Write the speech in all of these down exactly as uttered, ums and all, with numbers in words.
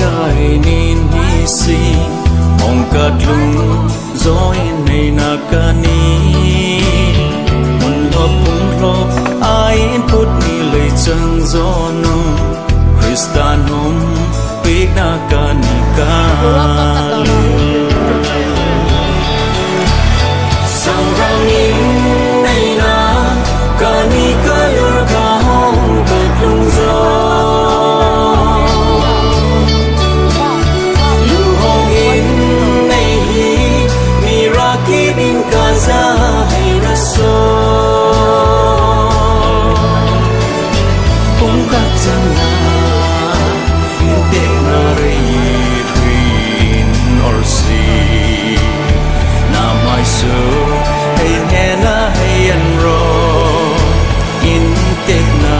Ai nin hi si, hong ka tlung, join nei na ka ni. Mun lhop, mun lhop, ai in put ni lei chang jo nu. Krista nom, pik na ka ni ka. Sangrang in nei na, ka ni ka lur ka hong ka tlung jo. Lu hong in nei hi, mi ra ki bin ka za hei ra so. Pung ka chang na, in te na rei rin or si. Na mai su, hei he na hei en ro. In te na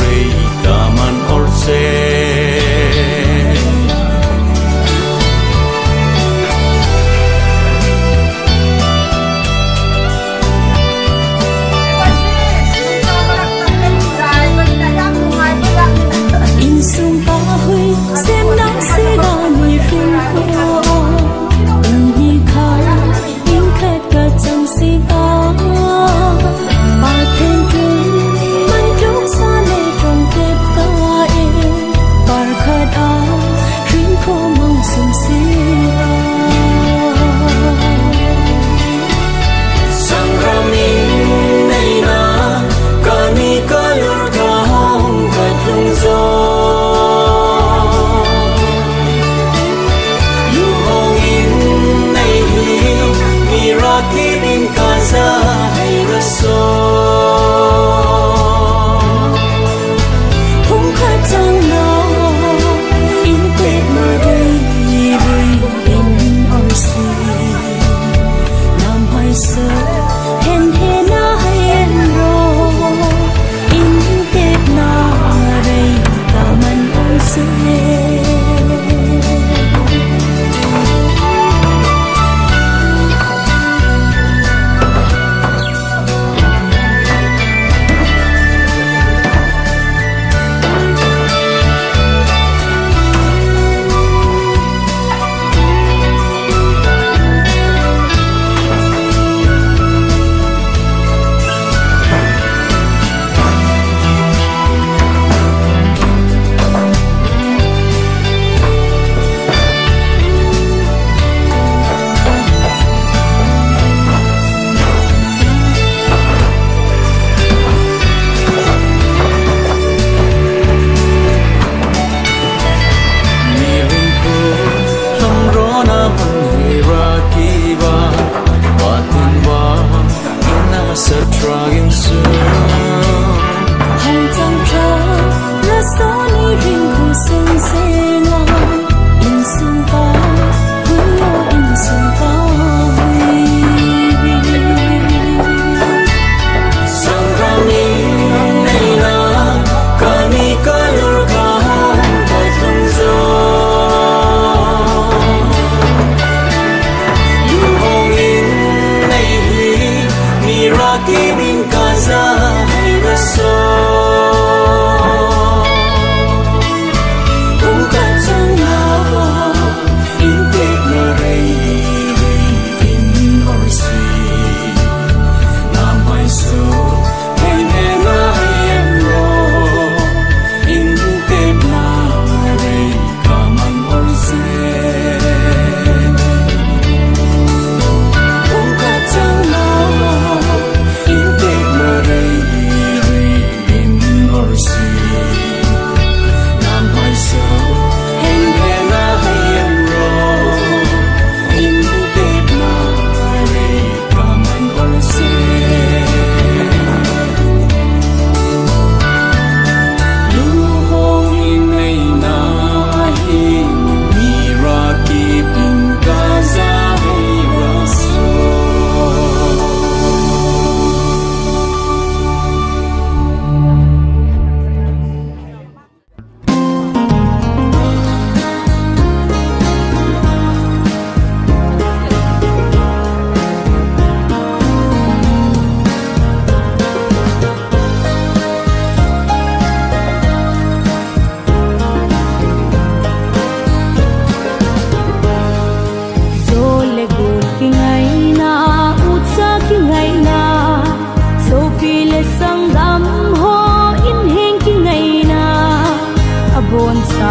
rei ka man or se. Insung ka hui, sem na se ga mi rin ko. Uni kha, in khat ka chang si ga. Pa then tun, man tluk sa le trong tep ka e. Par khat a, rin ko mang sum si ga. Sangrang in nei na, ka ni ka lur ka hong ka tlung jo. Lu hong in nei hi, mi ra ki bin ka za hei ra so. Hung ka chang na, in te ma rei rei in or si. Nam hai sa, hen he na hai en ro. In te na rei ka man or si.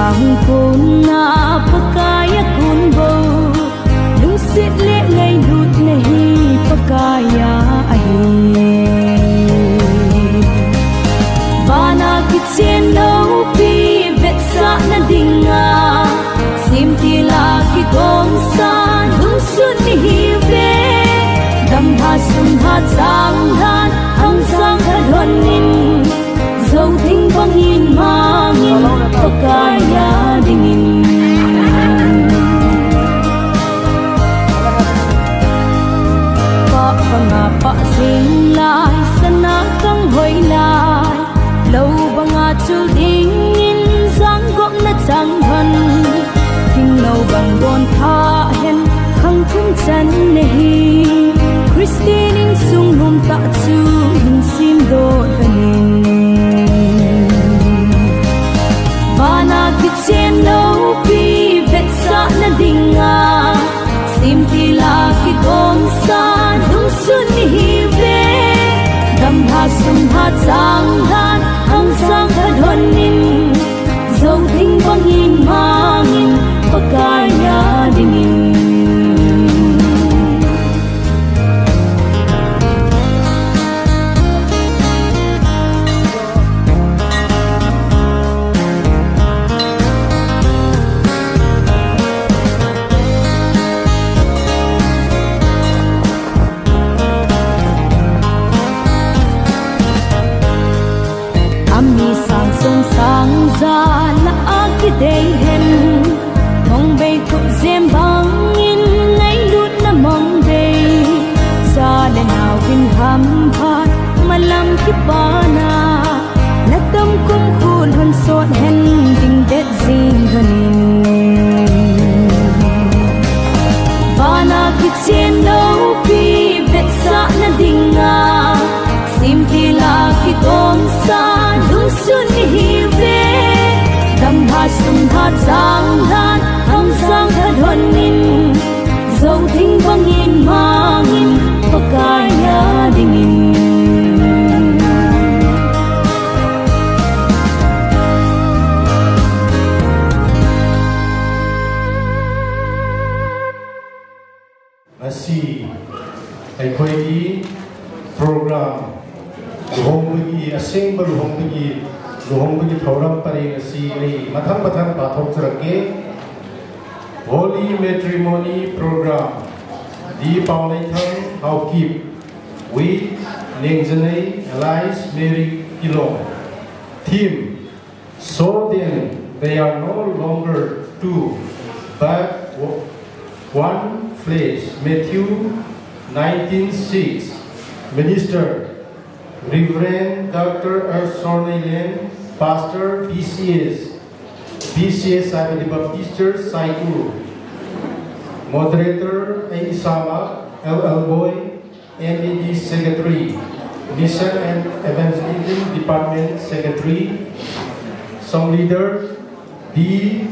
Ang kona Pakai a kon bou, lungset le ngailutna hi Pakai a ahi. Vana kichen loupi vetsahna dinga, semtil a kitomsa lungsun ihiuve. Damlha sumlha changlhan hangsan khat lhonin, jou thing bangin mangin Pakai a dingin. Pah banga pah jing lai, sana kang hoi lai, lou banga chul dingin janggopna chang lhon. Thing lou bang don pha hen, khang thum channa hi Christian insung nom tah chu hin semdoh lhonin. Vana kichen loupi vetsahna dinga, semtil a kitomsa lungsun ihiuve. Damlha sumlha changlhan hangsan khat lhonin, jou thing bangin mangin Pakai a dingin. Ami sang som sang ja lah a kidei hen, thong bei thup jem bangin ngailutna mang dei. Cha le nao in hamphat malam kipana, na tam kumkhu lhon sot hen, ding det jing lhonin. Vana kichen loupi vetsahna dinga, semtil a kitomsa lungsun ihiuve. Damlha sumlha changlhan hangsan khat lhonin, jou thing bangin mangin Pakai a dingin. Ngasi, ꯑꯩꯈꯣꯏꯒꯤ program, ꯂꯨꯍꯣꯡꯕꯒꯤ, ꯑꯁꯦꯡꯕ ꯂꯨꯍꯣꯡꯕꯒꯤ, ꯂꯨꯍꯣꯡꯕꯒꯤ ꯊꯧꯔꯝ ꯄꯔꯦꯡ ꯑꯁꯤ ꯑꯩ ꯃꯊꯪ ꯃꯊꯪ ꯄꯥꯊꯣꯛꯆꯔꯛꯀꯦ꯫ Holy Matrimony Program, D. Paoneithang Haokip with Nengjanei alias Mary Kilong. Theme: So then, they are no longer two, but o-, one flesh. Matthew nineteen six. Minister: Reverend Doctor L. Sorneilen, Pastor, B C S, B C S ꯍꯥꯏꯕꯗꯤ Baptist Church ꯁꯥꯏꯀꯨ. Moderator: ꯑꯩ ꯏꯁꯥꯃꯛ, L. Elboy, M E D Secretary, Mission and Evangelism Department Secretary. Song leader: D.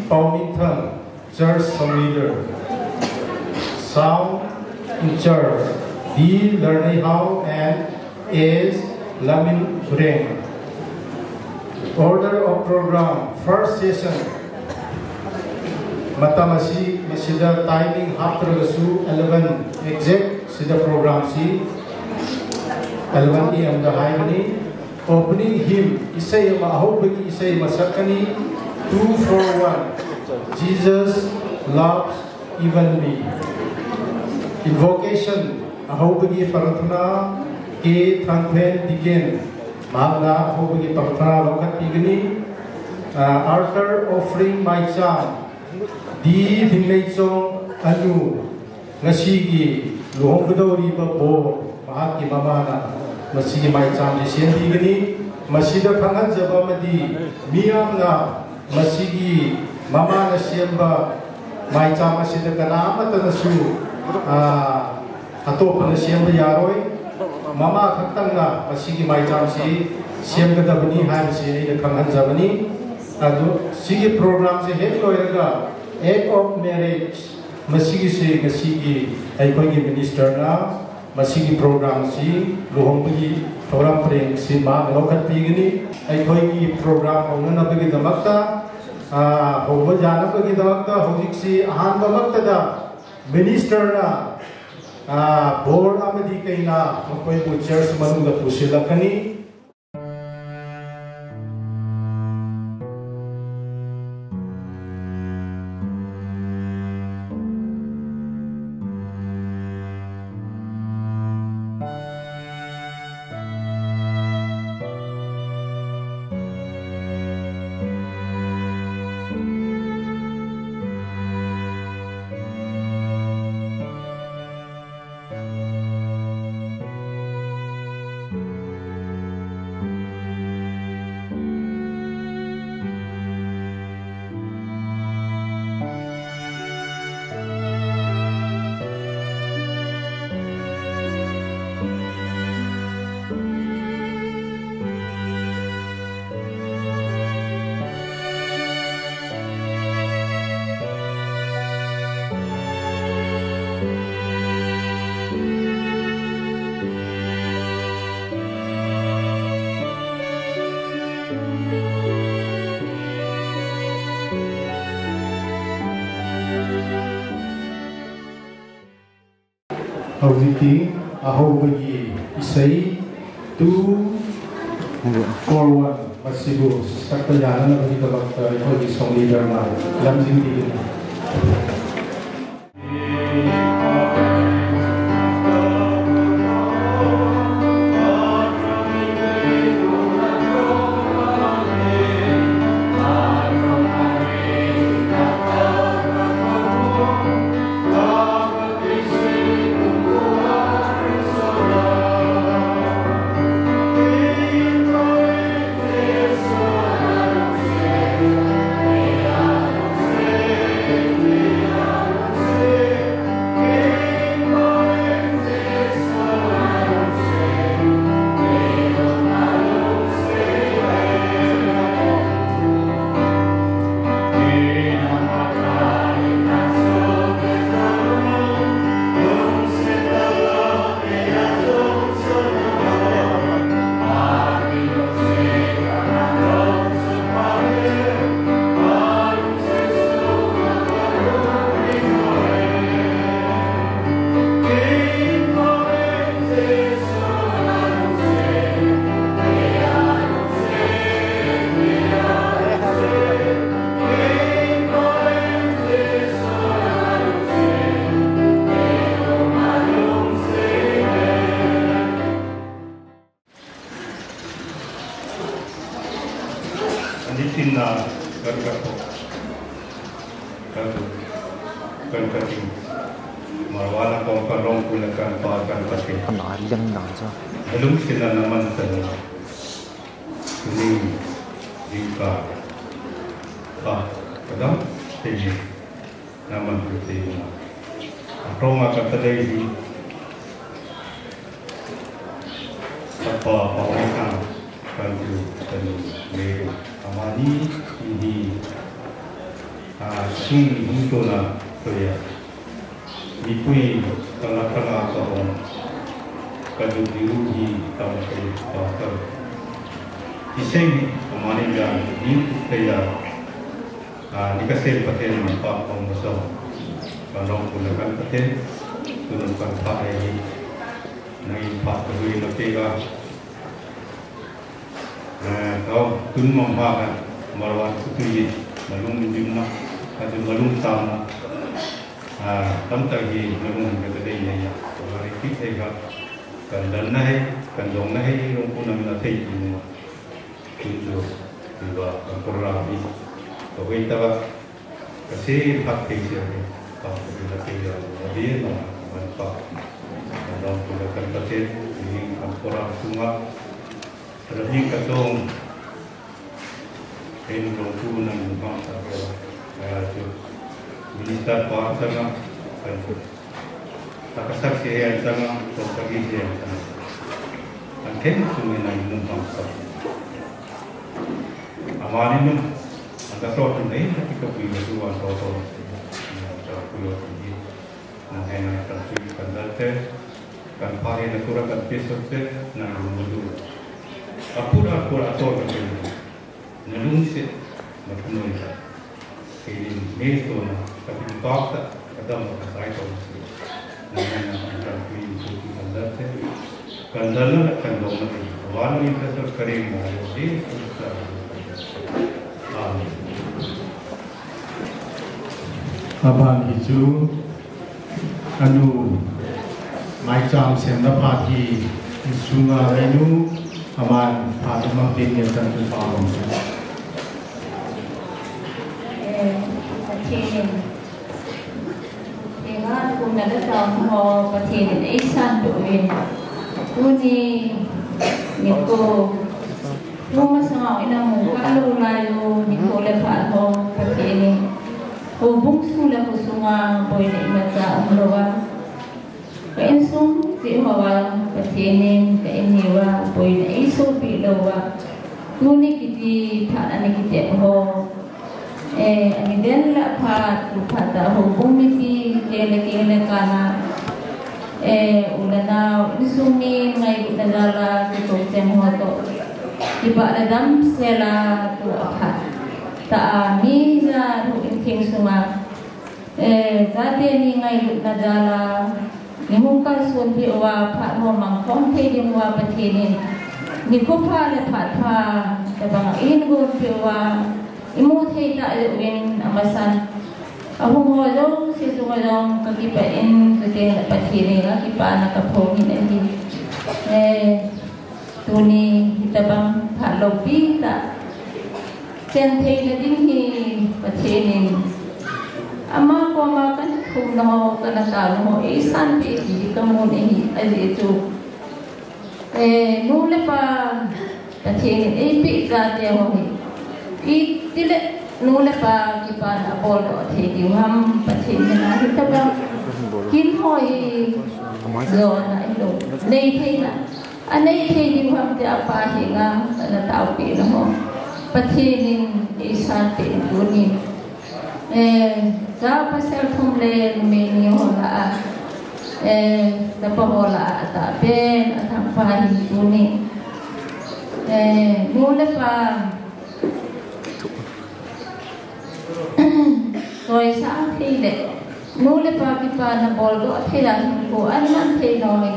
Paominthang, Church song leader. Sound in charge: D. Larneihao and S. Laminreng. Order of program: first session, ꯃꯇꯝ ꯑꯁꯤ ꯃꯁꯤꯗ timing ꯍꯥꯞꯇ꯭ꯔꯒꯁꯨ eleven exact ꯁꯤꯗ program ꯁꯤ eleven A M ꯗ ꯍꯥꯏꯕꯅꯤ꯫ Opening hymn, ꯏꯁꯩ ꯑꯃ, ꯑꯍꯧꯕꯒꯤ ꯏꯁꯩ ꯑꯃ ꯁꯛꯀꯅꯤ, two four one, Jesus Loves Even Me. Invocation, ꯑꯍꯧꯕꯒꯤ ꯄ꯭ꯔꯥꯔꯊꯅꯥ, K. ꯊꯥꯡꯈ꯭ꯔꯦꯟ Deacon, ꯃꯍꯥꯛꯅ ꯑꯍꯧꯕꯒꯤ ꯄ꯭ꯔꯥꯔꯊꯅꯥ ꯂꯧꯈꯠꯄꯤꯒꯅꯤ꯫ ꯑ, altar offering ꯃꯥꯏꯆꯥꯝ, D. ꯊꯤꯡꯃꯩꯆꯣꯡ ꯑꯅꯨ, ꯉꯁꯤꯒꯤ ꯂꯨꯍꯣꯡꯒꯗꯧꯔꯤꯕ ꯕꯣꯔ, ꯃꯍꯥꯛꯀꯤ ꯃꯃꯥꯅ ꯃꯁꯤꯒꯤ ꯃꯥꯏꯆꯥꯝꯁꯤ ꯁꯦꯝꯕꯤꯒꯅꯤ꯫ ꯃꯁꯤꯗ ꯈꯪꯍꯟꯖꯕ ꯑꯃꯗꯤ, ꯃꯤꯌꯥꯝꯅ ꯃꯁꯤꯒꯤ ꯃꯃꯥꯅ ꯁꯦꯝꯕ ꯃꯥꯏꯆꯥꯝ ꯑꯁꯤꯗ ꯀꯅꯥ ꯑꯃꯠꯇꯅꯁꯨ, ꯑ, ꯑꯇꯣꯞꯄꯅ ꯁꯦꯝꯕ ꯌꯥꯔꯣꯏ꯫ ꯃꯃꯥ ꯈꯛꯇꯪꯅ ꯃꯁꯤꯒꯤ ꯃꯥꯏꯆꯥꯝꯁꯤ ꯁꯦꯝꯒꯗꯕꯅꯤ ꯍꯥꯏꯕꯁꯤ ꯑꯩꯅ ꯈꯪꯍꯟꯖꯕꯅꯤ꯫ ꯑꯗꯨ ꯁꯤꯒꯤ program ꯁꯦ ꯍꯦꯛ ꯂꯣꯏꯔꯒ, act of marriage, ꯃꯁꯤꯒꯤꯁꯦ ꯉꯁꯤꯒꯤ ꯑꯩꯈꯣꯏꯒꯤ minister ꯅ ꯃꯁꯤꯒꯤ program ꯑꯁꯤ, ꯂꯨꯍꯣꯡꯕꯒꯤ ꯊꯧꯔꯝ ꯄꯔꯦꯡ ꯑꯁꯤ ꯃꯍꯥꯛꯅ ꯂꯧꯈꯠꯄꯤꯒꯅꯤ꯫ ꯑꯩꯈꯣꯏꯒꯤ program ꯍꯧꯅꯅꯕꯒꯤꯗꯃꯛꯇ ꯑꯥ, ꯍꯧꯕ ꯌꯥꯅꯕꯒꯤꯗꯃꯛꯇ ꯍꯧꯖꯤꯛꯁꯤ ꯑꯍꯥꯟꯕꯃꯛꯇꯗ ꯃꯤꯅꯤꯁꯇꯔꯅ, ꯑꯥ, ꯕꯣꯔ ꯑꯃꯗꯤ ꯀꯩꯅꯥ ꯃꯈꯣꯏꯕꯨ ꯆꯔꯆ ꯃꯅꯨꯡꯗ ꯄꯨꯁꯤꯜꯂꯛꯀꯅꯤ꯫ ꯍꯧꯖꯤꯛꯇꯤ ꯑꯍꯧꯕꯒꯤ ꯏꯁꯩ two four one ꯃꯁꯤꯕꯨ ꯁꯛꯄ ꯌꯥꯅꯅꯕꯒꯤꯗꯃꯛꯇ ꯑꯩꯈꯣꯏꯒꯤ song leaderꯅ ꯂꯝꯖꯤꯡꯕꯤꯒꯅꯤ꯫ Ani tinna kan ka ko. Kan, kan ka tin. Marwana kong ka long kula kan pa kan ka tin. Kan a leng na cha. Helum sila na man ta na. Ni, ni ka. Pa, kadam, te ni. Naman pute na. Atonga katalei hi. Tapa pawaikang kanju tanu meru. Amani hi, ah, sing hingtona toya. Mipui kala kala kahong. Kaju diu hi tamate tawta. Iseng amani ja ni teya. Ah, ni kasei Pathen manpha kong maso. Kanong pula kan Pathen, tunung kan pha hai hi. Nangin pha kahui na pega. Ah, kau tun mong pha kan, marwan kutui, malung jim na, kaju malung tam na. Ah, tam tak hi, malung ka tadei na ya. Kau hari kit hai ka, kan dan na hai, kan dong na hai, rong puna mina thei ki mo. Tunjo, iba, ang program i, kawai taga, kasi hak kay siya ni, pang pagkilaki ya, mabiya na, manpa, ang pagkakatatin, ining ang program sunga, rabing katong, ay nung tunan yung mga sa kaya, kaya, minister pa, sa nga, kaya, Takasak siya yan sa mga, takasak siya yan sa mga. Ang kaya gusto niya na yung mga sa. Amani nung, ang kaso ang dahil na kita po yung nasuwa ang tao sa kuyo at hindi. Ang kaya na kan suwi kan dati, kan pare na kura kan piso te, na yung mundo. Apura, apura, ato, kan piso. Nalungsi, mapunoy ka. Pathen in neitona, Pathen tokta, kadam kasai tong si. Nangma na kan kan pin su ki kan da te. Kan da na kan dong na te. Wan ni ka sa kare mo yo di sa. Amen. Aban hi chu. Anu, maicham semna phat hi, insunga le nu, aman phat mang tin ngen tan tu pa bang. Eh, Pathen, Pathen a kumna le tao ho, Pathen in eisan doh uvin. Tuni, nikho, Nungma sanga ina mu kha lou lai u, nikho le phat ho, Pathen in houbung sung le khosunga boina imacha umlouva. Ka insung cheh hoa, Pathen in ka in uva boina eisohpeh louva. Tuni kiti phat ana kitep ho. Eh, ani den le aphat, tu phat a houbung mipi, kei le kei le kana. Eh, u le nao, insung mi ngailutna jal a, kikou cheng ho toh. Kipah le damsel a, tu aphat. Tah a, mi ja thu in theng sunga. Eh, jate ni ngailutna jal a. Ni hung kalson peh uva, phat ho mang khom thei ding uva Pathen in. Nikho pha le phat pha, tabang in gon peh uva. Imu thei ta uvin amasan. Ahung ho jouse chunga jong kakipah in, chuteng le Pathen henga kipana kaphong in ahi. Eh, tuni hitabang phat loupi tah. Chen theina ding hi Pathen in. Ama koma kana thumna ho, kana taona ho, eisan peh ti kamun ahi, ajeh chu. Eh, nu le pa, Pathen in eipeh jate ho hi. Itile nu le pa kipana abol doh thei diu ham Pathen in ahi tabang. Kin ho hi jona hilou. Nei theina. Anei thei diu ham tia pa henga, ana taopeh na ho. Pathen in eisan peh in tuni. Eh, cha pasal thum le numei ni ho lah a. Eh, chapa ho lah a, atahpen, athangpa hi tuni. Eh, nu le pa. Choisang thei le. Nu le pa kipana bol doh thei a hinkho aman thei nau hi.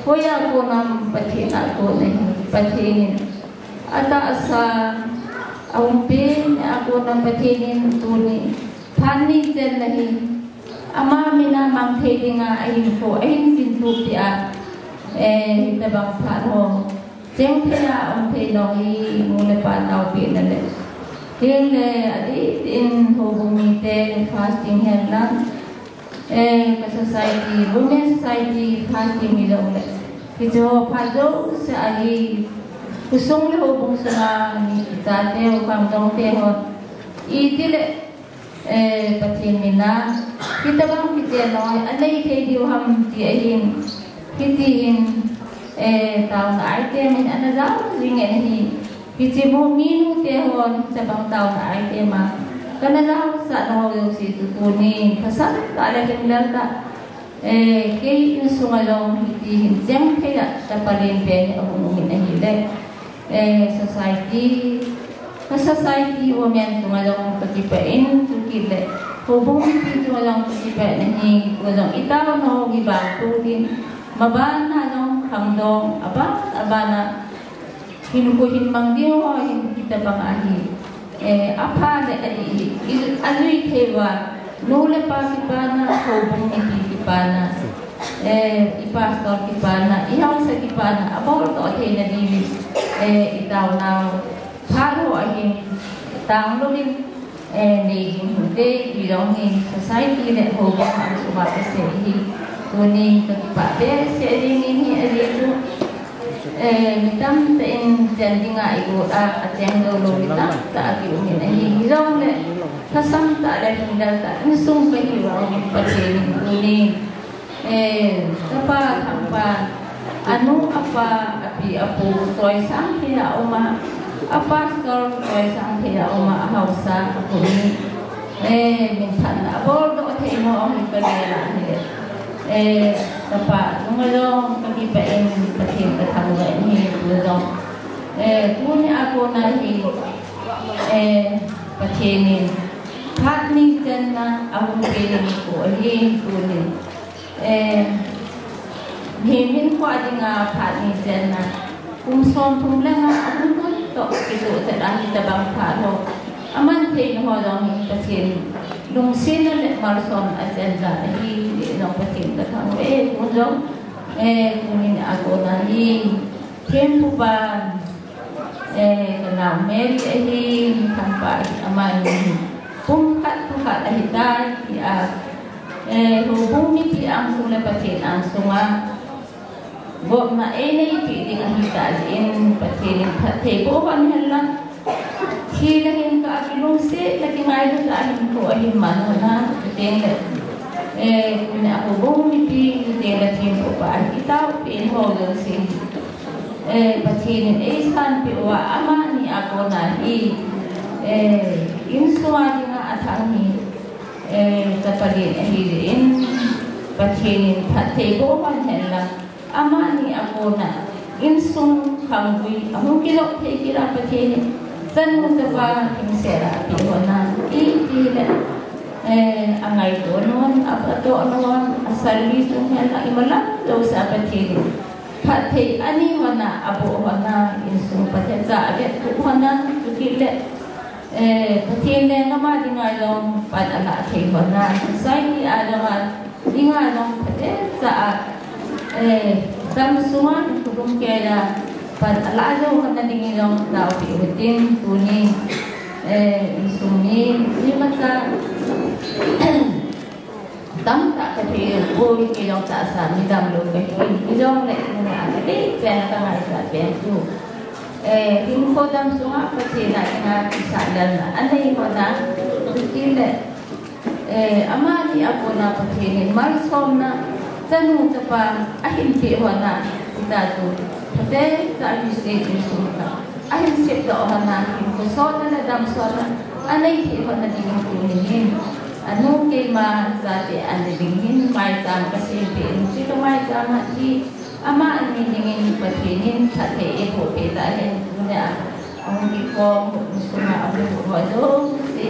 Hoiya kon ham Pathen a kon ahi. Pathen in. Atahsa, aumpi, a kon ham Pathen in tuni. Phat ni chen ahi. Ama mina mang thei dinga ahinkho, ahin vin tup tia. Eh, hitabang phat ho. Cheng thei a um thei nau hi nu le pa taopeh na le. Hingle adih in houbung mite fasting hen lang. Eh, ka society, women society fasting mi jong le. Hiche ho phat jouse ahi. Khosung le houbung sunga mi chate ho, kamdong te ho. Itile Eh, Pathen mina, hitabang kichen noi, anei thei diu ham ti ahin, hiti hin, eh, taona item hin ana jao jing in ahi, hiche mu minu te hon, hitabang taona item a, kana jaosah nau jouse chu tuni, thasam tah le lhinglel tah, eh, kei insunga jong hiti hin cheng thei a, chapa lenpen hi ahung um in ahile, eh, society, Ka society women chunga jong kakipah in, chukit le houbung mipi chunga jong kakipah in ahi, tu jong itaona ho kibang tu tin, maban a jong khangdong, aban, aban a, hinkho hin mang ding ho hin hitabang ahi. Eh, apha le adih hi, i, ajui thei uva, nu le pa kipana, houbung mipi kipana, eh, i pastor kipana, i haosa kipana, abol doh theina diuvin, eh, itaonau. Phat ho ahin, tang louvin, eh, nei ding hinte, ti jong hi, society le houbung a sunga kasei hi, tuni kakipah behseh jing in ahi, ajeh chu, eh, mi tamtah in chen dinga igot a, acheng jou lou mi tamtah akium in ahi, hijongle, thasam tah le lhinglel tah, insung kahi uva, Pathen in tuni, Eh, kapa thangpa, anu, apa, api, apu, choisang thei a um a, a pastor, choisang thei a um a, a haosa, apu ni. Eh, minphatna, abol doh thei mo, ahi kagel a hile. Eh, kapa, nunga jong, kakipah in, Pathen kathangvah in ahi, tu jong. Eh, tuni a kona hi, eh, Pathen in, Phat ni chenna ahung peh nikho ahi tuni. Eh, mihem hinkho dinga phat ni chenna kum somthum le nga ahung hun toh kitoh chet ahi tabang phat ho. Aman theina ho jong hi Pathen lungsetna le malsomna achen jat ahi ti jong Pathen kathangvah e, tun jong, eh, tunin akona hi thempupa, eh, kanao Mary ahi, thempupa ahi, amani hi pumkhat thukhat ahitai tia, eh, houbung mipi angsung le Pathen angsunga gopna einei peh ding ahitah jeh in Pathen in phatthei boh hon hen lang, thi le hin kah a kilungset le kingailut a hinkho ahin man hon a, chuteng le, eh, tuni a houbung mipi chuteng le thempupa ahi taopeh in ho jouse, eh, Pathen in eisanpeh uva amani a kona hi, eh, insunga dinga athang hi, eh, chapa len ahi jeh in Pathen in phatthei boh hon hen lang, amani a kona insung khanggui ahung kijop thei kit a Pathen in chanu chapa himsel a apeh hon a, iti le, eh, angaito non, aphatto non, a service jong hen lang imalam jousea Pathen in phatthei anei hon a, aboh hon a, insung phatthei cha avettup hon a, chukit le, eh, Pathen lenggam a dinga jong pan alah thei hon a, society a jong a dinga jong phatthei cha a, eh, dam sunga khulum kei a pan alah jou hon a dingin jong taopeh uhitin tuni, eh, insung mi, imacha tamtah kathei poi, kei jong tahsa mi damlou kahi, hijongle nunga kadei pen a kangaisah pen chu, eh, hinkho dam sunga Pathen a dinga kisah lalna anei hon a, chuteng le, eh, amani a kona Pathen in malsomna chanu chapa ahin peh hon a, hita chu phatthei cha hi state insung kah a ahin sepdoh hon a, hinkho sotna le dam sotna anei thei hon a dingin tuni hin, anu keima chate ana dingin maicham kasempeh in, chuti maicham a hi amani dingin Pathen in phatthei eiboh peh tahen, tuni a ahung kikhom, insung a ahung kikhom ho jouse,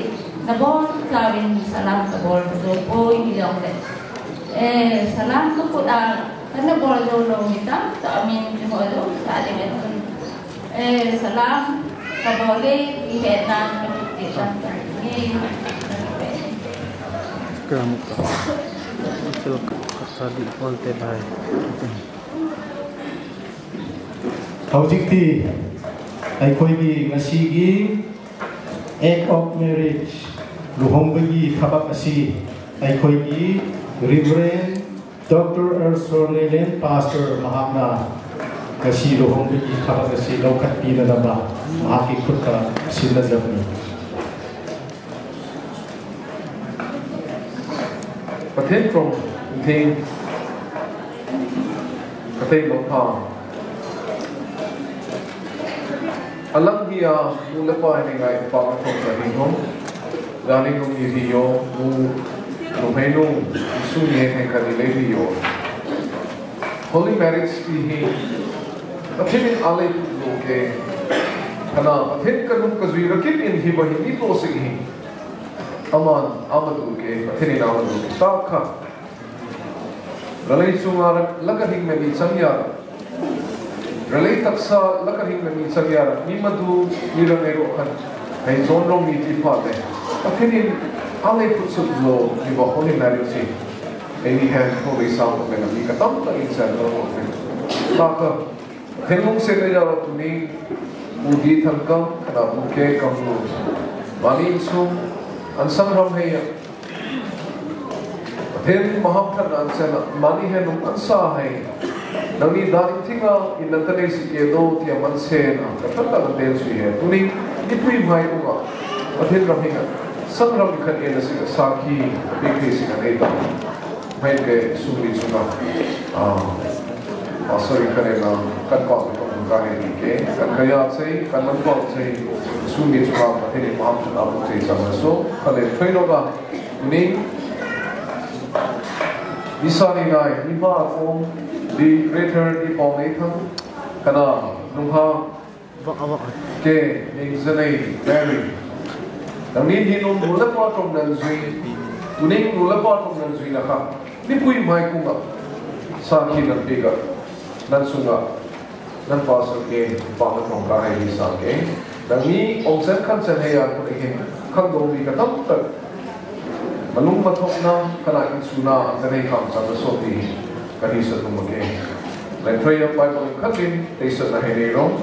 nabonchauvin salam kabol jou poi, hijongle, eh, salam kakhut a kana bol jou lou mi tamtah umin, hiho jouse a dingin, eh, salam kabol e ti hetna kathi tamtah ahi. Kamuka. Ito ka, ka, ka, di, onte bai. ꯍꯧꯖꯤꯛꯇꯤ ꯑꯩꯈꯣꯏꯒꯤ ꯉꯁꯤꯒꯤ Act of Marriage, ꯂꯨꯍꯣꯡꯕꯒꯤ ꯊꯕꯛ ꯑꯁꯤ ꯑꯩꯈꯣꯏꯒꯤ Reverend Doctor L. Sornelen, Pastor ꯃꯍꯥꯛꯅ ꯉꯁꯤ ꯂꯨꯍꯣꯡꯕꯒꯤ ꯊꯕꯛ ꯑꯁꯤ ꯂꯧꯈꯠꯄꯤꯅꯅꯕ ꯃꯍꯥꯛꯀꯤ ꯈꯨꯠꯇ ꯁꯤꯟꯅꯖꯕꯅꯤ꯫ Pathen from Thing, Pathen Longpha. Alang hia, nu le pa hi ngai pa ka thong ka ding hong. Jani nung ni hi yo, nu, nu hei nung, su ni hei ka ni le hi yo. Holy marriage ti hi, Pathen in alei pu lo ke. Kana, Pathen ka nung ka zui rakit in hi ba hi ni to sing hi. Aman, ama tu ke, Pathen in ama tu ke. Ta kha. Ralei chunga la ka hing me ni chang ya. Ralei taksa la ka hing me ni chang ya. Ni ma tu, ni ralei ro khan. Hei zon rong ni ti pha te. Pathen in, alei pu su lo, ni ba holy marriage si. Ei ni hen, holy sao ko me na ni ka tam ta in san ro ko me. Ta kha. Pathen lungsetna jal a tuni, Pu D. Thangkam, kana Pu K. Kamlun. Mani insung, an sangram hei a. Pathen mahamthatna an sen a, mani henung an sa hei. Nangni dan in thinga, in na tanei si ke do, tia man sen a, ka than ta ka ten sui he. Tuni, ni pui mai unga. Pathen ram hinga, sangram ni khan en a si ka sakhi, big thei si ka nei ta. Mai ke sumli chunga, ah, pastor in ka nena, kan pa ka mun ka he ni ke, kan ka ya chei, kan man pa chei, sumli chunga Pathen in mahamthatna bu chei chang so, ka le thoi lo ka, ni, ni sa ni nai, ni ma ko, di greater di pa nei thang, kana, nung ha, Vak, vak. Ke, ning zanei, Mary. Nangni hi nung nu le pa tong nan jui, tuning nu le pa tong nan jui na kha. Ni pui mai kunga. Sa khi nan pega. Nan sunga. Nan pa sa ke, pa ma tong ka hai ni sa ke. Nangni ong sen khan sen hai ya ko de hin. Khang dong ni ka tam tak. Malung ma thok na, kana in su na, ka nei kham sa ka so ti. Ka ni sa tum ke. Lai thoi ya Bible khat in, te sa na hai nei rong.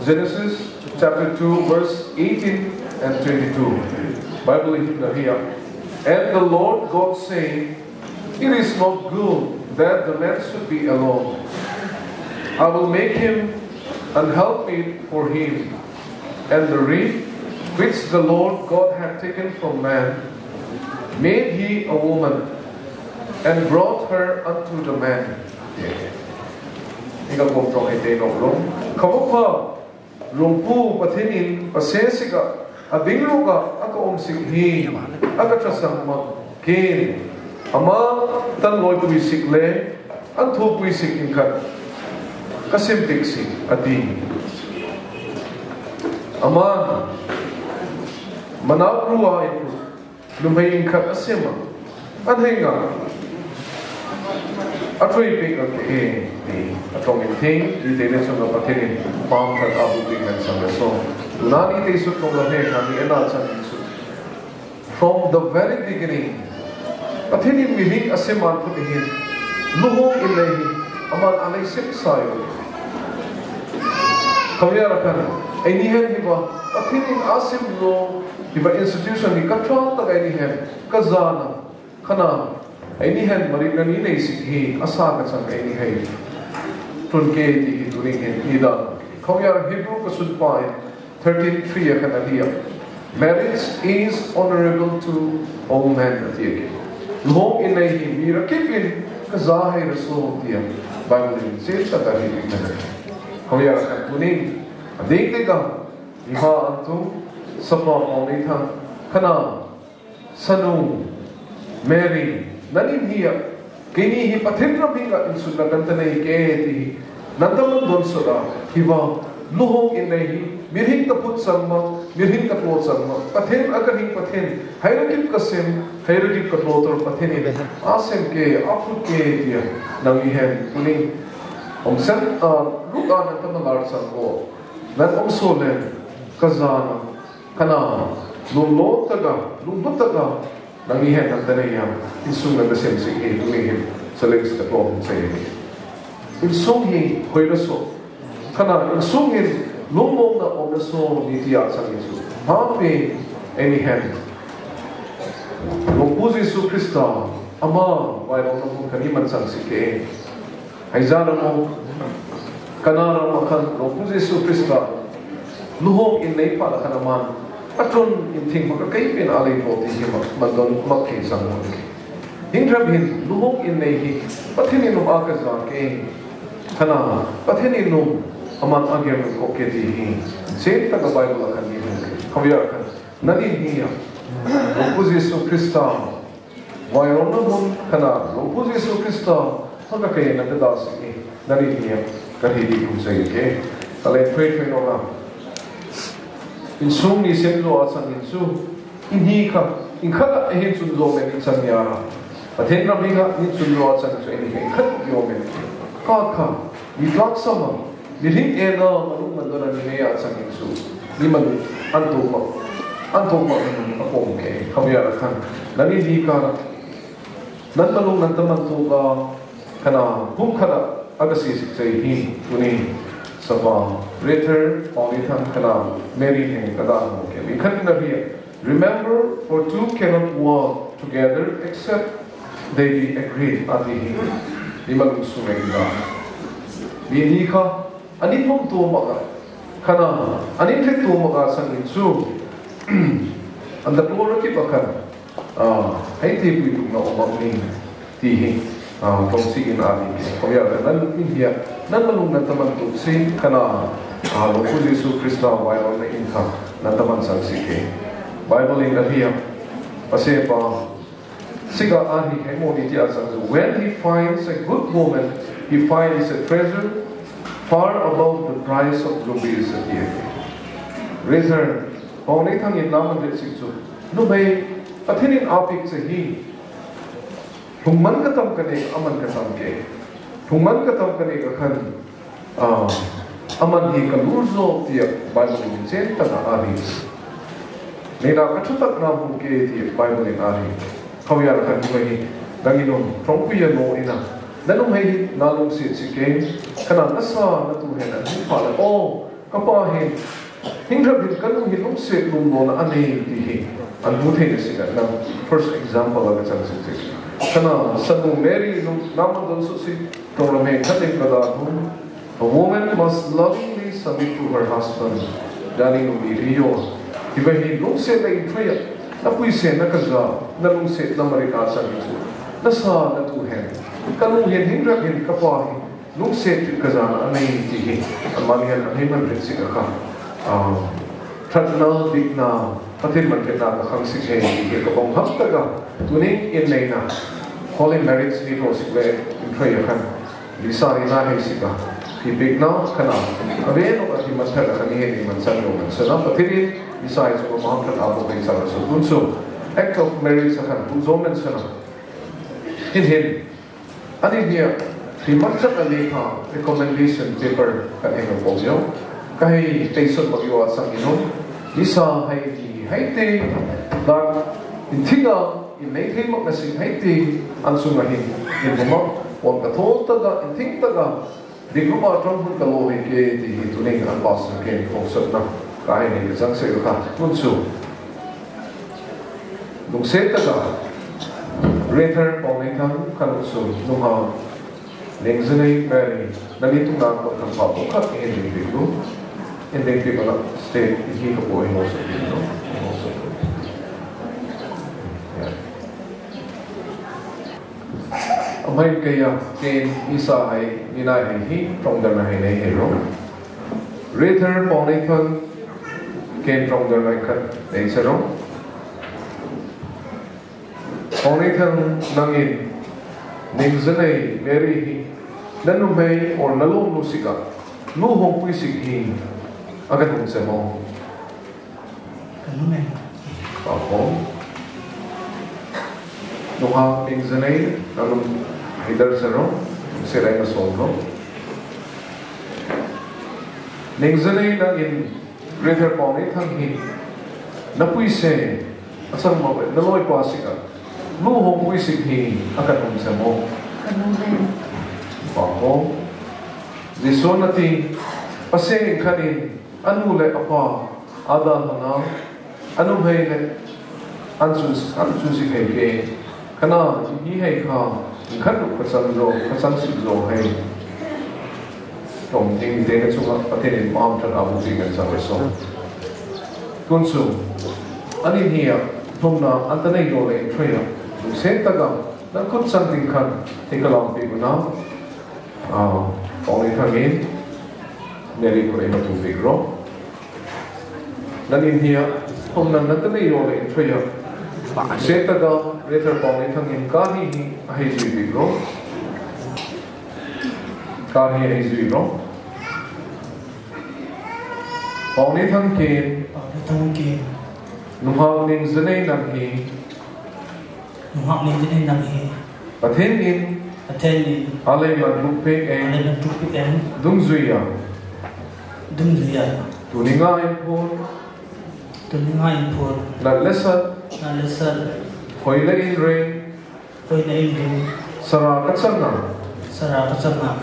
Genesis chapter two, verse eighteen and twenty-two. Bible in the here. And the Lord God said, "It is not good that the man should be alone. I will make him an helpmeet for him." And the rib which the Lord God had taken from man, made he a woman, and brought her unto the man. Inga kom tong hai te no rong. Kamo pa Lungpu Pathen in, pasal sika, ading luka, aka um sik hi, aka thasang ma, kin, ama tan loi pui sik le, an thu pui sik in khat, ka sem pik sik, ati. Ama, manau rua in, Numei in khat a sem a, an hei nga, a thui pik a ke e, ti, a tong in thing, ti te le chunga Pathen in, pam khat a bu pik ngan sang le so. Tuna ni te sut kong la he kha ni ena chan in sut. From the very beginning, Pathen in mihem a sem an phut hin, luhong in nei hi, aman a nei sem sa yo. Kami ara kan, ei ni hen hi ba, Pathen in a sem lo, Hiba institution hi ka tha tak a ini hen, ka jana, khana, a ini hen, mari na ni nei sik hi, asa ka chang a ini hei. Tun ke ti hi tuning hen, i dan. Khawia Hebrew ka sun pa in, thirteen three a khana dia. Marriage is honorable to all men, a ti a ki. Luhong in nei hi, mi ra kip in, ka ja hei ra so, tia. Bible in, se ta ka hi, khawia ka tuning, a ding te ka, Iha antu, sapa pau nei tha, khana, sanu, Mary, nanin hi a, keini hi Pathen ram hi nga insung na kan ta nei ke ti hi, nan ta man don so da, hi va, luhong in nei hi, mirhing ta put sang ma, mirhing ta plo sang ma, Pathen a ka hing Pathen, hai ra kip ka sem, hai ra kip ka plo tor Pathen in, a sem ke, a put ke ti a, nang i hen, tuning, om sen, a, luk a nan ta man lar sang ko, Nan um so le, ka jana, kana, lunglo taka, lunglo taka, nang i hen nang ta nei a, insung nang ta sem sik hi, tuni hin, challenge ka tlom sei hi. Insung hi, hoi la so, kana, insung hin, lungmong na om la so, ni ti a chang in su. Happy, any hand. Lungpu Jesu Christa, ama, vai long na mun kani man chang sik e. Hai jana mo, kana ram a khan, Lungpu Jesu Christa, luhong in nei pha la khan aman, a tun in thing ma ka kei pen a lei tho ti hi ma, ma don ma kei sang mo. Hing rap hin, luhong in nei hi, Pathen in um a ka ja ke, khana, Pathen in um, aman a gem ko ke ti hi, sen ta ka Bible a khan ni hin, khawia khan, nani hi ya, Lungpu Jesu Christa, Vairona mun khana, Lungpu Jesu Christa, haka kei na te da si e, nani ni a, ka hi di kum sei ke. Ka le thui thui no na. Insung ni sem zo a chang in su. In hi kha, in kha ka hin chun zo men in chang ya ra. Pathen ram hi kha, in chun zo a chang su in hi kha, in kha yo men. Ka kha, ni tlak sama, Mihem ena, malung man dona ni nei a chang in su. Ni man an to ma. An to ma ni a pom ke. Khawia la khan. Nani ni ka. Nan malung nan ta man to ka. Khana, kum khana, a ka si sik sei hi. Tuni. Sapa. Reuther, Paulithan khana. Mary heng ka da mo ke. Mi khan na ria. Remember, for two cannot walk together except they be agreed, ati hi. Ni malung sung e ila. Ni ni kha, ani thum tu maka. Khana, ani thum tu maka sang in su. Anda klora ki pakan. Ah, hai te pui tuk na omang ni. Ti hi, ah, tong si in a ni. Khawia nan in hia, nan malung nan ta man tu si, khana, ah, Lungpu Jesu Christa Bible na in kha, nan ta man sang si ke. Bible in a hia, a se pa, siga a ni, hai mo ni ti a sang su. When he finds a good woman, he finds a treasure far above the price of rubies, a ti. Reuther, Paoneithang in la aman vet sik chu, numei Pathen in apeh chu hi, lungman katam kanei, aman katam kei. Lungman katam kanei kakhan, ah, aman hi kalur jo tia Bible in chen tah a ahi. Neina kathutak na hung kei tia Bible in ahi. Khohei a khan numei hi, nangin um, thongpui a no ina, nanumei hi nalungset sih kei, kana nasa natu hen ahin pha le, o, kapa hi, hingrap hin kanu hi lungset lungmonna anei ti hi, amu thei na sih a, first example a kachang sih chu. Kana sanu Mary nu, naman don su si, tong lam hen khat in kada hun, a woman must lovingly submit to her husband. Dani nu mi rio. Hiva hi lungset na in thoi a, napuiset na kaja, nalungset na mari kachang chu. Nasa natu hen. Kanu hin hingrap hin kapa hi lungset kajana anei ti hi, amani hin ahei man vet sik a kha. Ah, thatna, bikna, Pathen man vet na kakhang sik e ti hi kabang ham tah a. Tunin in neina, holy marriage ni to sik le in thoi a khan. Lisa in ahei sik a. Hi bikna kana. Ave no a hi man tah a khan hi ni man san lo man sana. Pathen in Lisa hi chu ma ham tah a bo pen sa so tun chu. Act of marriage a khan tu jo man sana. Hin hin. Ani nia, hi man tah a lekha recommendation paper kan heng a pom jo. Ka hei tei son mak jo a sang in um. Lisa hei ti hei te, dan in thing a, in nei thei mak na sih hei te, an sung a hin, in huma, pon ka thol tah a, in thing tah a, dik lum a tong hun ka lo hei kei ti hi tunin an pastor ken khosatna. Ka hei nei ka chang se ka tun chu. Lungset tah a, Reuther Paoneithang kan usun, nungha, Nengjanei Mary, nani tung nang ko kan pa ko khat in ding ding lu. In ding ding ko na state hi ko po in mo so ding lu. Mo so. Ya. Amai kei a, ken Lisa hei, ni nai hei hi, tong dan hei nei hei ro. Reuther Paoneithang, ken tong dan hei khat nei se ro. Paoneithang nangin, Nengjanei Mary hi, na numei or na lomnu sik a, nu hongpui sik hi, a kan hung se mo. Ka numei. Ka hong. Nungha Nengjanei, na lum hei dar se ro, se lai na som ro. Nengjanei nangin, Reuther Paoneithang hi, na puise, a chang ma na loipa sik a, nu hongpui sik hi, a kan hung se mo. Ka numei. Ka hong. Jesun ati, Pathen khat in, anu le apa, a dalhana, a numei le, an chun, an chun sik hei ke. Kana, hi hei kha, khat lu ka chang jo, ka chang sik jo hei. Tong ding te ka chunga, Pathen in ma ham tah a bu ti kan chang le so. Tun chu, ani nia, thumna, an ta nei jo le in thoi a. Lungset tah a, na khut chang ding khan, thei ka lam pi ku na. Ah, Paoneithang in, Mary ko le ma tu pi ro. Nangin hia, hom nan nan ta nei jo le in thoi a. Lungset tah a, Reuther Paoneithang in ka hi hi, a hei jui bik ro. Ka hi a hei jui ro. Paoneithang ken. Paoneithang ken. Nungha Nengjanei nang hi. Nungha Nengjanei nang hi. Pathen in. Pathen in. A lei man lupik eng. A lei man lupik eng. Dungjui a. Dungjui a. Tuni nga in phun. Tuni nga in phun. Nat le sat. Nat le sat. Hoi le in reng. Hoi le in reng. Sara ka chang a. Sara ka chang a.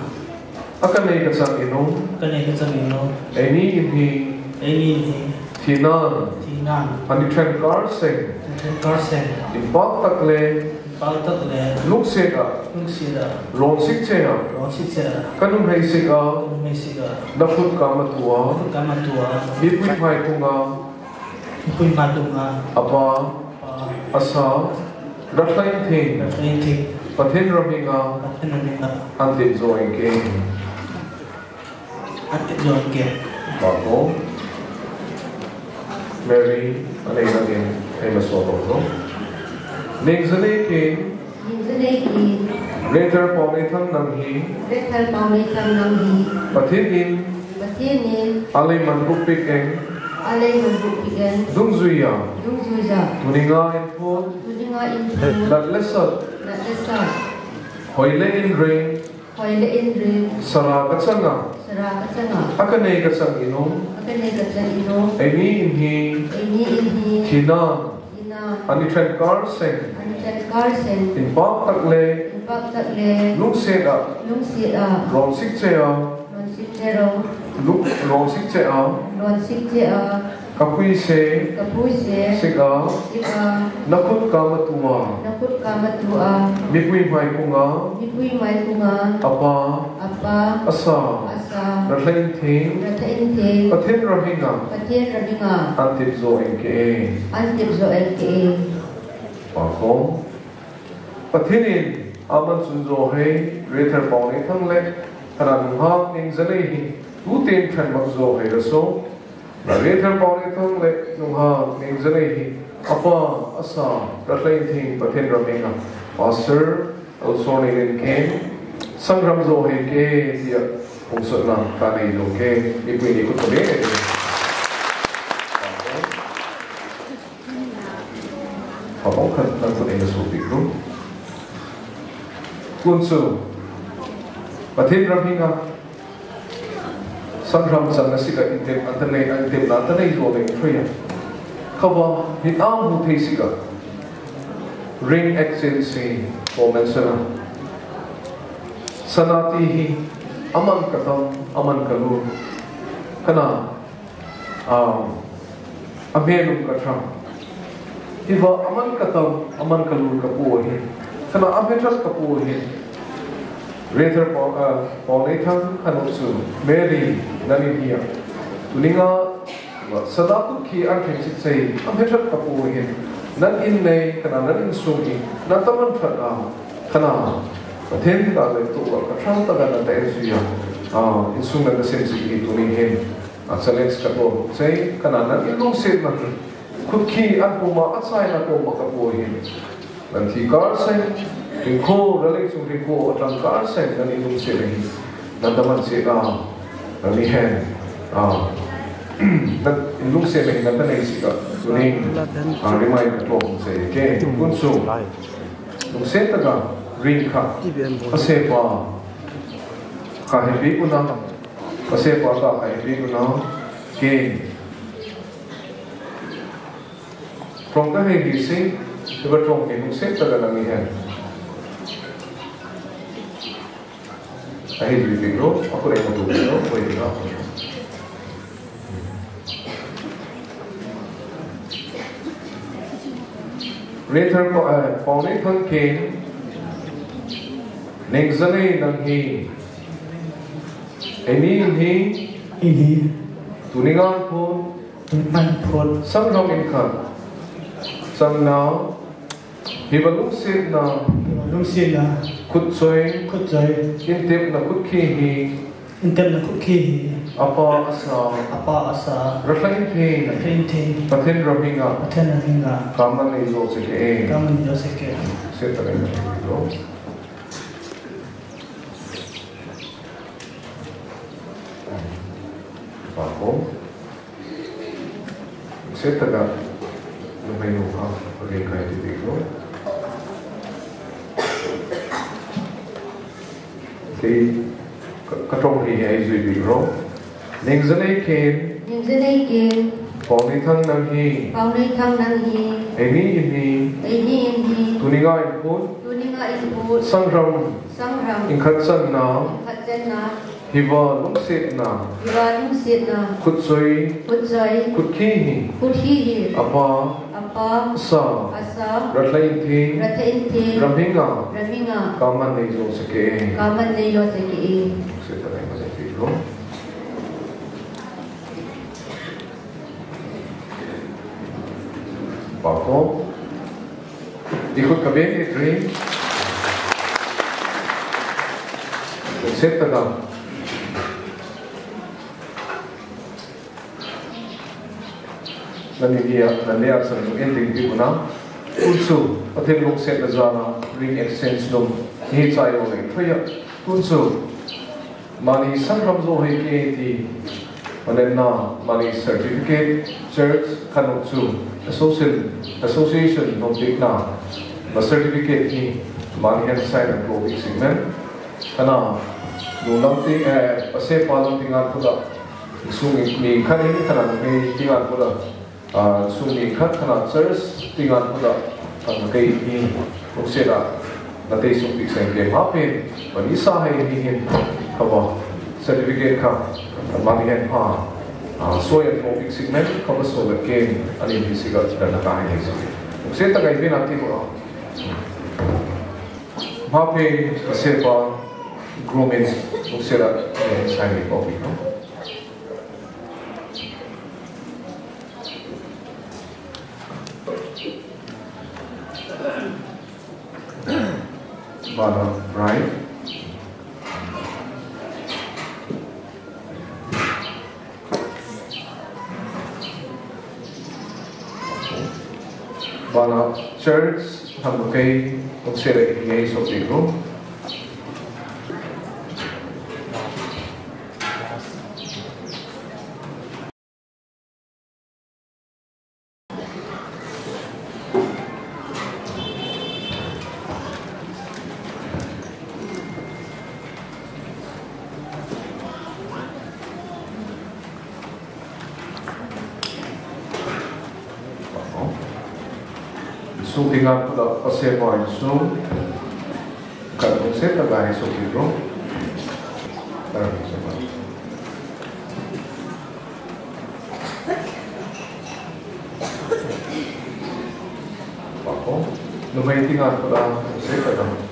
A ka nei ka chang in um. Ka nei ka chang in um. Eini in hi. Eini in hi. Thinan. Thinan. Ani then kar seng. Then kar seng. In pak tak le. In pak tak le. Lungset a. Lungset a. Ron sik che a. Ron sik che a. Ka numei sik a. Ka numei sik a. Na khut ka ma tu a. Khut ka ma tu a. Mipui phai phung a. Mipui phai phung a. Apa. Apa. Asa. Rakhai thing. Rakhai thing. Pathen ram hing a. Pathen ram hing a. An tin jo eng ke. An tin jo eng ke. Ba ko. Mary, anei nangin, ei ma so lo no. Nengjanei ken. Nengjanei ken. Reuther Paoneithang nang hi. Reuther Paoneithang nang hi. Pathen in. Pathen in. A lei man lupik eng. Alei nung bu pigen. Dungjuiya. Dungjuiya. Tuninga inphun. Tuninga inphun. Nat le sat. Nat le sat. Hoi le inring. Hoi le inring. Sara kachanga. Sara kachanga. Akanei kachang inung. Akanei kachang inung. Eini in hi. Eini in hi. Thina. Thina. Ani then karseng. Ani then karseng. Inpak tak le. Inpak tak le. Lungset a. Lungset a. Ronsik chea. Lonsik chea. Lu-, ronsik chea. Ronsik chea. Kapuise. Kapuise. Sik a. Sik a. Nakhut kama tua. Nakhut kama tua. Mipui mai kunga. Mipui mai kunga. Apa. Apa. Asa. Asa. Rathlai inthing. Rathlai inthing. Pathen raminga. Pathen raminga. Antip jo eng ke. Antip jo eng ke. Pakom. Pathen in aman chun jo hei, Rether Paoneithang le, kana nunghak Nengjanei hi, tutin thanmak jo hei la so, Rether Paoneithang le, nunghak Nengjanei hi, apa, asa, Rathlai inthing Pathen raminga, Pastor, Alsor Neilenken, sangram jo hei ke, tia, hung sotna, kanei jo ke, mipui ni khut kame. Habang khat nang khut eina sopi ko. Kun chu. Pathen raminga. Sangram channa sika intep, anta nei, intep na anta nei jo le throya. Kava, hin ang hu thei sika. Ring exchange si, ko mention a. Sana ti hi, aman katam, aman kalur. Kana, Um, amelum katha. Hiva aman katam, aman kalur kapu ahi. Kana amethas kapu ahi. Rether Pao-, uh, Paoneithang kanu chu. Mary, nani hiya. Tuninga, va, sada tu ki an khen chit sei. Amethas kapu ahi. Nan in nei, kana nan insung hi. Nan taman that a. Kana. Pathen ta le tu va katha ta kana ta insuya. Ah, insung nan ta sem si hi tuning hin. A challenge kato sei, kana nan in lungsetna. Khut khi an puma achaina koma kapu ahi. Nan thi karsei, hinkho, ralei chung hinkho, atang karsei, nan in lungsetna hi. Nan taman sela, nan ni hen. Ah. Nan in lungsetna hi, nan tanei sika. Tuning, ah, remind kato sei, ke, kun chu. Lungset taka, ring kha. Asepa. Kahipi una. Asepa ta kahipi una. Ke. Trong kahei hi si, tua trong hi hung set taka nang hi hen. Ahi jui ding lo, aku dei mo tu lo, koi ding lo. Rether Pao-, eh, Paoneithang ken, Nengjanei nang hi. Eini in hi. Eini. Tuninga inphun. Tuninga inphun. Sangram in khat. Sangnau. Hiva lungsetna. Hiva lungsetna. Khutchoi. Khutchoi. Intepna khut khi hi. Intepna khut khi hi. Apa asa. Apa asa. Rathlai inthing. Rathlai inthing. Pathen raminga. Pathen raminga. Kaman nei jo seke. Kaman nei jo seke. Set taka nei jo. Pakom. Set taka, numei nu kha, pakai kai ti ti ko. Kei, ka, katong hi hi ai jui ti ko. Nengjanei ken. Nengjanei ken. Paoneithang nang hi. Paoneithang nang hi. Eini in hi. Eini in hi. Tuninga inphun. Tuninga inphun. Sangram. Sangram. In khat channa. In khat channa. Hiva lungsetna. Hiva lungsetna. Khutchoi. Khutchoi. Khut khi hi. Khut khi hi. Apa. Apa. Asa. Asa. Rathlai inthing. Rathlai inthing. Raminga. Raminga. Kaman nei jo seke. Kaman nei jo seke. Set taka nei jo seke. Pakom. Ikhut kabeng itri. Set taka. Nani dia, nani a san ending di una. Kun chu, Pathen lungsetna jana, ring exchange nung. Hi chai lo le, thoya. Kun chu. Mani sangram jo hei ke ti. Manenna, mani certificate, church, khanuk chu association, association nom pekna, ma certificate hi mani hen sign and copy sign men. Khana, nu lam ti, eh, ase pa lam ti ngan khuda, sung mi khan in khana mi ti ngan khuda. Ah, sung mi khat khana church, ti ngan khuda, ah, kei ni, kung sera, na tei sung pik seng ke ma pen, mani sa hai ni hin, kaba, certificate kha, mani hen pa, ah, so yan ko pik sik men, kaba so la ken, ani ni sik a, na ka hai ni sik. Kung seta kai pen a ti mo. Ma pen, ase pa, grooming, kung sera, eh, sign ni ko pik no. Bana, right? Bana, church, ham kei, kung sera, eh, so pik no. Sung ti ngan khuda, ase pa in sung. Kan kung seta kai sung ti ro. Kan kung seta. Pako, numei ti ngan khuda, kung seta kai.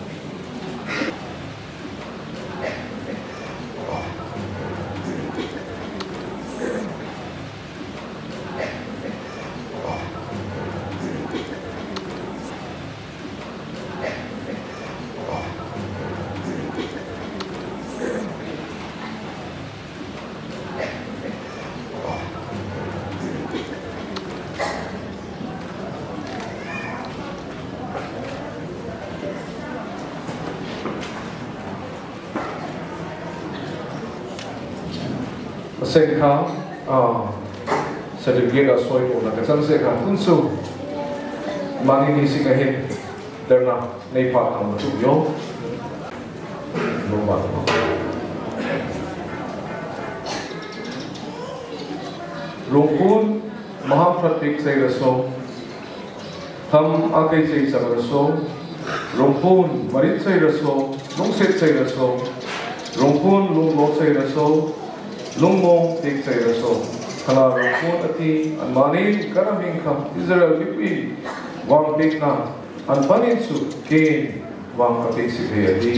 Asei kha, ah, certificate a soi ko na ka chang se kha, tun chu, mani ni sik a hin, derna, nei phat ang tu yo. Number. Rungpun, Mahamkhat Pik Sei Raso. Tham a kei sei chang raso, Rungpun, marit sei raso, lungset sei raso, Rungpun, lunglo sei raso, lungmong pik sei raso. Khala Rungpun ati, anmanin, kana hing kha, Israel mipi, vangpikna, anpanin chu, ken, vang kapik sik hei ati,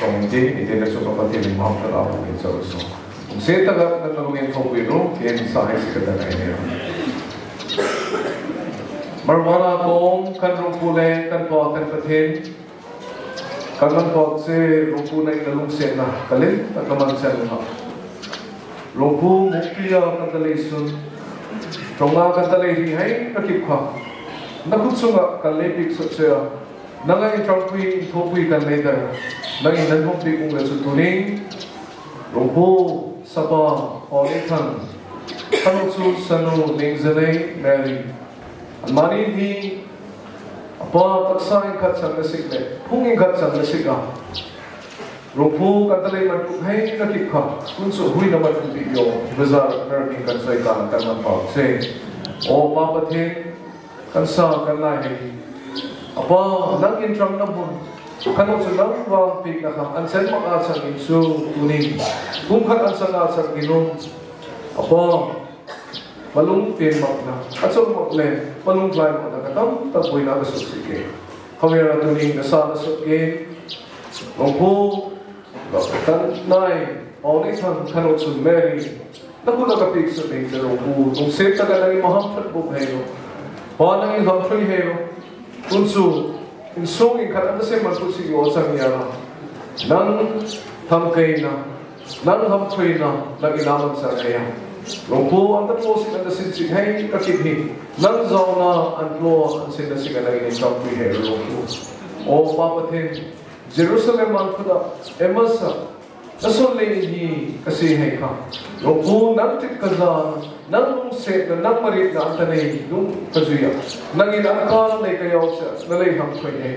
kong te, ite na chu kapatinin Mahamkhat a pik sei raso. Seta ka, ka, ka lungin thopui no, ken sa hai sik a ta nai ne. Marwana kom, kan Rungpu le, kan Pa, kan Pathen. Kan man pa se, Rungpu na in a lungsetna, ka len, ka man sen na. Rungpu, mukpi a, kan ta lei sun. Tonga kan ta lei hi hai, ka kip kha. Na khut sunga, kan lei pik sot se a. Nang a in thangpui, in thopui kan lei ta. Nang in nan hom pik ung le chu tunin. Rungpu, Sapa, Paulethang, Khanokchu, Sanu, Ningzanei, Mary. Anmani hi, apa taksa in khat chang na sik le, phung in khat chang na sik a. Rungpu, kan ta lei man tuk hai na kip kha, kun su hui na man tuk pi yo, bazar, Mary kan sai kan, kan man pa se. O, Pa Pathen, Kan sa, kan lai hi. Apa, nang in thang na mun. Khanokchu nang vangpikna kha. An sen mak a chang in su tunin. Kum khat an sang a chang in um. Apa, malung pen mak na. A chang mak le, malung lai mak na ka tam, tam pui na ka suk sik e. Khawe ra tunin, na sa na suk e. Rungpu, Kan nai, Paulethang, Khanokchu Mary, na khut a ka pik sot nei che Rungpu, lungset tah a nang in Mahamkhat bup hei lo. Pa nang in lamthui hei lo. Kun su, in sung in khat an ta se man put si yo chang ya. Nang lamkaina, nang lamthuina, nang in a man sa hei ya. Rungpu an ta tlo si an ta sin si hei ka kip hi. Nang zauna an tlo an sin na si ka nang in lamthui hei lo Rungpu. O Pa Pathen, Jerusalem man khuda, Emmaus a, Nason lei hi kasei hei kha. Lungphu nang thit kaja, nang lungsetna, nang maritna anta nei ding kajuiya. Nangin ankal nei kajao seh, nalei hang thoi hei.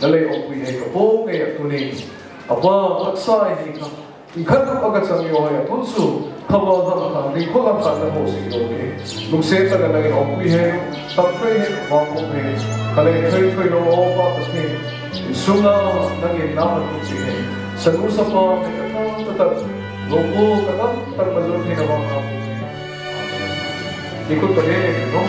Nalei ompui hei kapong ngeiya tunin. Apa, haksa hei kha. Ikhat khat kachang yo hei, tun chu, khaval dang kha, ding kho dang kha na mo sing yo ke. Lungsetna nangin ompui hei, tam thoi hei, vang pok hei. Kalei thoi thoi lo o pa ka thei. Sunga nangin na man pui hei. Sanu sapa, hei ka tam ta ta. Lungphu ka tam ta ma lo hei na vang na pui hei. Ikut pada ni, no?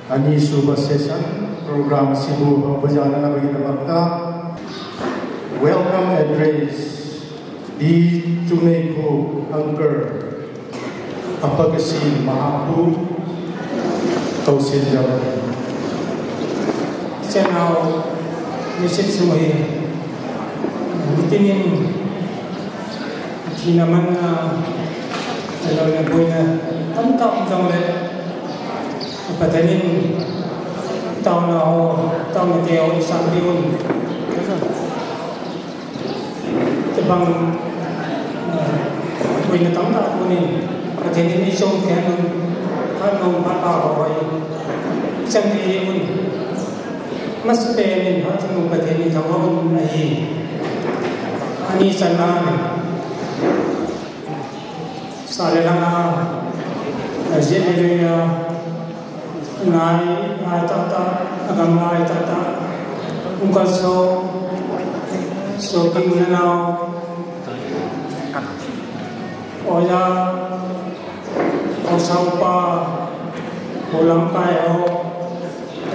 Ani suba session program sibu hong bajana na bagi na magta. Welcome address. Di Chungneikhou Uncle, Apakasi Mahapu, Tausen Jal. Channel message mo hi, nitinin, thina manna, alo na boina, tamtah jong le, Pathen in, taona ho, taona te ho, isan bi un. Tebang, eh, boina tamtah tunin, Pathen in eisong khen un, phat nom phat pha ho hoi, ichan thei un. Masapen in, Pathen in thangvah un ahi. Ani channan, sa le lhang a, eh, jet le lui a, Ngai, ngai tah tah, agam ngai tah tah. Ungkal so, sopi u le nao. Oja, haosa upa, ho lamkai ho.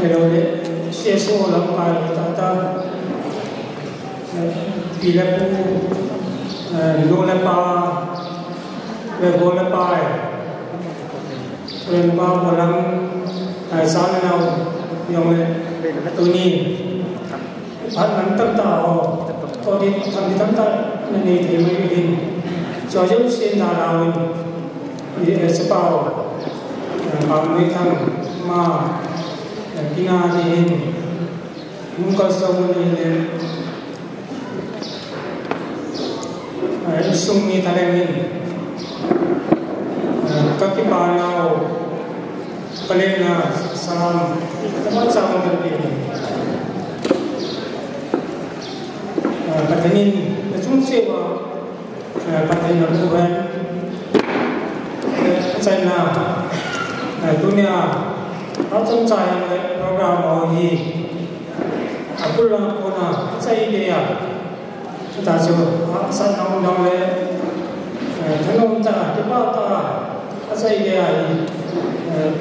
Hello le, C S O lamkai tah tah. Pi le pu, eh, nu le pa, le go le pai. Len ba bolang, eh, sa le nao, jong le, tuni. Phat lam tamtah ho, to di, tham di tamtah, na nei thei mai hin. Cho jong sin da la win. I, eh, sa pao. Eh, pa mai tham, ma, eh, pina di hin. Hung kalson u le, eh, insung mi talent in, eh, kakipah nau, kalem na salam, kaman salam kan pe. Eh, Pathen in, na chung cheh uva, Eh, Pathen in amu hen. Eh, achaina, eh, tunia, achom chai ang le program ho hi. Abul lang kona, achai le ya. Tachu, a, san nong nong le, eh, thanom ta, kipa ta, a sai le ai, eh,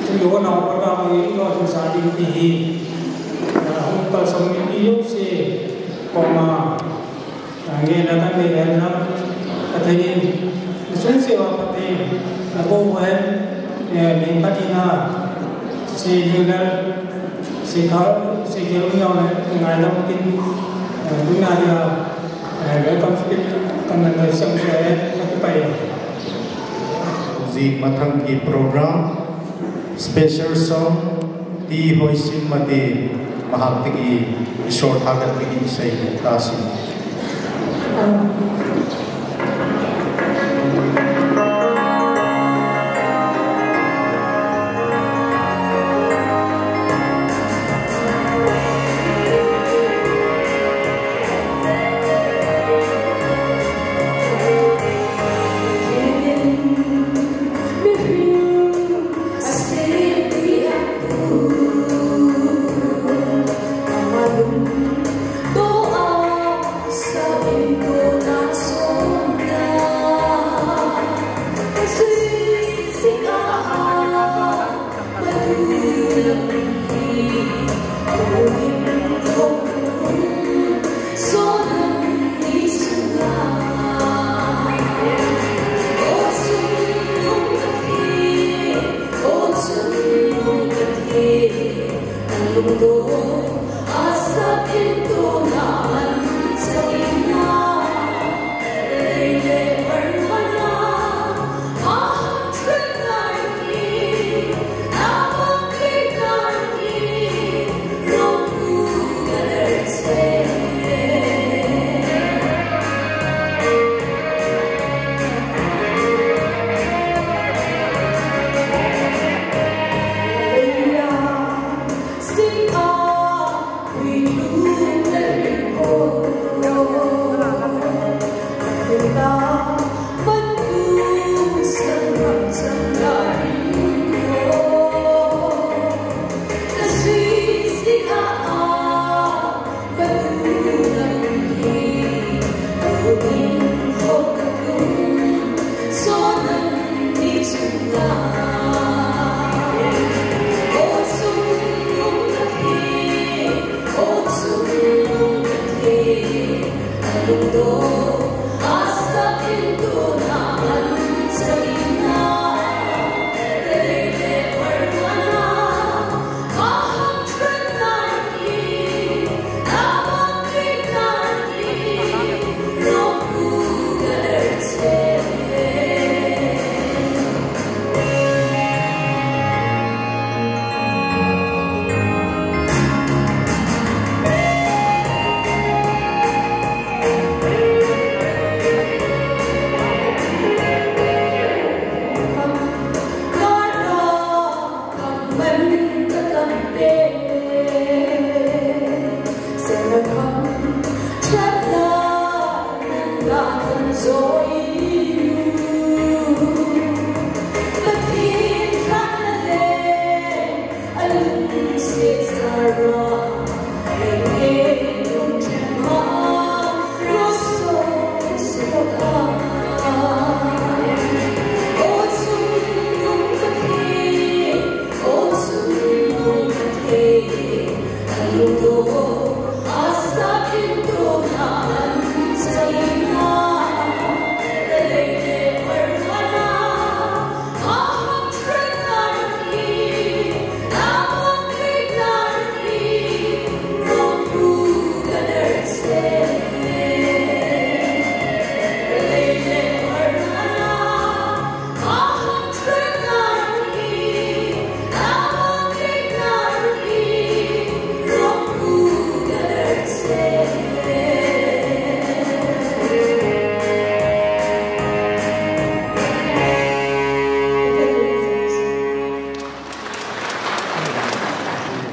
tu yo nong pa ga mo i lo tu sa ding ti hi, eh, hung pa som ni yo se, ko ma, eh, nge na kan le na, a thai ni, sun se wa pa te, na ko wa, eh, min pa ti na, se ni na, Sikha, sikha um jong le, ngaidam tin, eh, tuna dia, eh, welcome speech, kan nan siam se, eh, kati pai. Ji mathang ki program, special song, Ti Hoisim Mate, mahak tiki, short hakat tiki, sei, tasi.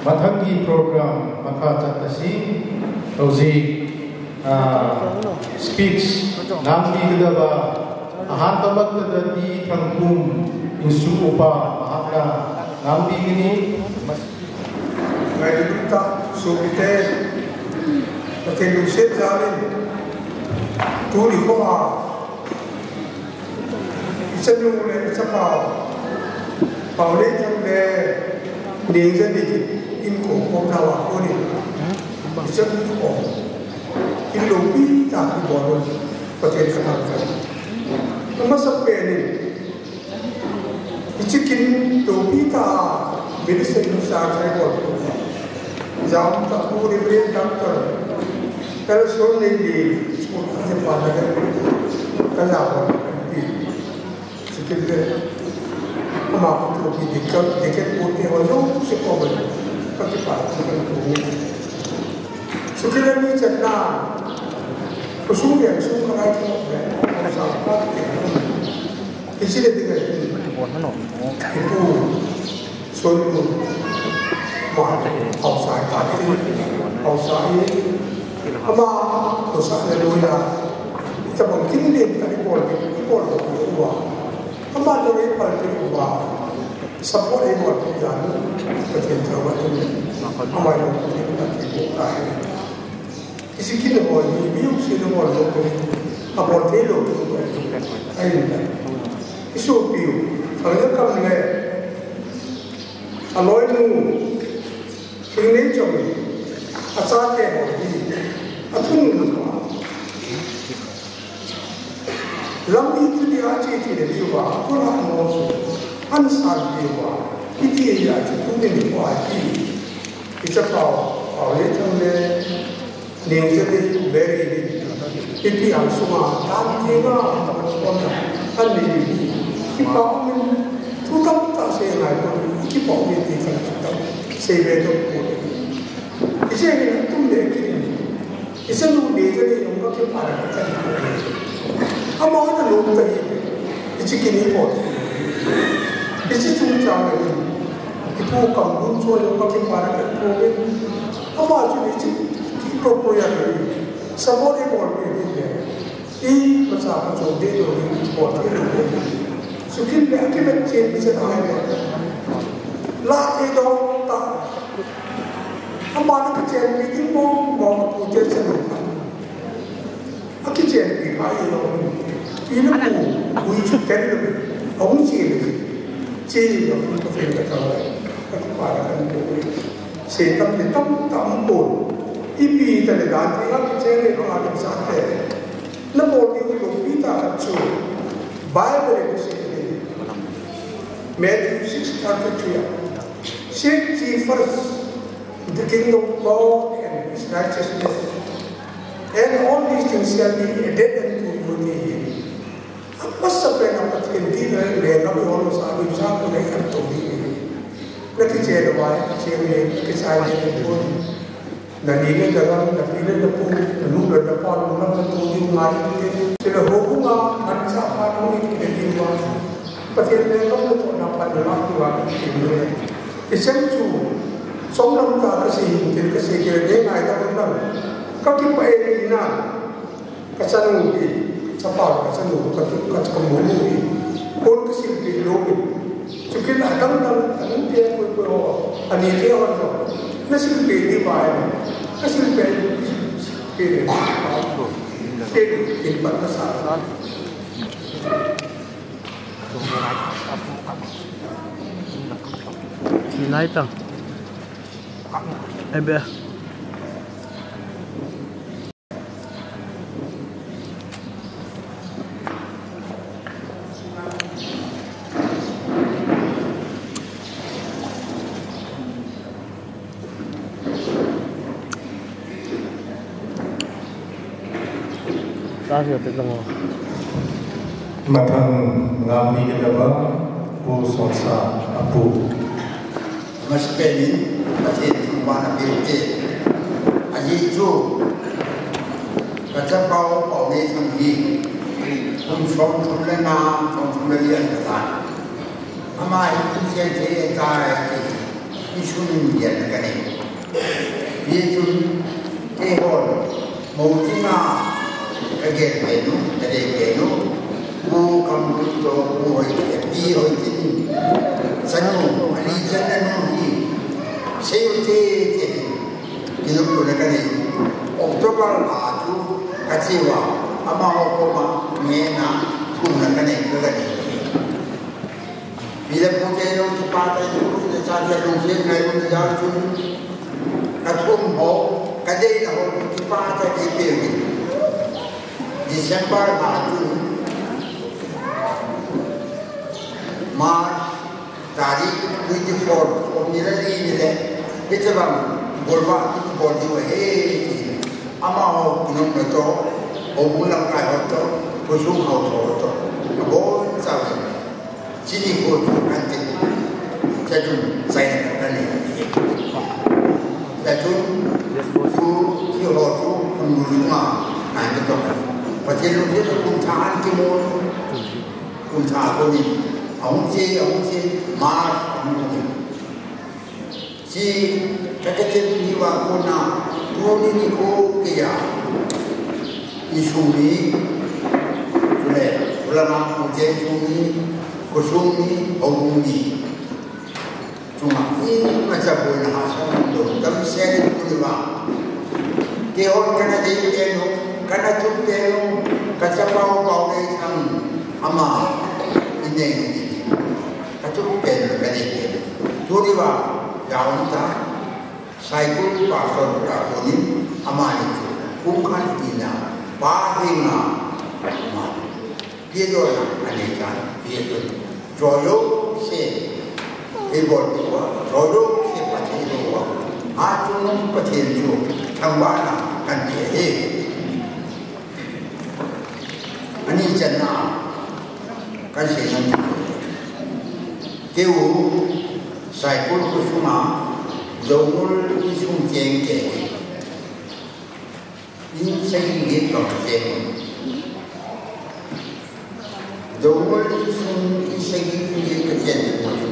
Mathang ki program makha chat tasi, hoji, ah, speech, nampi kedaba, ahan tamat kedati thangkum, insu upa, mahakna, nampi kini, mas- Ngai di kita, so kita, Pathen lungset jal in, tuni kho a, i chanu le i chapa, Paolei Thang le Neng Jadei in ko khom nau a kon in, i chanu kho, in loupi tah in i bol un, Pathen ka thangvah. Amasa pen in, hiche kin loupi tah a minister in sa chai bol. Jam ta pu Reverend Doctor Elson Neili, school ka je pa na le, ka ja bol ka pi. Sikil le, ama ko pi dikkat, dikkat pu te ho jo, se ko ba, ka kipa, ka ko. Sikil le ni chat na, ko su ya, su ka ai ko, ko sa pa te. Hiche le dinga hi, hipu, Sonnu, ma, haosa hi ta, haosa hi, ama, haosa le loiya, itobang kin le ta ibol, ibol uva. Ama jong ibol uva. Support ibol uva. Pathen thangvah in. Ama jong Pathen thangvah in. Hiche kin ho hi, mi jouse na bol lou pen, abol thei lou pen, ahin la. I sopi u, Thangjakkam le, aloinu, Thingneichong, achate ho hi, athunun ho. Lampi thudi a che che le diuva, thula mo su, an san diuva, iti hi a che tu ni ni pa ti. I chapao, Paolei Thang le, Neng Jadei Mary ni, ipi ang sunga, tan ti nga, an ni ni, kipa min, tu tam ta se ngai ko, kipa min ti kan tu tam, se be to ko. Ise ni tum de ki ni. Ise nu de ke ni yong ka ke para ka ta ni. Ama na lo ta ni. Ise ki ni ko. Ise chung cha ni. Ipu kam lun cho yong ka ke para ka ko ni. Ama chu ni chi ki ko ko ya ni. Sa mo ni mo ni ni. I, macha ka chom de lo ni, bol thei lo ni. Sukhin le akivet chen ni se thang le. La thei dong ta. Ama na kichenpi ding mong mong pu te se lo ta. Akichenpi ka i lo ni. I na pu, pu i chu ten lo ni. Ahung che lo ni. Che lo ni ka fen ka ta lo. Ka pa la ka ni lo ni. Setan te tam tam bol. Ipi ta le dan te ka kichen le ka sa te. Na bol diu loupi tah khat chu Bible in asei ahi. Matthew six thirty-three. Seek ye first the kingdom of God and his righteousness, and all these things shall be added unto you, ati ahi. Amasa pen a Pathen ding le, le ngam i hol masa ding sa ko le kan to ding ahi. Na kichen le, na kichen le, na kichai le, Na ni le na gam, na pi le na pu, na nu le na pa, na lam na tu ding ngai te. Chule ho bunga, man cha pa ding ni te ding wa. Pathen le kam le to na pa na lam tu wa ki le. Kisem chu, som lam ta ka si hin te ka si ke le ngai ta lam. Ka ki pa e ni na. Ka chanu hi, chapa ka chanu, ka chu, ka chu ka mu nu hi. Kon ka silpeh lou hi. Chukit a dang dang, a nu te koi koi ho, a ni te ho ho. Na silpeh ni bai ni. Ka silpeh, silpeh ni. Ke ni, in pat ka sa. Ni lai tang. Ai be. Mathang ngami kadaba, Pu Songsa, apu. Masapen in, Pathen thangvahna peh ute. Ajeh chu, ka chapau Paoneithang hi, kum somthum le nga, somthum le li ahi tan. Ama hi kum seng thei ahitai ti, i sun in gel na ka nei. Hijeh chun, keihon, Mouching a ka gel pen u, ka dei pen u, Pu Kamlun toh Pu Hoikin, Pi Hoikin, chanu, ali chan nanu hi, sei u te te, kinop lona ka nei. October Kati uva, amaho koma ngehna, thumna kanei, kanei. Pi le pu te jong kipah tah in, pu le cha te lungset ngai lou na jal chun, kathum ho, kadeina ho, kipah tah in eipeh uvin. December lha chun, March tarik twenty-four, kum ni le li ni le, hiche bang golvah kibol diu ahi, ti. Amaho kinopna toh, houbung lamkai ho toh, khosung haosa ho toh, kabonchauvin. Chuni kho chu kan ti. Chachun chaina kanei. Chachun chu, hiho chu, kum ni sunga, nai katoh. Pathen lungset a kum thah a kimu. Kum thah a konin, ahung che, ahung che, March ahung che. Chi, ka, ka chet ni uva kona, tuni nikho geiya, insung mi, chule, chule ma, pu te insung mi, khosung mi, houbung mi. Chunga, imacha boina hahsa ngamlou, damsel in tuni uva. Keihon kana dei pen u, kana tup pen u, kachapa u Paoneithang ama, inei u. Katup pen u, kadei pen u. Tuni uva, jaum ta. Saikul Pastor Kra Tonin, amani chu, pung khat tina, pa henga, amani. Pidohna anei tan, pi chun, jojo se, ibol pi uva, jojo se Pathen uva. Achungnung Pathen chu, thangvahna kanei ahi. Ani channa, kansei nom chu. Keu, Saikul khosunga, Doungel insung cheng kei. In sagi get bang kachen. Doungel insung in sagi get kachen mo chu.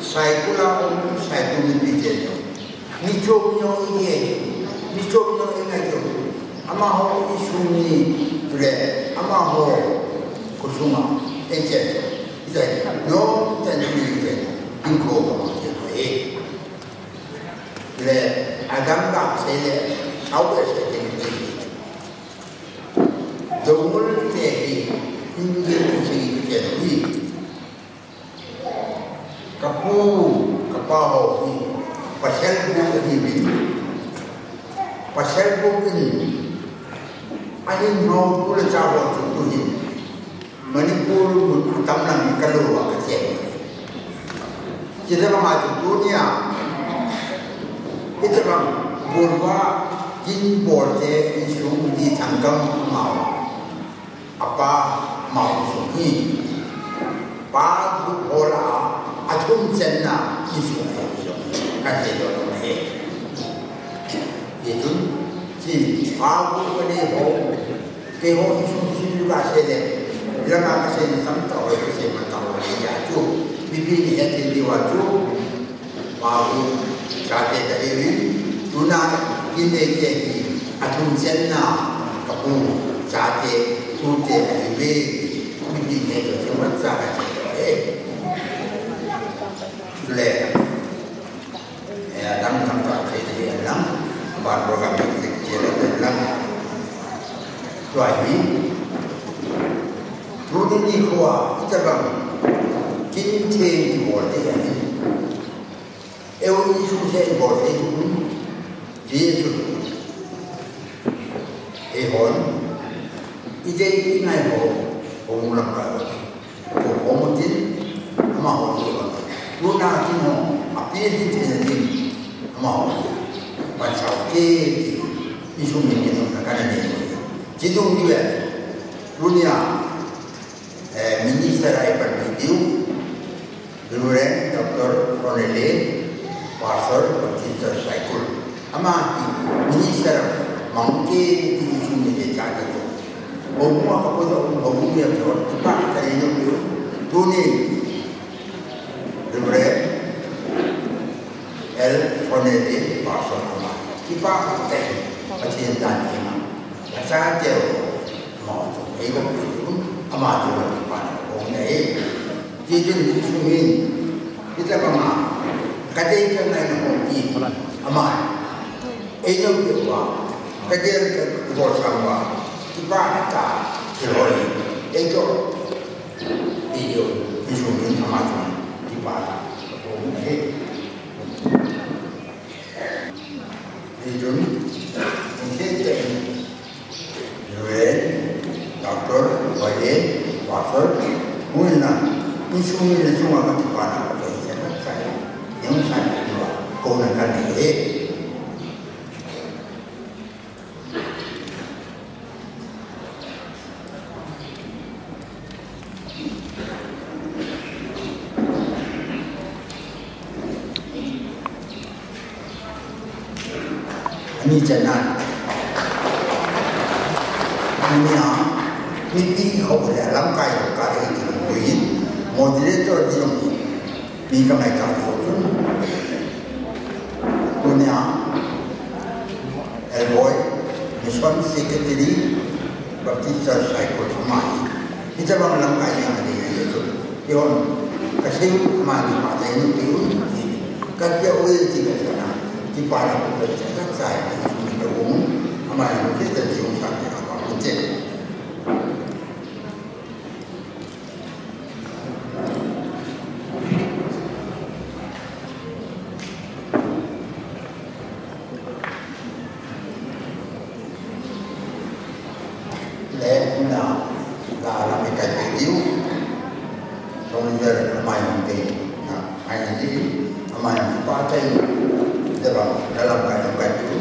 Saikul a um, Saikul mipi chen chu. Mi chom neo in ye. Mi chom neo in ye. Amaho insung ni tule. Amaho khosunga. Eichen chu. Ite. No, ten ni ite. Inko kama chen mo e. Le, adam ba sei le, sao le sei te ni. Doungel te hi, India te hi, te hi. Kapu, kapa ho hi, pasal bu hi bin. Pasal bu bin. Ahin ho, pu le cha ho chu tu hi. Manipur mun atam lang kalou a kachen. Chule banga chu tunia, hiche bang golvah kin bolte insung di thangkam amau. Apa amau insung hi. Pa gu hola athum channa insung hi ti jong kache jong hi. Hichun, chi pa gu kani ho. Keiho insung sung u kasei le, langa kasei ni tamtah ho, kasei matah ho, ya chu, mipi ni hethei diu a chu, pa gu chate kahiuvin, tuna, kin neite hi, athum channa, kapu, chate, tute, ahiuve, mipi ni hethei diu a chu, matah kasei diu ahi. Chule. Eh, adang tamtah thei thei alang, aban program thei thei alang. Tua hi, tuni nikho a, itabang, kin theng kibol thei ahi. Eu insung theng kibol thei tu, Jesu. Eihon, idei ingai ho, hung lamkai ho. Ko, ko mo tin, amaho tu ho. Tuna tin ho, api tin tin tin, amaho tu. Pansau ke ti, insung min tin na kana ni. Ti dung ni ve. Tunia, eh, minister ai pan ni diu. Reverend Doctor Ronelin, Pastor Baptist Church Saikul. Ama hi minister mang ke ti sung ni te cha ni ko. Houbung a kapu to, houbung ya to, pa ka ni no. Tuni Reverend L Ronelin, Pastor ama. Kipah tah in, Pathen dan in ama. Cha te o. Ama chu, eiho pi chu, ama chu, pa na ko nei. Ti tin ni sung hin, ita kama, kadei kangaina ho ti, ama. Eino pi uva, kadei ka bol sang uva, Kipah tah, thil hoi, eiho, eiho, insung in ama chun kipah tah, eiho, eiho, Reverend, Doctor, Y A, Pastor, hung in lang, insung in lang sunga kipah tah, kipah tah, kipah tah, kipah tah, kipah tah. Ani channa. Ani a, mipi ho le lamkai lo ka le ti lo in. Moderator ti lo. Mi ka mai ka ho chun. Tunia, Elboy, Mission Secretary, Baptist Church Saikul ama hi. Hitabang lamkai ni ama dei hi chu. Kihon, ka sei u ama ni pa dei ni pi u ni. Ka tia u ti ka sana. Ti pa na ko ka cha ka cha ni chu ni ka u. Ama ni ke ta ti u sa ni ka pa u che. Le na la la me kai kai diu. Song le mai hong ke na ai na di ama yang pa tai de ba la la kai kai diu.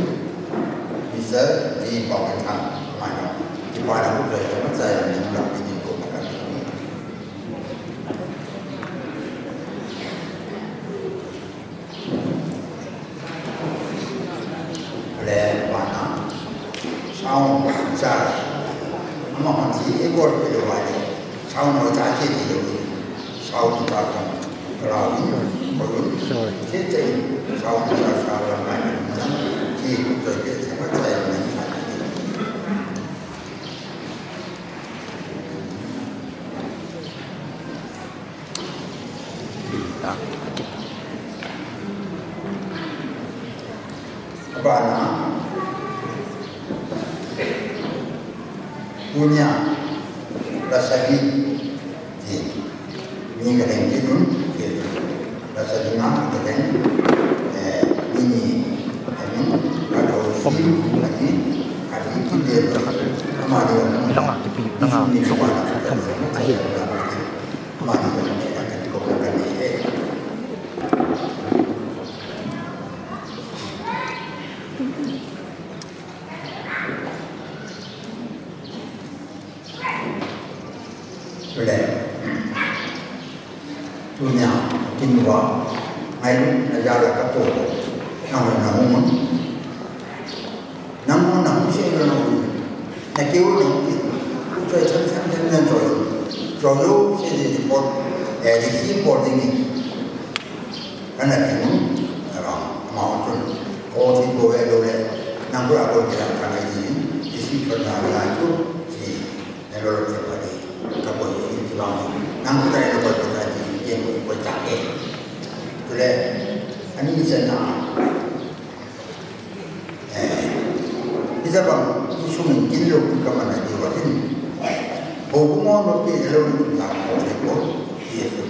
Ni sa ni pa kai tha mai na. Ti pa na ku kai ma sai ni la pi ni ko ma kai. Le bana, sound charge. Ama hon si e bol pe lo wale. Sound mo ta ke ti lo. Sound ta ko. Sorry. Sorry. Ke te sound charge sa la ka ni. Ki to ke sa ma sa ya ni sa ni. Abana. Punya. Lasagi. Ni ka deng ni dun. Lasagi na ka deng. Eh, ni ni. Ka do si. Ka ni. Ka ni tu de. Ama de. Nanga kipi, nanga kipi. Ahi. Tunia, kin wa, ngai lu, na ya la ka to, na na hung. Nang mo nang se na na u. Na ke u na u. U choi chan chan chan na choi. Choi u se de de pot. Eh, de si pot de ni. Kana ke nu. Ara, ma u chun. Ko si ko e lo le. Nang ko a ko ke la ka na ji. De si ko na la chu. Si. Ne lo lo ke pa de. Ka ko ji ki bang. Nang ko ta lo ko ta ji. Ke ko ko ta ke. Tu le. Ani se na. Eh, ijabang, isung in kin lo kin kaman na diu atin. Houbung ho no pi lo kin ta ko le ko, Jesu.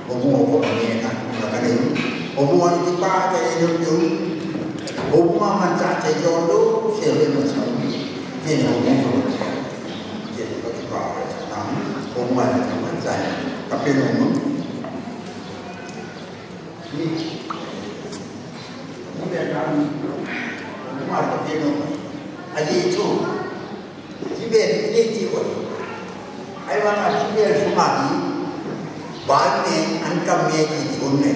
Houbung ho ko ni na, na ka ni. Houbung ho ni pa ta ni lo pi. Houbung ho man cha cha yo lo, se le man sa. Kin houbung ho. Jesu ko pa ta na. Houbung ho ni ta man sa. Ka pe lo mo. Ni, ni bel kan, ma ko ti no. Aji chu, ti bel ni ti ko. Ai wa na ti bel su ma ni. Ba ne an kam ne ti ti un ne.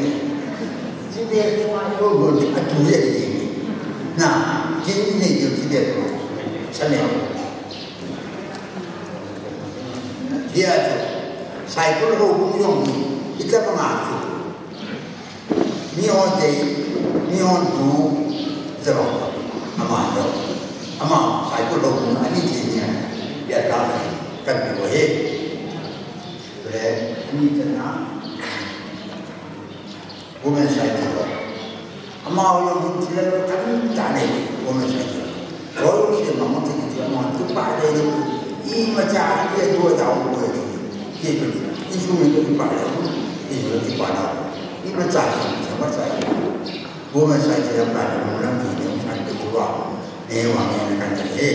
Ti bel su ma ko go a tu ye ni. Na, ti ni ti bel. Sa ne. Dia chu, Saikul houbung jong hi, ita ma nga chu. Mihon dei, mihon tu, jabang, ama jong, ama, Saikul lo, ani ti ni, ya ka, kan ni wo he. Le, ni tena, women side lo. Ama jong hin ti le, kan ta ne, women side lo. Ko se ma mo ti ti ama tu pa de. Imacha, i tua dau ko e. Ke tu, i su me tu pa le, i su ti pa na. Imacha, imacha. Women Society lam ka na mo lam ki ne san pe tu wa. Ne wa ne kan te.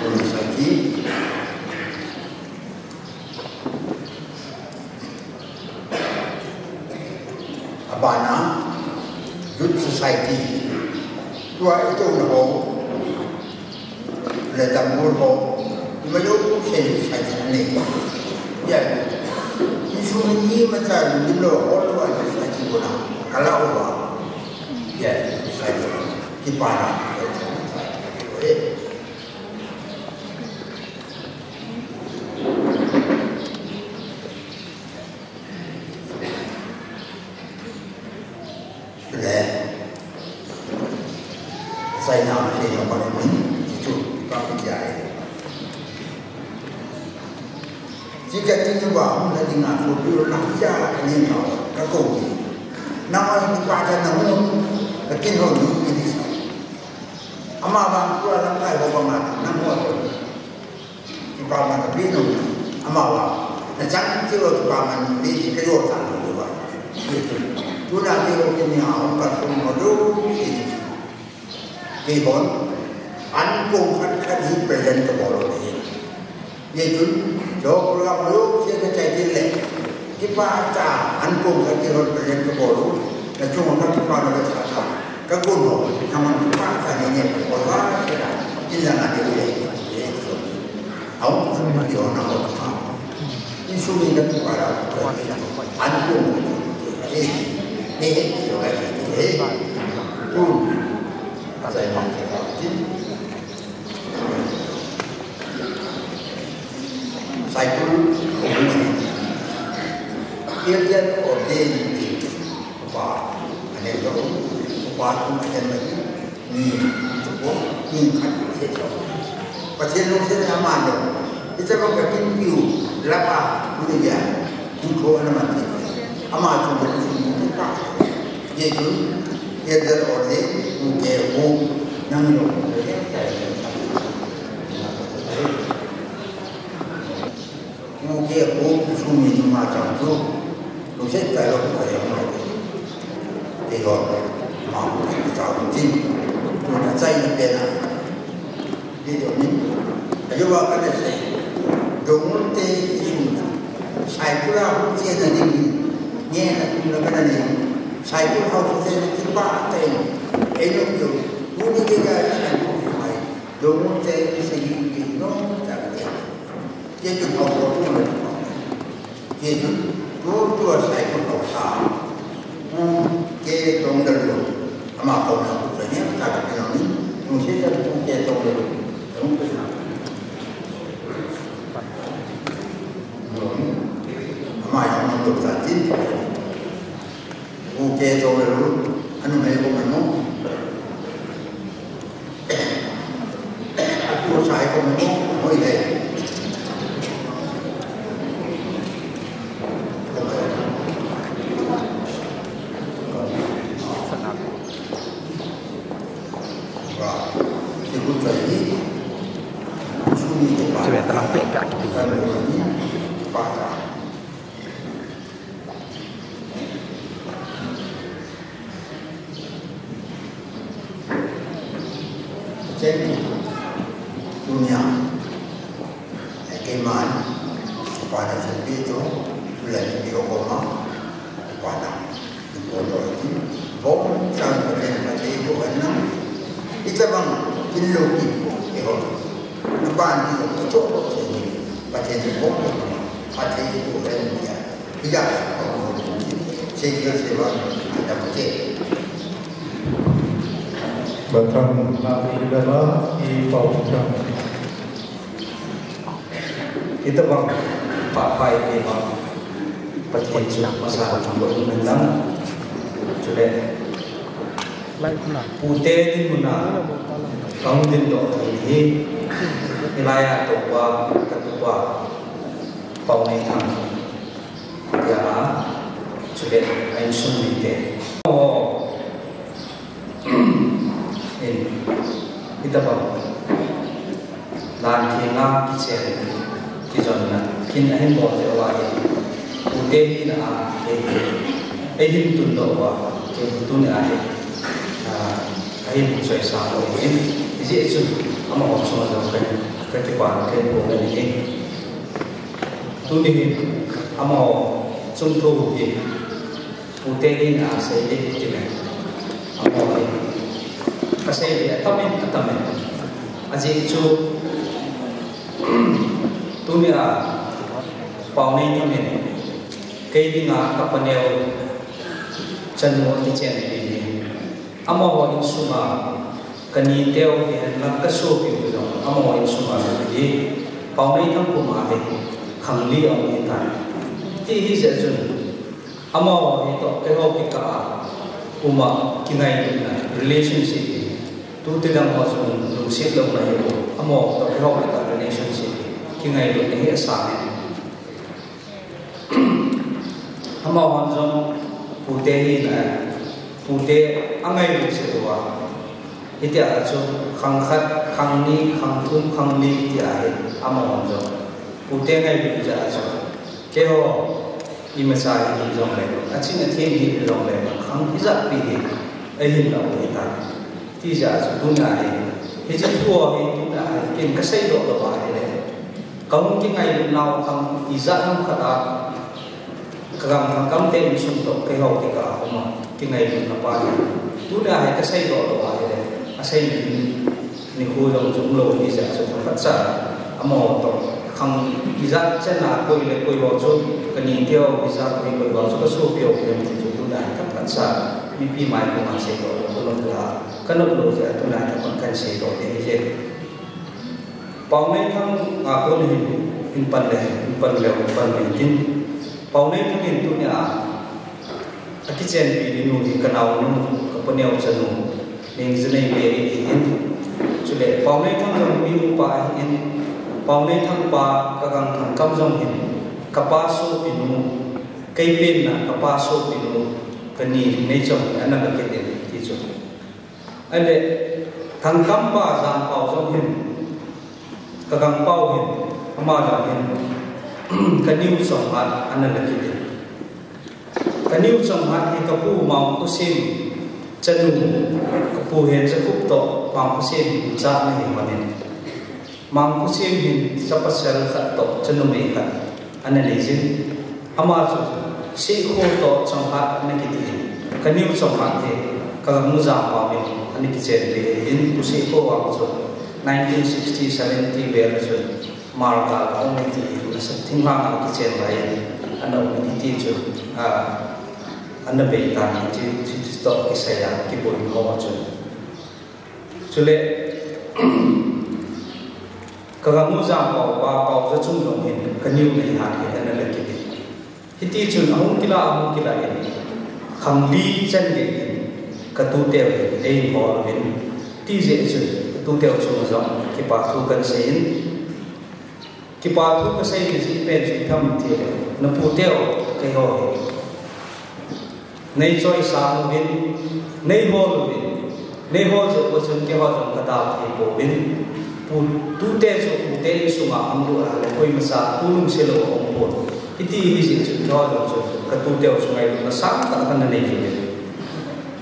Women Society. Abana, Youth Society. Tua ito na ho. Le tambul ho. Ima yo se society na ne. Ya. Isu ni macha ni lo ho lo society ko na. Kala ho. Ya, society. Kipana. Eh. Le, sai na ma se no pa ni, ti chu, pa ku ja e. Ti ka ti ni wa, hum la ti na, so pi ro na, ja, ka ni na, ka ko ni. Na ma ni pa ja na hum, ka kin ho ni, ni sa. Ama ba, ku la kai ho ba ma, na ho. Kipaman ka pe nom na, ama wa. Na chang ti lo kipaman pe ka yo ta lo wa. Ye tu. Tuna ti lo kini a hung ka sum mo do. Ye tu. Kei bon. An kong khat khat hi present ka bol lo ni. Ye tu. Jo program lo se ka chai ti le. Kipa ta an kong khat hi present ka bol lo. Na chung ka kipa na sa ta. Ka gun ho. Na man kipa ta ni ne ko wa se da. Kin la na de le. Ye tu. Au, sumi ki ona ko ma. Insumi na tu para ko. An ko. Eh, eh, eh, eh. Tu. Sai ma. Sai tu. Dia dia ko de. Upa. Ane to. Upa tu ma jan ma. Ni, ko, ni khat se chau. Pathen lungset a ama jong. Hiche bang ka kin piu, lapa, ni dia. Kin ko ana man ti. Ama chung ko chung ko pa. Ye chung, ye der orde, ku ke ko, nang lo, ye chai. Ku ke ko, ku sumi ni ma chang chu. Lungset kai lo, kai lo. Te lo, ma, ku chau tin. Ku na chai ni pe na. Ti dong in, ajo va kana sei. Dongul te isun. Saikul a hu che na ding. Nge na kum na kana nei. Saikul hau hu che na kipa te. Ei no kyo. Hu ni ke ga saikul mai. Dongul te sei ni no ta ke. Ye tu hau ko tu na. Ke tu, tu, tu a sai ko ko sa. Ku ke tong da lo. Ama ko na ku sa ni ka ka pina ni. Ku se da ku ke tong da lo. Tong da na. Ama ya no do sa tin. Ku ke tong da lo. Anu me ko me no. Atu sa ko me no. Oi le. Sebe talang pe ka kiti. Chen tunia. Keiman, Pathen chen pi tu, tu le ni ko ma, Pathen. Bom chang Pathen Pathen ko kan na. Ita bang kin lo ki ko e ho. Ban ki ko to ko se ni. Pathen ko ko ma. Pathen ko kan ni ya. Ida ko ko se ki se ba. Ida ko se. Batang na ida ba i pau chang. Hitabang pahpai te bang Pathen chu masa thangvah in lang. Chule pute dinmun a kahung dingdoh thei hi, hilai a toupa, katupa Paoneikhang tia, chule a insung mite. Oh. In, hitabang Dan khenga kichen, kijonna, kin ahin bol jeh uva hi, pute hina a, kei hi, eihin tundoh uva, kei hi tuni a hi, ah, ahin choisang u ahin, hijeh chun, amaho chunga jong ka, ka kipa, ka kipa ahi. Tuni hin, amaho chung thu hi, pute hina a sei ding ti le, amaho hi, ka sei ding atam in, atam in. Ajeh chu, tuni a, Paonei Thang in, kei dinga ka paneo chanu akichenpi hi, amaho insunga, ka ni teu hihen lang ka sopiu jong, amaho insunga hi, Paonei Thang puma hi, khang li aum ahitan. Ti hijeh chun, amaho hi toh keiho kikah a, uma kingailutna, relationship hi, tute dang ho chun lungset louna hi, amaho toh keiho kikah relationship hi, kingailutna hi asang e. Amahon jong pute hina, pute angailut jeh uva. Hitia chu khang khat, khang ni, khang thum, khang li tia hi amahon jong pute ngailut jeh a chu. Keiho imacha hi hijongle, achin athem hi hijongle, khang ijat pi hi eihin lau ahitan. Ti jeh a chu tuna hi, hiche thu ho hi tuna hi, ken ka seidoh lou va ahile, ka hung kingailut nau khang ijat ham khat a, ka gang Thangkam te insung toh keiho kikah a um a, kingailutna pa hi. Tuna hi ka seidoh lou va ahile, aseina ding nikho jong chu umlou ahi jeh a chu themkhat cha, amaho toh khang ijat chan a koi le koi ho chu, ka ni teu ijat koi koi ho chu ka sopiu ahi ti chu tuna hi themkhat cha, mipi mai koma seidoh lou, ka nop lou jeh a tuna hi themkhat kan seidoh ding ahi je. Paonei Thang a kon hin, hin pan le, hin pan le, hin pan le tin. Paonei Thang in tunia akichenpi ding nu hi ka naonu, ka paneo chanu, Nengjanei Mary ahin. Chule Paonei Thang jong mi upa ahin. Paonei Thang pa ka gang Thangkam jong hin, ka pa sopinu, kei penna ka pa sopinu, ka ni nei jong ana la kit in ti chu. Ahile, Thangkam pa Jampao jong hin, ka gangpao hin, ama jong hin, ka niu chonghat ana la kit in. Ka niu chonghat hi ka pu Mangkhosem chanu, ka pu Henjakhup toh Mangkhosem hi ucha ana hi hon in. Mangkhosem hin chapa sel khat toh chanumei khat ana nei jin. Ama chu Seikho toh chonghat ana kiti hin. Ka niu chonghat hi ka gangnu Jampao in ana kichenpi hin, Pu Seikho vang chu nineteen sixty, seventy vel a chun Marga ka um e ti hin, nasa thinglhang a kichen lai in ana um e ti chu, a, ana bei tan ti, ti, ti toh kisai a kiboina ho a chun. Chule, ka gangnu Jampao pa, Paoja Chung jong hin, ka niu nei hat hi ana la kit in. Hiti chun ahung kila, ahung kila in, khang li chan gei in, ka tuteu hin, ei hol uvin, ti jeh chun, ka tuteu chunga jong, kipa thu kan sei in, Kipa thu ka sei ding jeh pen chu ipi ham ti le, na puteu keiho hi nei choisang uvin, nei hol uvin, nei hol jeh uva chun keiho jong ka dal thei pouvin, pu, tute chu pute insunga hung lut a le koima cha tu lungset lou a um pon. Hiti hi jeh chun keiho jong chu ka tuteu chu ngailutna sangtah kana nei uvin.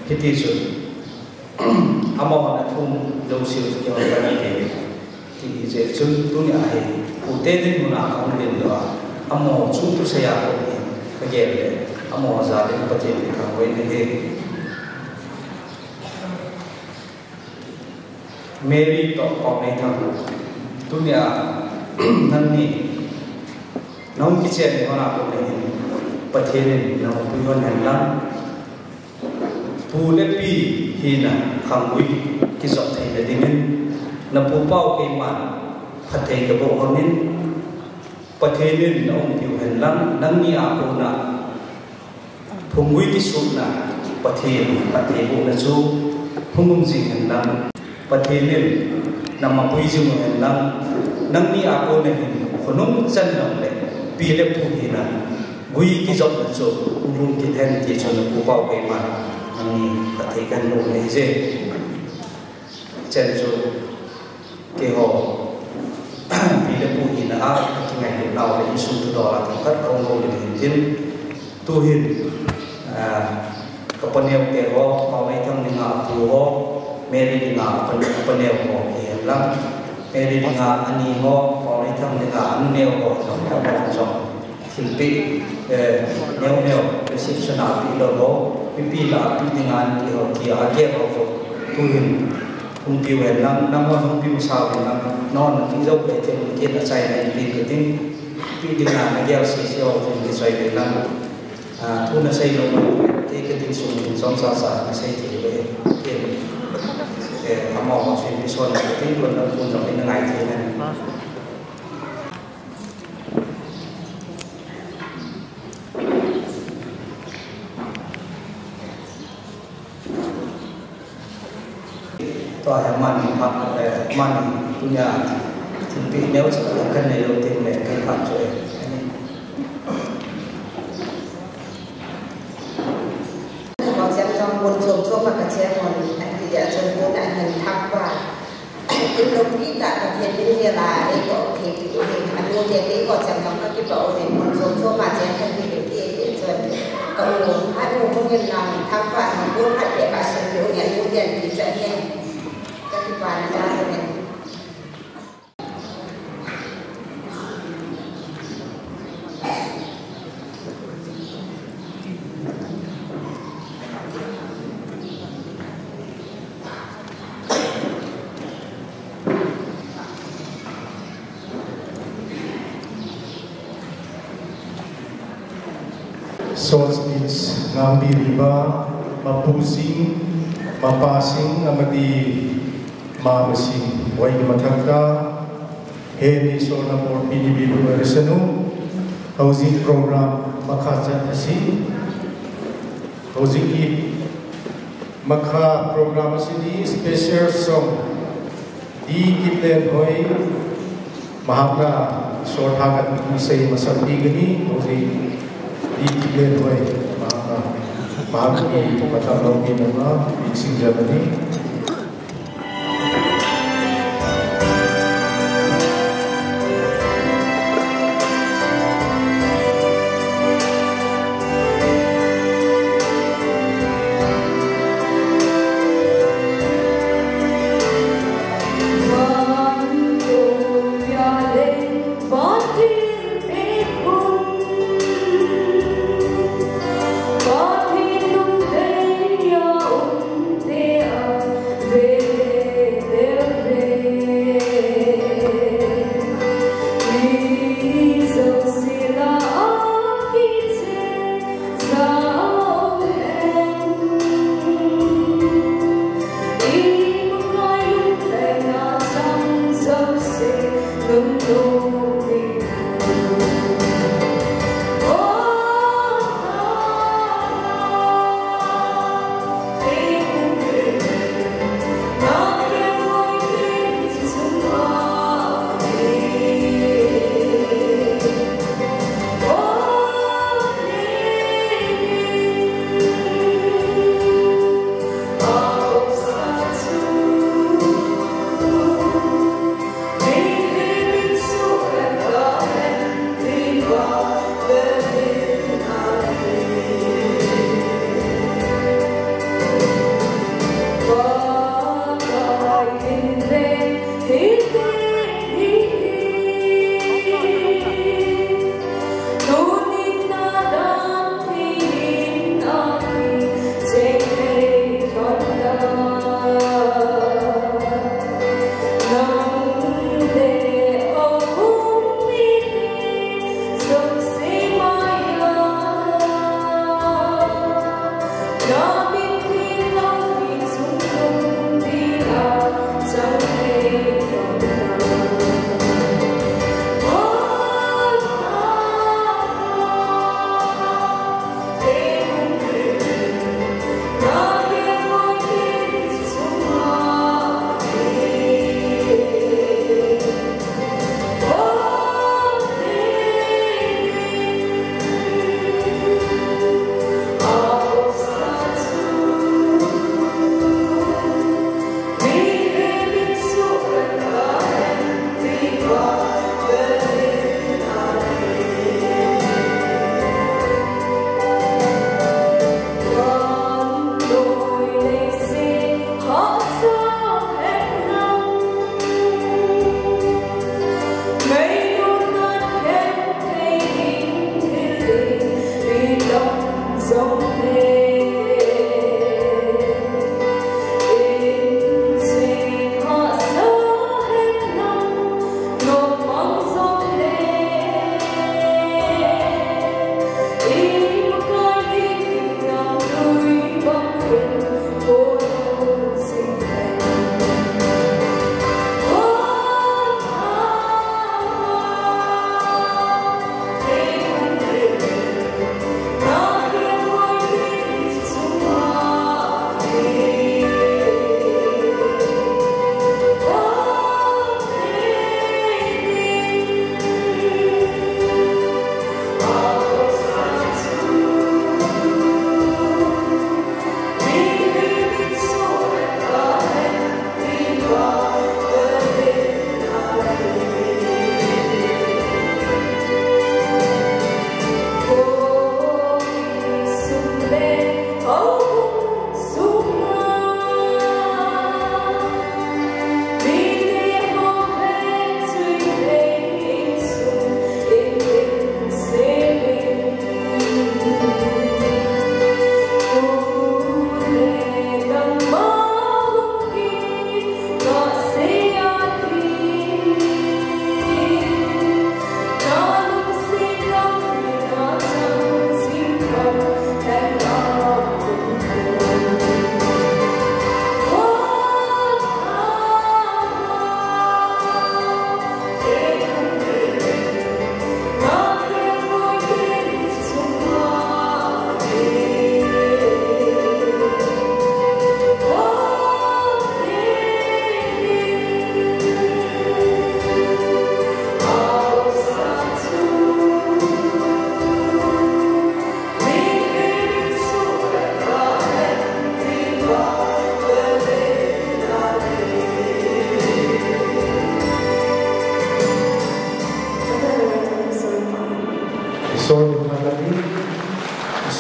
Hiti chun Amahon athum jouse chu keiho kana pe uve. Ti jeh chun tunia hi, pute dinmun a kahung len doh a, amaho chung thusei a kon hi kagel le, amaho jal in Pathen in thangvah in ahi. Mary toh Paonei Thang, tunia nangni nahung kichen ni hon a kon hin Pathen in nahung pui hon hen lang. Pu le pi hina khanggui kijop theina dingin, na pu Paokeiman phatthei kaboh hon in, Pathen in na umpiu hen lang, nangni a kona phunggui kisutna, Pathen phatthei bohna chu hung um jing hen lang. Pathen in na mapui jing u hen lang, nangni a kona hin khonung chan lang le pi le pu hina gui kijopna chu hung lhung kit hen ti chu na pu Paokeiman nangni phatthei kahin boh ahi je. Chen chu keiho Na, kingailutnau le insung thudol a themkhat kahung houlim in tin, tuhin, ah, kapaneo te ho, Paoneithang dinga apu ho, Mary dinga apa, apaneo ho, hihen lang, Mary dinga ani ho, Paoneithang dinga anu neo ho, jong, jong, jong. Thilpeh, eh, neo neo, reception a peh lou ho, mipi lah a peh dinga an peh ho, tia agel ho, tuhin, hung peh uhen lang, nangho hung peh masau hen lang, nangho napeh jou uve tin, ken achaina in peh kating, peh dinga nagel sese ho, tin kichoi uhen lang, ah, thu nasei lou, kei kati sung in chomcha cha nasei thei uve, ken, eh, amaho chu in peh son kating, kon na kun jong in nangai thei uhen. Tua hi amani phat, eh, amani tunia thilpeh neocha kanei lou teng le kei phat chu, eh, ani. Ka cheng jong mun chom chom a ka cheng un, ahi a chun mun a hin thangvah. Kin loupi tah Pathen min jal a, eikou thei pi u hin, anu te keikou chang lam ka kipah u hin, mun chom chom a cheng khat hi pi ti ti chun, ka mu, anu hung in lang, thangvah in, mun khat beh ka sem pi u hin, anu te an ti chu ahi, ka kipana dan u hin. Sot speech ngambih uva, Mapu Sing, Mapa Sing, amadi Mama Sing, hoiya mathangta, heni sona porpi ni bibu resanu, housing program makha chat asi, housing i Makha program asini special song, D. Kiplenhoi, mahakna sotha kan isei masapi kani, hoji D. Kiplenhoi, mahakna, mahakna, matam lo pi nama, mixing Germany.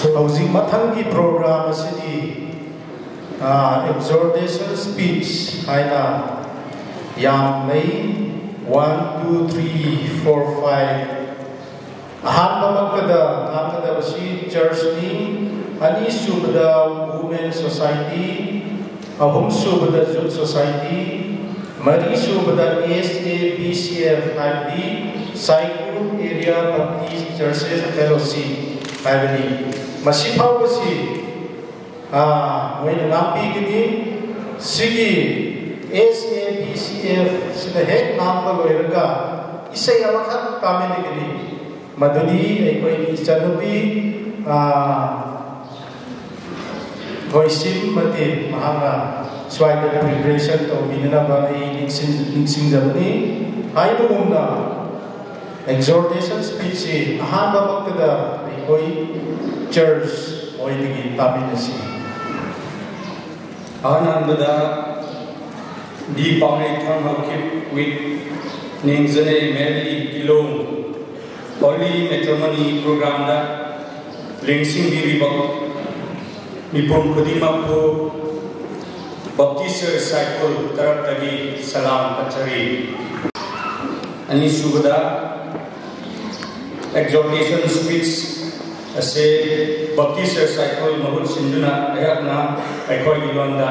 Hojing mathang ki program asidi, ah, exhortation speech haina yang lei, one, two, three, four, five. Ahanba bang kada, ngam kada basi church ni, ani subada women society, ahum subada youth society, mari subada S A B C F haibadi, Saikul Area Baptist Churches Fellowship haibadi. Masi phao basi, ah, moina ngam pi kini, sigi S A B C F sina hek nam ka loi raka, isei amakhat tamini kini. Maduni, eikoi ni ichanupi, ah, Voisim mati mahanga suaida preparation to minana ba ei ningsing, ningsing jabani. Hai nungna exhortation speech si ahanba bang kada eikoi church oi digi tabi nasi. Ahanba da di Paunei Thang Haokip with Ningzane Mary Kilong. Holy Matrimony Program da lingsing diri bak mipum khudima pu Baptist Church Saikul tarap lagi salam kachari. Ani subada exhortation speech ase Baptist Church Saikul mahut sinduna ayakna aikoi ilonda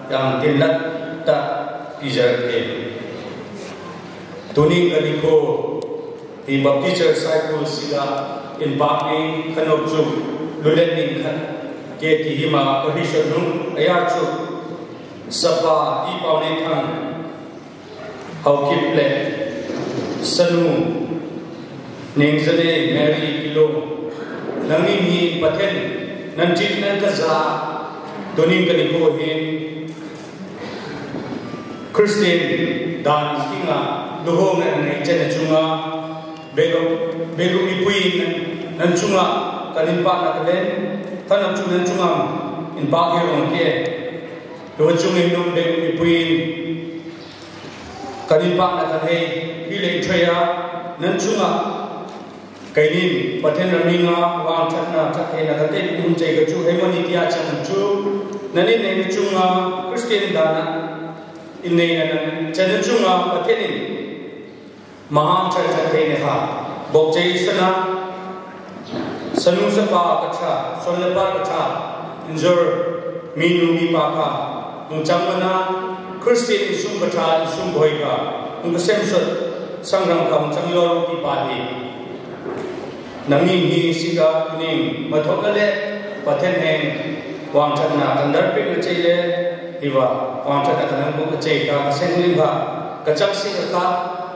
yang tinlat ta pijar ke. Tuning kaliko Hi Baptist Church Saikul sila in bak ni khanop chu lulen ning khat ke ti hima ko hi sot nung aya chu sapa i pau nei thang Haokip le sanu Ningzane Mary Kilong nangni hi Pathen nan chit nan kaja tuning kaliko hin Christian dan kinga luhong na nei chen chunga belu belu ipui nan chunga kanin pa na kalen kana chu nan chunga in pa ke rong ke to chunga nung belu ipui kanin pa na kan hei hi le thoya nan chunga Kainin Pathen raminga vangthatna thattheina kate pum chei kachu hemoni tia chan chu nanin nei chunga Christian dana in nei na chan chunga Pathen in mahang chan thattheina ha bok chei sana sanu sapa kacha son le pa kacha injur minu mipa ka Hung chang mana Christian insung katha insung boy ka hung ka semsot sangram ka hung chang lor ti pa hi. Nangin hi sika tuning mathok le Pathen heng vangchatna kan darpek na chei le hiva vangchatna kan hung ka chei ka ka seng lim ba ka chang sika ka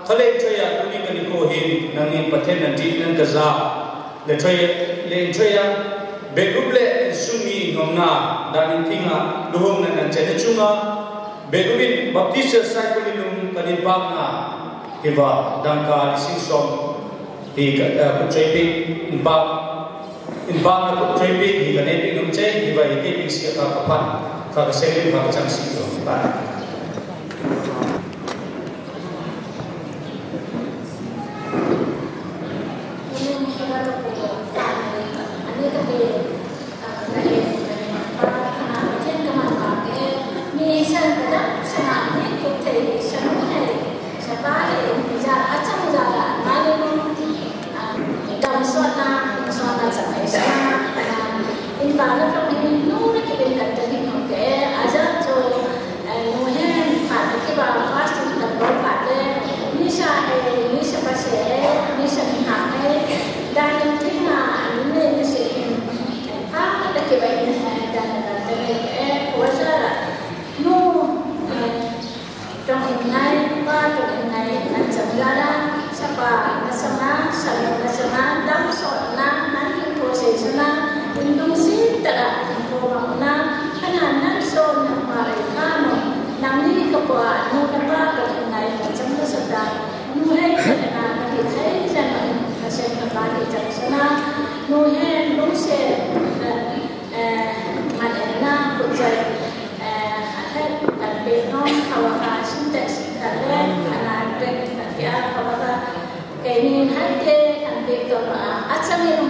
khale choya tuning ka ni ko hin nangin Pathen nan ti nan ka za le choya le choya Begum le insung mi nomna danin thinga luhung nan an chena chunga Begum in Baptist Church Saikul in lung kanin bakna hiva dangka lising som hi ka uh, kuchoi pi in bak in bakna kuchoi pi hi ka nei pi num chei hiva hi pi si ka ka pan ka ka sei ka ka chang si ka pan. Nuhen phat kiba fasting kan bol phat le, nisa he, nisa pase he, nisa nihang he, dan thina, nine nise hin, phat kiba hin he, dan kan te he, eh, kuasa la, nu, eh, tong in nai, pa tong in nai, kan cham la la, sapa na sama, salo na sama, dam so na, nan hin ko se so na, undung si tara hin ko ma na, kana nan so na ma ai ka no, Nangni ka pua nu ka pa ka ngai ka chang ka sata. Nu he ka na ka ti thai jan ma ka sen ka pa ti chang sana. Nu he nu se na eh ma ne na ku chai eh ha he ka pe no ka wa ka sin ta si ka le ka na pe ka ti a ka wa ka Keini haite kan pe to ma a changin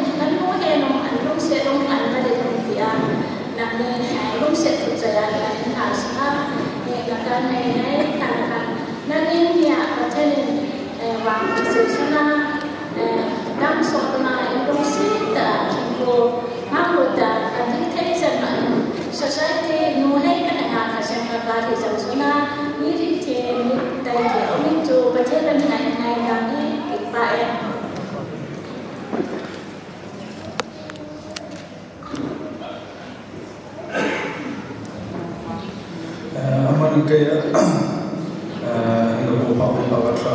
Papi paka tha,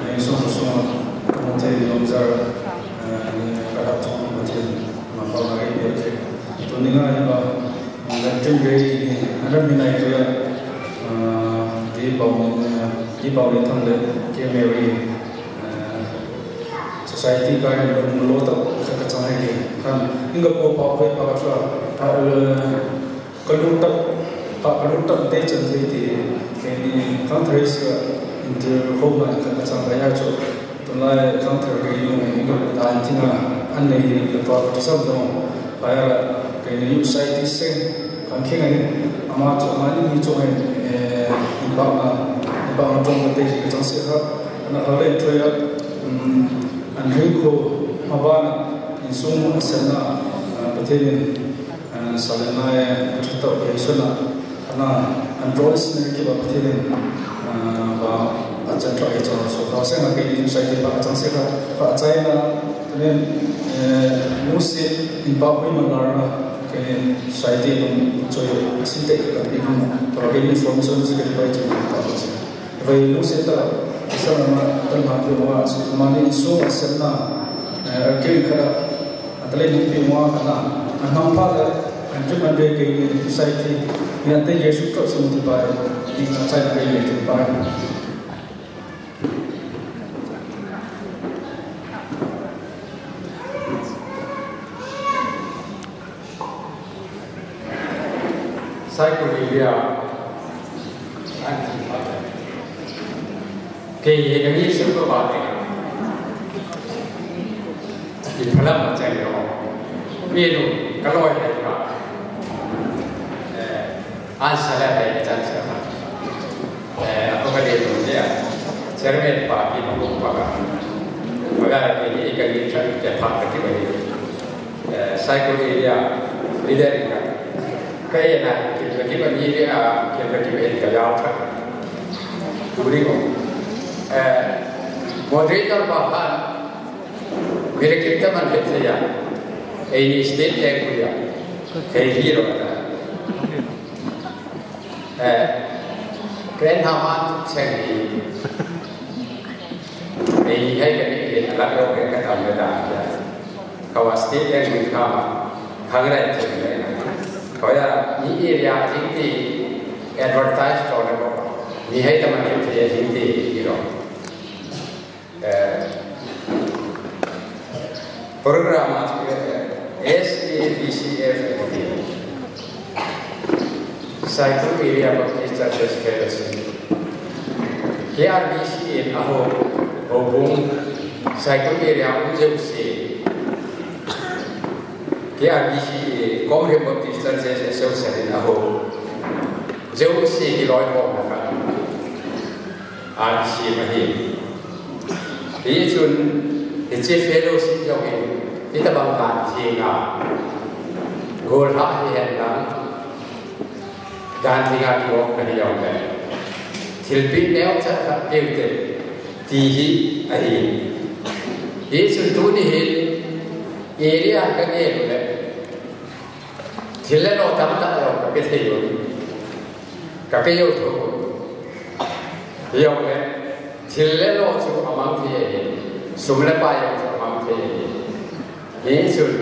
ni sung sung, mo te ni om zar, ni ka ha chung mo te, ma pa ma ri pe te. Tu ni nga ni ba, ni ga tin re ni, ana mi nai tu ya, di pau ni, di pau ni thang le, ke me ri, society ka ni lo lo ta, ka ka chang ni, kan, ni ga ko pa ko pa ka tha, Ka lung tah, ka lung tah te chan te ti, keini khangthar sia intir ho na ka ka chang ka ya chu. Tunai khangthar keini ngai ka ta an tinga an nei le pa ka sam dong. Ka ya keini yu sai ti se kan khe ngai ama chu ama ni chu ngai in ba na in ba na tong ka te ka chang se ha. Ana ka le tho ya an ri ko ma ba na in sung a sen na pa te ni Salena e, a thutau e, suna, ana, an promise ne kiba Pathen in, ba, a chan tro e chon so ka se na keini society ba a chang se ka, ba a chai na, then, eh, nu se in ba hui man lar na, keini society nung choi, a sin te ka pi nung, ba keini information se ka ba chon ka ba se. Vai lu se ta, sa na ma, ta ma pe wa, su ma ni su a sen na, eh, ke ka da, Atalei hung pi mo a khat na, a nam pha le, an chu man ve keini society, ni ante Jesu Christ mu ti pai, ni na chai na ve ti pai. Saikul area, anti pai. Kei hi ka ni sim ko ba te. I phalam ma chang yo. Mi nu ka loi he ka. Eh, an sa la he chan sa. Eh, ako ka de nu ya. Chairman pa ki ma ko pa ka. Ba ga ke ni ka ni cha ke pa ka ti ba ni. Eh, Saikul area leader ka. Ka e na, ki, ki ba ni area, ki ba ki ba ka ya cha. Turi ko. Eh, moderator pa han, mere ki ta man ke ya. Eh, ni state le ku ya. Ke hi ro ta. Eh, kren ha man tu cheng ni. Eh, ni hai ka ni ke na la ro ke ka ta me da ya. Kawa state language kama, khangra chimle na. Kawaya, ni area jing ti advertise to na ko. Ni hai ta man ti jing ti, you know. Eh, program a, eh, S A B C F F T. Saikul Area Baptist Churches Fellowship. K R B C A in aho, houbung, Saikul area um jouse. K R B C A, Komrem Baptist Churches Association in aho. Jouse kiloi ho na ka. R B C A ahi. Hichun, hiche fellowship jong in, hitabang dan thenga, golhah hihen lang, dan thenga kiop na hi jong le. Thilpeh neocha khat peh ute, ti hi ahi. Hichun tuni hin, area ka ngeh le, thil le lo tamtah jong ka pe thei u, ka pe jou thou. Hijongle, thil le lo chu amang thei ahi, sum le pai jong chu amang thei ahi. Hichun,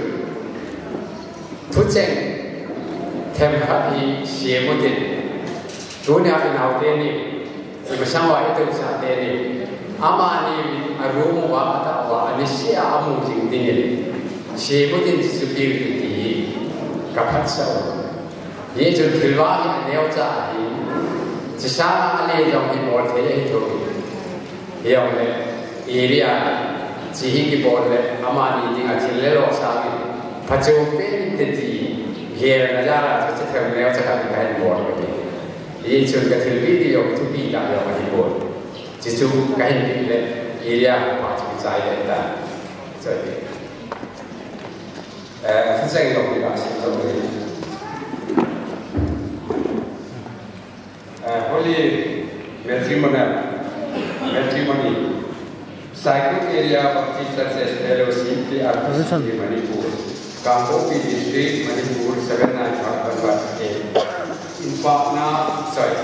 thucheng themkhat hi sem utin, tunia inaote ni, imasang uva itousate ni, amani in aroom uva, atah uva, anisea amu jing dingin, sem utin chu peh ute ti hi kaphatsah u. Hichun thilvang hi aneocha ahi, chusanga ale jong hi bol thei ahi thou. Hijongle, area, hiche hi kibol le, amani dinga thil le lo sangin, phachom pen inte ti, gelna jal a chu, chu themneocha khat kahin bol u ahi. Hichun kathilpeh ding jong, thupi tah jong ahi bou. Chuchu kahin peh le, area pa chu kichai le ta. Chai le. Eh, thucheng jong hi kasim jong le. Eh, holy matrimonial, matrimony. Saikul Area Baptist Churches Fellowship, K R B C Manipur, Kangpokpi District, Manipur, seven nine five one one eight. In partner, sorry,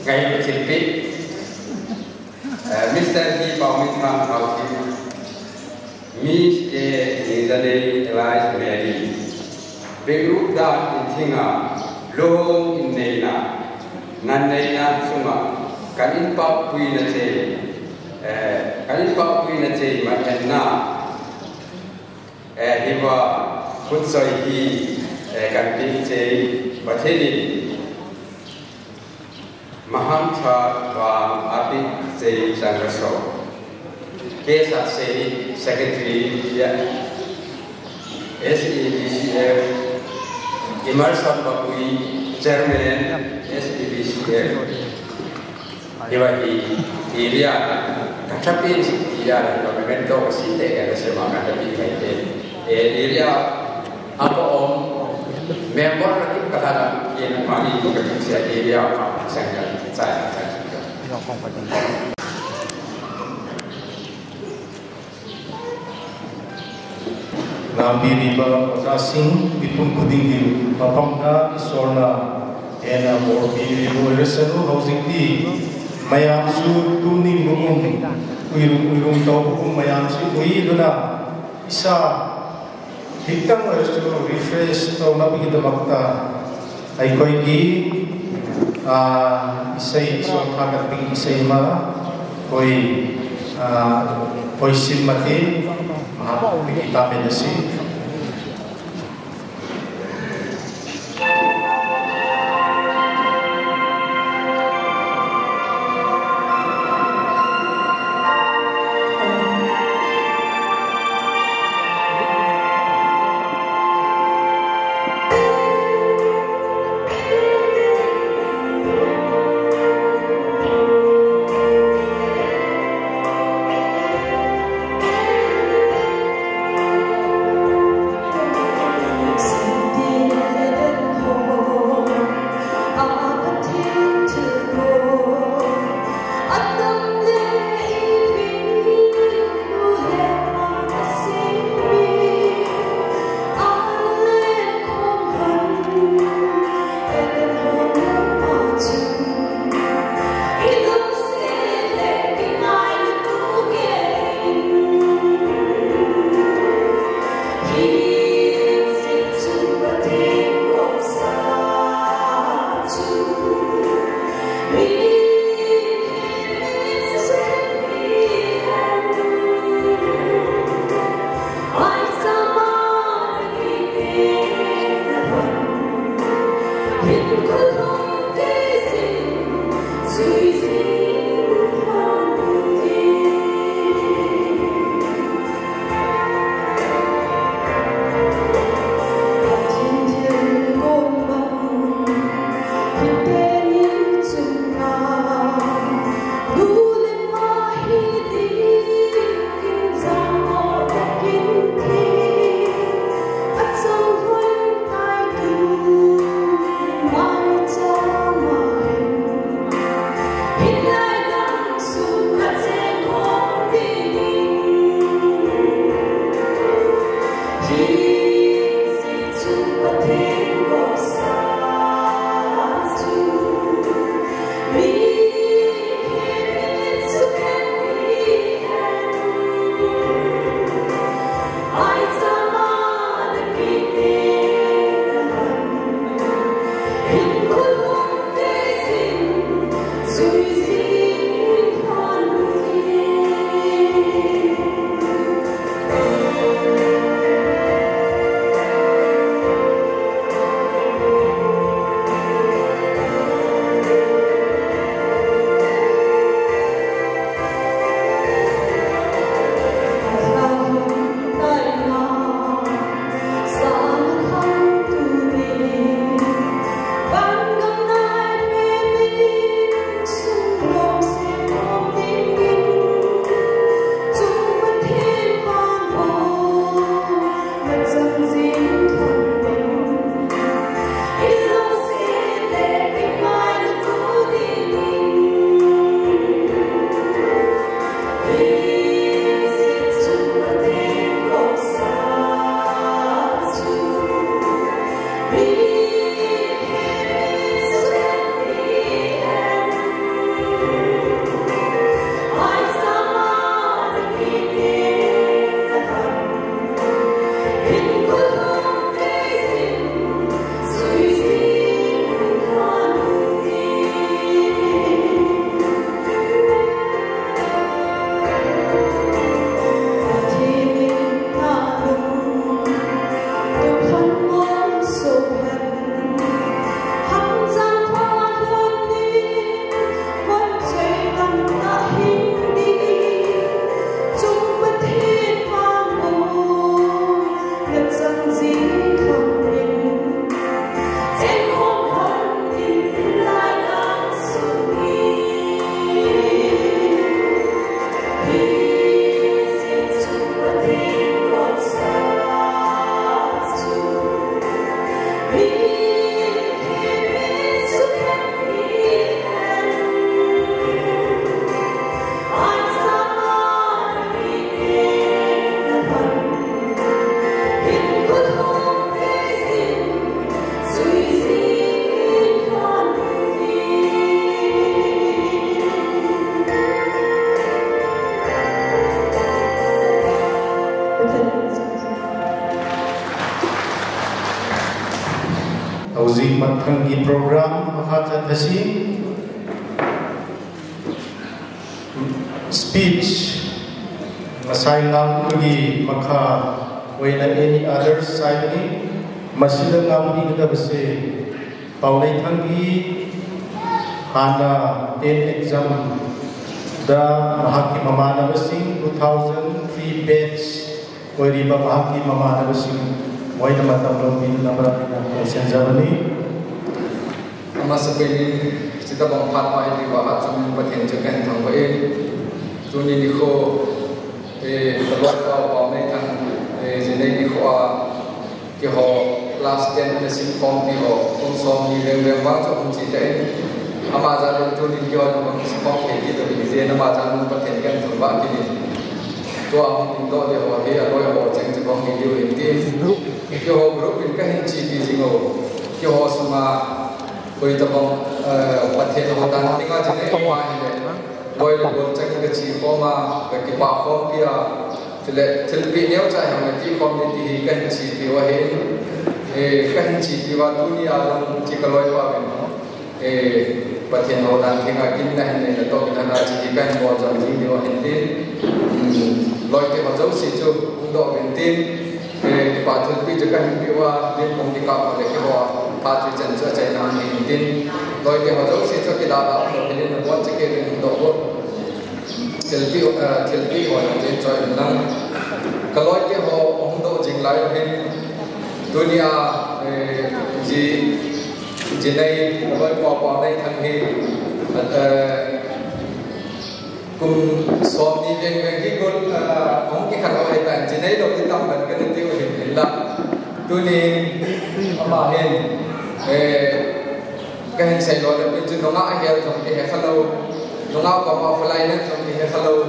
ngai thilpeh. Eh, Mister D Paominthang Haokip, Miss K Ningzanei Elias Mary, Belu Dan Inthinga, Lohong Inneina, Nanneina Sunga, Kan Inpakpuina Chei, eh, Kan Inpakpuina Chei Mahenna, eh, hiva, Khutchoi hi, eh, Kan Ping Chei, Pathen in, Maham Chat Vang Api Chei Chang Raso. Kesa Sei, Secretary, ya. S E B C F, Emerson Bakui, Chairman, S E B C F. Hiva hi, area, kachapi area, hiva memento kasi te, kasi mga kachapi te. Eh, area, ako om, member na kim katana, kin mani mo kasi area, sangkal, sa, sa, sa. Lampi riba Oja Singh, mipum khuding hi mapamna, isorna, ena morpi ribu iresanu, housing ti, mayam su tuning bukum, uirum, uirum tau bukum mayam su, ui duna, isa, Hitam restu refresh to na bigi damakta. Ai koi gi, ah, isei so thakat bigi isei ma, koi, ah, koi sim mati, ma, bigi ta me nasi. Mathanggi program makha chat thasi. Speech masai ngam ugi makha oina any others saini masila ngam ni kada base. Paunei Thanggi hana ten exam da mahaki mamana basing two thousand three batch. Koiriba mahaki mamana basing, moina matam lo min nama ina kosen jamani. Ama sapenin, sita bang phat mai di ba achung Pathen chu kan thang ba e. Tuni nikho, eh, kaloi pa Paunei Thang, eh, jinei nikho a, kiho class ten na sim khom ti ho, kum som ni veng veng ba chu hung chi ta in. Ama ja den tuni kiho na bang sim khom thei ti to bi je na ma ja nu Pathen kan thang ba kini. Tua hung tin doh ding ho hi, aloi ho cheng chu bang hi diu hin tin. Keiho group in kahin chepi jing u. Keiho sunga koi tabang, eh, Pathen ho dan dinga chene ma hi le. Loi le gol cheng kache khom a, kakipah khompi a. Chule thilpeh neocha hi nati khom ding ti hi kahin chepi u ahin. Eh, kahin chepi uva tuni a jong chi kaloi pa ben. Eh, Pathen ho dan thenga kin na hin nei na to kin na chi hi kahin bol jong jing diu ahin tin. Hmm, loi te ho jouse chu hung doh uvin tin. Eh, kipa thilpeh chu kahin pe uva, lim kong ti ka ko le keiho phat chu chan chu achaina ahin tin. Loi te ho jouse chu kidalha um lou hilin na bon che kei uvin hung doh u. Thilpeh, eh, thilpeh ho jong chu choi un lang. Kaloi te ho hung doh jing lai u hin. Tunia, eh, ji, jinei, kaloi pa Paunei Thang hi, eh, kum som ni veng veng hi kum, eh, hung kikhen u ahitan, jinei lou hi tam ban kana tiu hin hin la. Tuni, ama hin, eh, Kahin sei lona pen chu nungah ahel jong kihe kha lou. Nungah koma khulai na jong kihe kha lou.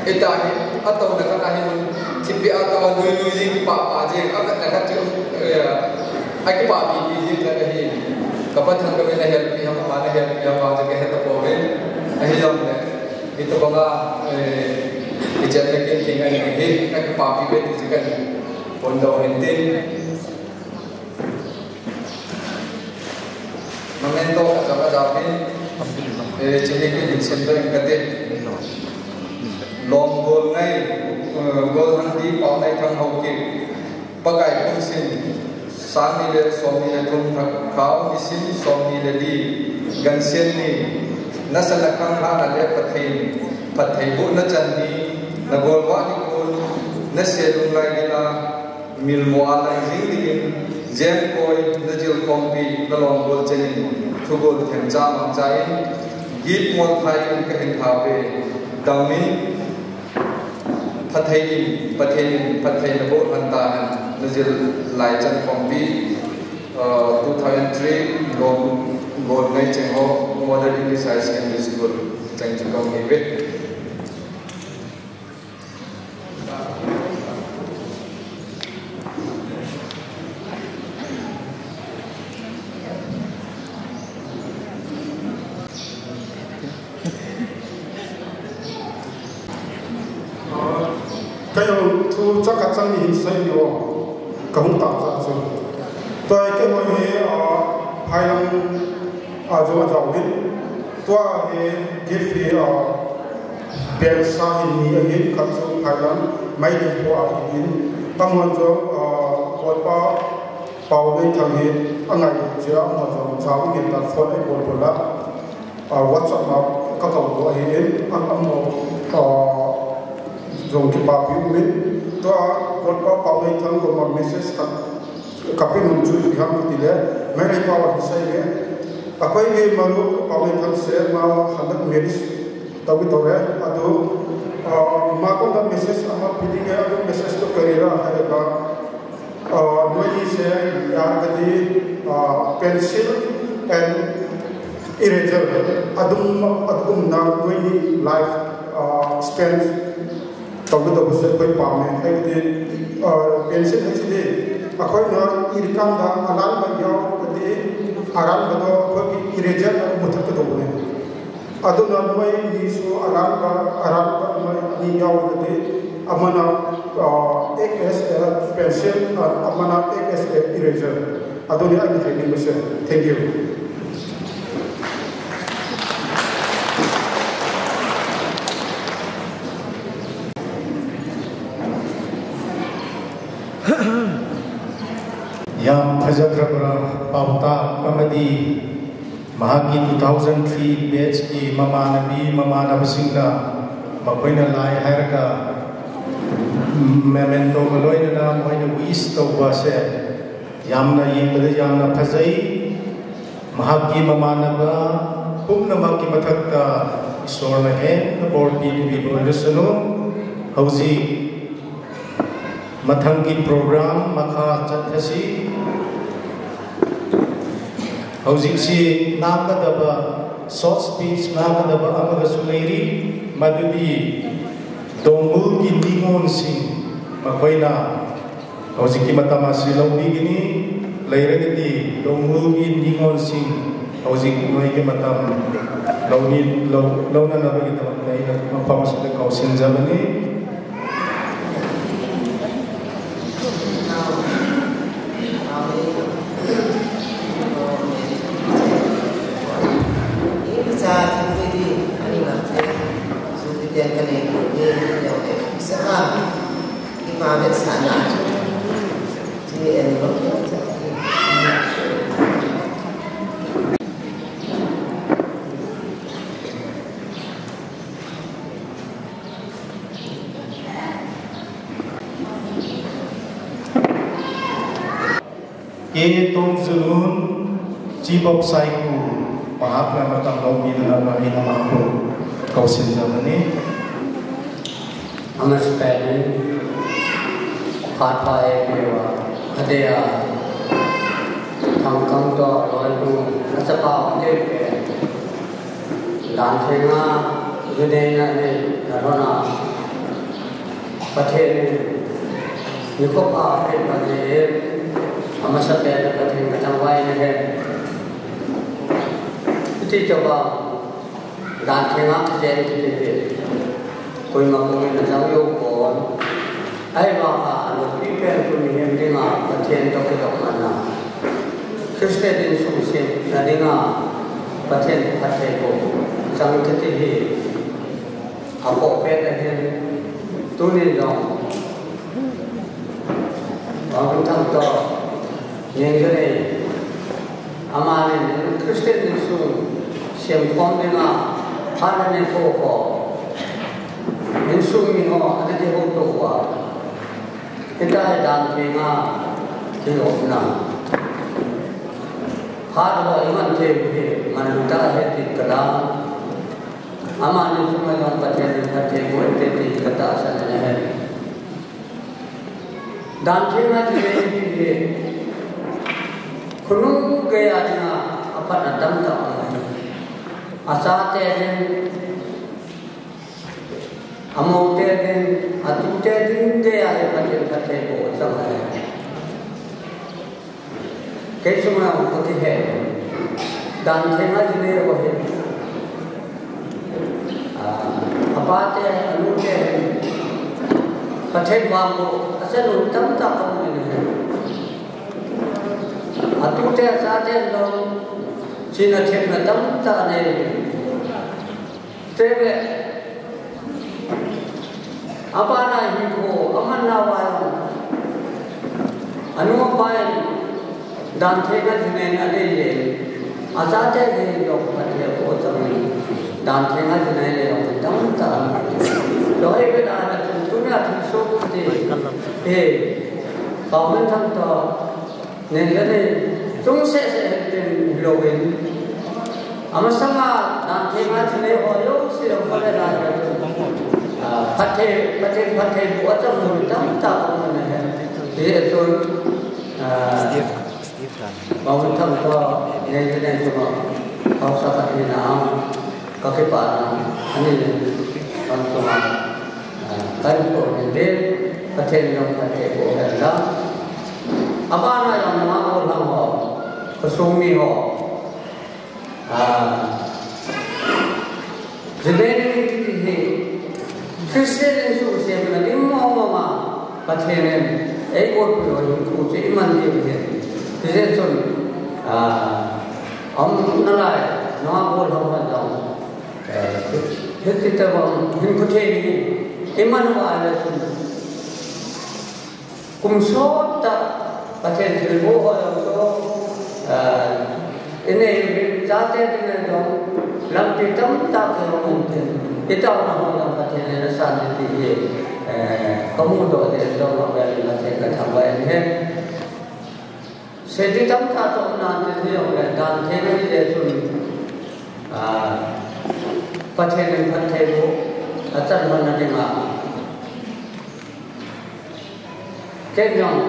Hita hi, atouna khat ahin, thipbeh a koma nui nui jing kipah pah jing, avetna khat chu, eh, akipah pipi jing khat ahi. Ka Pathen ka min ahelpi ham, ama nahelpi ham, ama chu kahe tapouve. Ahijongle, hitobanga, eh, ichenna kin kin ahi, akipah pipi ti chu kahin phongdoh u hin tin. Memento khat jong ajaovin, eh, chini kin hin simdoh inge kati. Lom Golngai, eh, Golhangdi Paunei Thang Haokip. Pakai kum sim, sang ni le som ni le thum, Lhakhao nisim som ni le li, Gansen ni, nasa le khangthah na le Pathen, phattheibohna chan ni, nagol vah nikho, nase lunglai gila, Milmo a lang jing dingin, jengkoi, najil khompi, nalom gol chenin, thugol themcha mangcha in, git molthah in kahin thauve, dangin, phatthei in, Pathen in, phatthei naboh lhon tahen, najil lai chan khompi, uh, two thousand three, Lom Golngai cheng ho, Model English Higher Secondary School, cheng chu kaum hiuve. Kei jong thu chomkhat chomni hin sei ding o, kahung tah jeh chun. Tua hi keiho hi, ah, phailang, ah, jong ajao hin. Tua hi gift hi, ah, belsa hin ni ahin, khat chu phailang, Meitei ho ahin. Amun jong, ah, Golpa Paunei Thang hi angai jeh a, amun jong chang in ta phone eibol bol a. Ah, WhatsApp a kakou doh ahin, a, amun, ah, jong kipapi umin. Tua Golpa Paunei Thang koma message khat kape nom chu ipi ham tile, Meitei pao a hin sei inge. Akoi nge maru Paunei Thang se ma handak meris tawi tore. Adu, ah, ma koma message ama pe ding e, adu message to karira hai ka. Ah, noi ni se, yar kati, ah, pencil and eraser. Adum, adum na noi ni life, ah, spend. Tau tau se koi pa me, hai kati, ah, pencil hai si de. Akoi na ir kan da, alan ba yau kati, aran ba do, koi eraser na muthak ka do ne. Adum na noi ni su, aran ba, aran ba noi. Yauna di, amana, ah, X L pencil, ah, amana X L eraser. Aduni ani hai ni mese. Thank you. Yam phaja khrabra paota amadi Mahakki two thousand three batch ki mamanabi, mamanabasingna, makoina lai hairaga, memento kaloinana, moina wish touba se, yamna yingbada yamna phajai, mahakki mamanaba, pumna makki mathakta, Isorna hena borpi ni bibo lusanu, hauji, Mathangki program makha chat thasi. Hauji si ngakadaba, short speech ngakadaba amaga suleiri, madudi, Dongbulki Ningon Singh, makoina, hauji ki matama si loubigini, leiragadi, Dongbulki Ningon Singh, hauji noi ki matam, louni, lou, louna nabagi tama, leina, mapama si kausin jabani, K Tongzulun, Chief of Saiku, mahakna matam loupina nabahina mahapu, kausin jabani. Amasapen in, phat pha e pewa, adea, thangkang to, loilu, asapa, ade pe. Dan thenga, juneina nei, narona, Pathen in, nikho pha pe pa nei, amasapen Pathen kathangvah nahe. Iti choba, dan thenga kijen kiti hi. Koima koima chang jou pon. Ahivanga alopi pen chu mihem dinga Pathen toh kidopmatna. Christian insung semna dinga Pathen phattheiboh chang kiti hi. Akhoh pen ahin. Tunin jong. Bang thang toh. Neng jong nei. Amanin Christian insung semkhom dinga phat anei khom khom. Insung mi ho ana kihouto uva. Hitia hi dan thenga kilopna. Phat ho iman thei u hi manlu tah ahi ti kalang. Amanin sunga jong Pathen in phattheiboh hite ti katahsan ahi. Dan thenga ti hi, khonung geiya dinga aphatna tamtah um ahi. Achate ding, amoute ding, atute ding geiya hi Pathen phattheiboh chang ahi. Kei chunga kakihe. Dan thenga jinei ho hi. Ah, apate, anute, Pathen vangboh, achan u tamtah kamu in ahi. Atute, achate jong, china themna tamtah anei. Tele. Abana hinkho, amanna vang. Anu apa in, dan thenga jinei anei le. Achate le jong phattheiboh chang in. Dan thenga jinei le jong tamtah. Loi ve dan a chun tunia thilsoh te. He. Government thangta. Nei le nei, chung seh seh hen tin hilou in. Amasanga, dan thenga jinei ho jouse jong kole dan. Ah, phatthei, Pathen phattheiboh achang mun tamtah kamu in ahi. Hijeh chun, ah, Steve, Steve dan. Bang thang toh, nei le nei chunga, haosa khat hina, kakipana, ani, bang chunga. Kan ko hinte, Pathen in jong phattheiboh hen lang. Abana jong nungah gollhang ho, khosung mi ho. Ah, jinei ni kiti hi, Christian Pathen in eikolpeh u hinkho chu iman diu ahi. Hijeh chun, ah, aum nalai, nunga bol ho khat jong, eh, hiti tabang hinkho theng hi iman uva ahile chun, kum sot tah Pathen thilbol ho jong chu, ah, inei uvin, chate dinga jong lampi tamtah kihong in tin, itaona ho jong Pathen in asan e ti hi, eh, kamudoh jeh in jong avel in Pathen kathangvah in ahi. Seiti tamtah chu aum nan tin, hijongle dan theng ahijeh chun, ah, Pathen in phattheiboh achan lhon na dinga ken jong,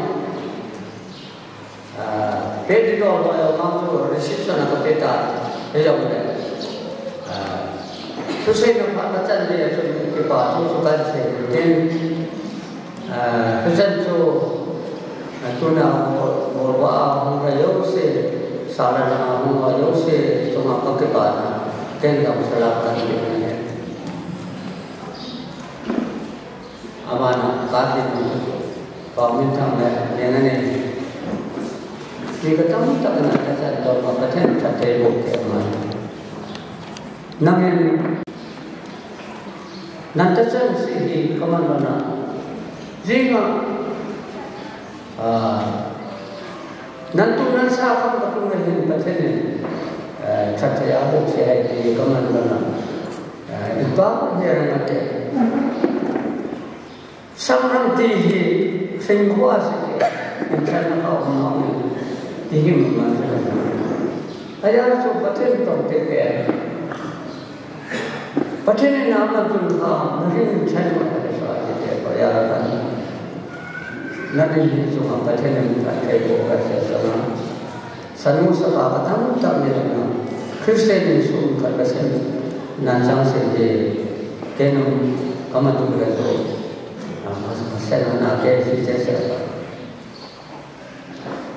ah, pe ding lou lou vang chu reception a kape tai, hijongle, ah, thuseina phat kachan jeh a chun kipa thu chu kahin sei tin, ah, thuseina chu, ah, tuna bol, bolvah a hung uva jouse, sahlang a hung uva jouse chunga kakipana, ken jong salam kahin pe ahi. Amana, kati nu, Paominthang le, Lenganei. Mi katamtah in natna chan lou, Pathen in phattheiboh kit e. Nangin natna chan seh hi kaman lona. Jinga, ah, natna chan seh kham kapu ngai hin Pathen in, eh, phatthei aboh seh ahi ti kaman lona. Eh, ipa hi ana te. Sangram ti hi, singkho a seh kei, in chan na ka um na um, ti hi mun man te. Aja chu Pathen tong te ke. Pathen in ama chun kha, na ring chan ma ka sa te te, ko ya kan. Na ring hi chu ma Pathen in ka te ko ka sa sa na. Sanu sapa katamtah nei na, Christian insung khat kasem nan chang seh hi, kei nung kama tu le tu, ah, kasem na kei si che se.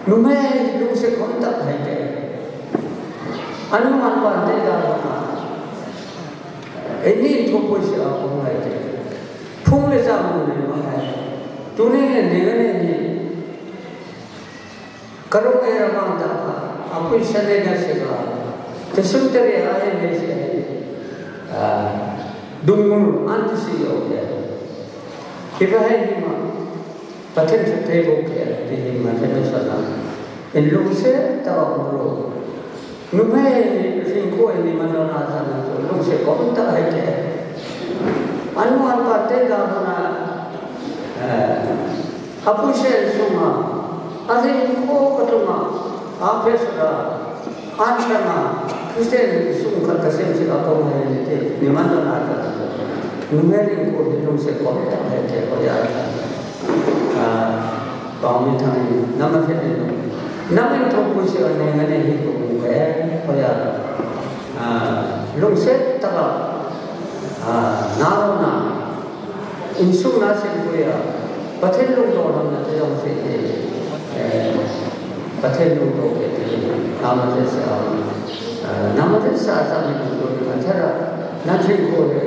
Numei lungset khom tah hai ke. Anu anpa te da na. Eini thu pui se a khom hai ke. Phung le ja mu le ma hai. Tuni ne ne ne ni. Karong e ramang da ka, apui sane na se ka, te sum te re a e ne se, ah, dung mun an ti si yo ke. Ki ba hai ni ma, Pathen se te bo ke, ti ni ma te me sa na. In lungset tah a um lou. Numei hinkho hi iman lona chan chu lungset khom tah hai ke. Anu anpa te da na, eh, apu sen sunga, ahinkho katunga, aphe sura, an tanga, Christian sung khat kasem seh a khom hai ni te, iman lona chan chu. Numei hinkho hi lungset khom tah hai ke, ko ya. Ah, Paominthang in, nama khe ni no. Nama in thopui se a ne nga ne hi ko mu ke, ko ya. Ah, lungset tah a, ah, na lo na. Insung na sempui a. Pathen lungdon ham na te jong se te. Eh, Pathen lungdon ke te. Nama te se a. Ah, nama te sa sa ni ko ni ma thera. Na thing ko he.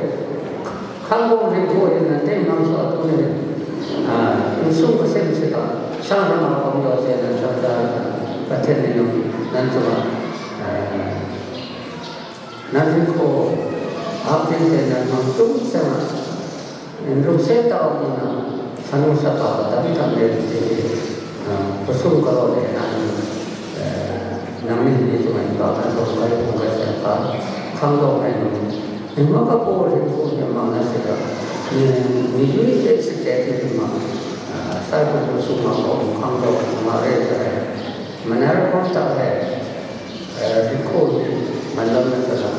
Khangdong hinkho hi nan teng mang sua tuni, ah, insung kasem seh a, sang sama kong yo se nan sang ta, Pathen in nan chunga, ah, nan hinkho, apin te nan mang tung sema, in lungset tah a um na, sanu sapa katamtah nei te, ah, khosung kalo le nan, eh, nangni ni chunga in pa kan kong kai kong kai se pa, khangdong hai nung, Ima kapo hinkho hi mang na seh a, ni, ni jui te seh ke ti ma, ah, sai ko ko suma ko khangdong ma re te. Mana ra kon ta hai, eh, hinkho hi man lam na sa la,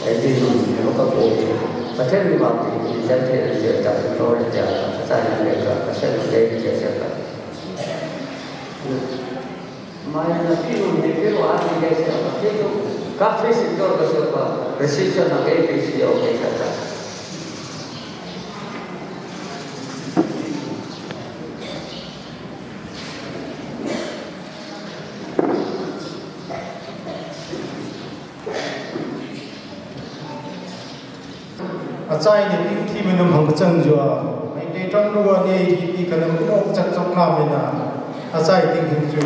eh, ti no, ima kapo hi. Pathen ni ba ti, ni jan the na seh ta, ko re te, ka sa na le ka, ka sa na le ke se ka. Mai na pi nu ni pi ru a ni ke se pa, pi tu ka pi si dor ka se pa, reception na ke pi si yo ke se pa. Achai ni ting thi minum hong kachang jua. Ni tong lou a ni hi ti kana mu nop chat chok na mi na. A chai ting hin chu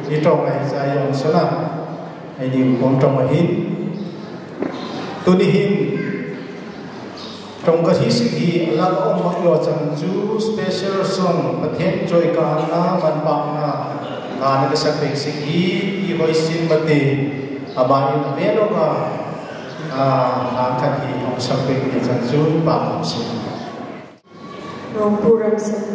ni tong ai chai yong sa na. Ai ni kong tong a hin. Tuni hin tong ka hi sik hi a la ka ong mak lo chan chu special song Pathen choi ka na man pa na. Ka na ka sak pek sik hi ti hoi sin ma te. A ba in a ve lo ka. A, hang khat hi ong sak pek ni chan chu pa ong sin. Rongpu Ramsen.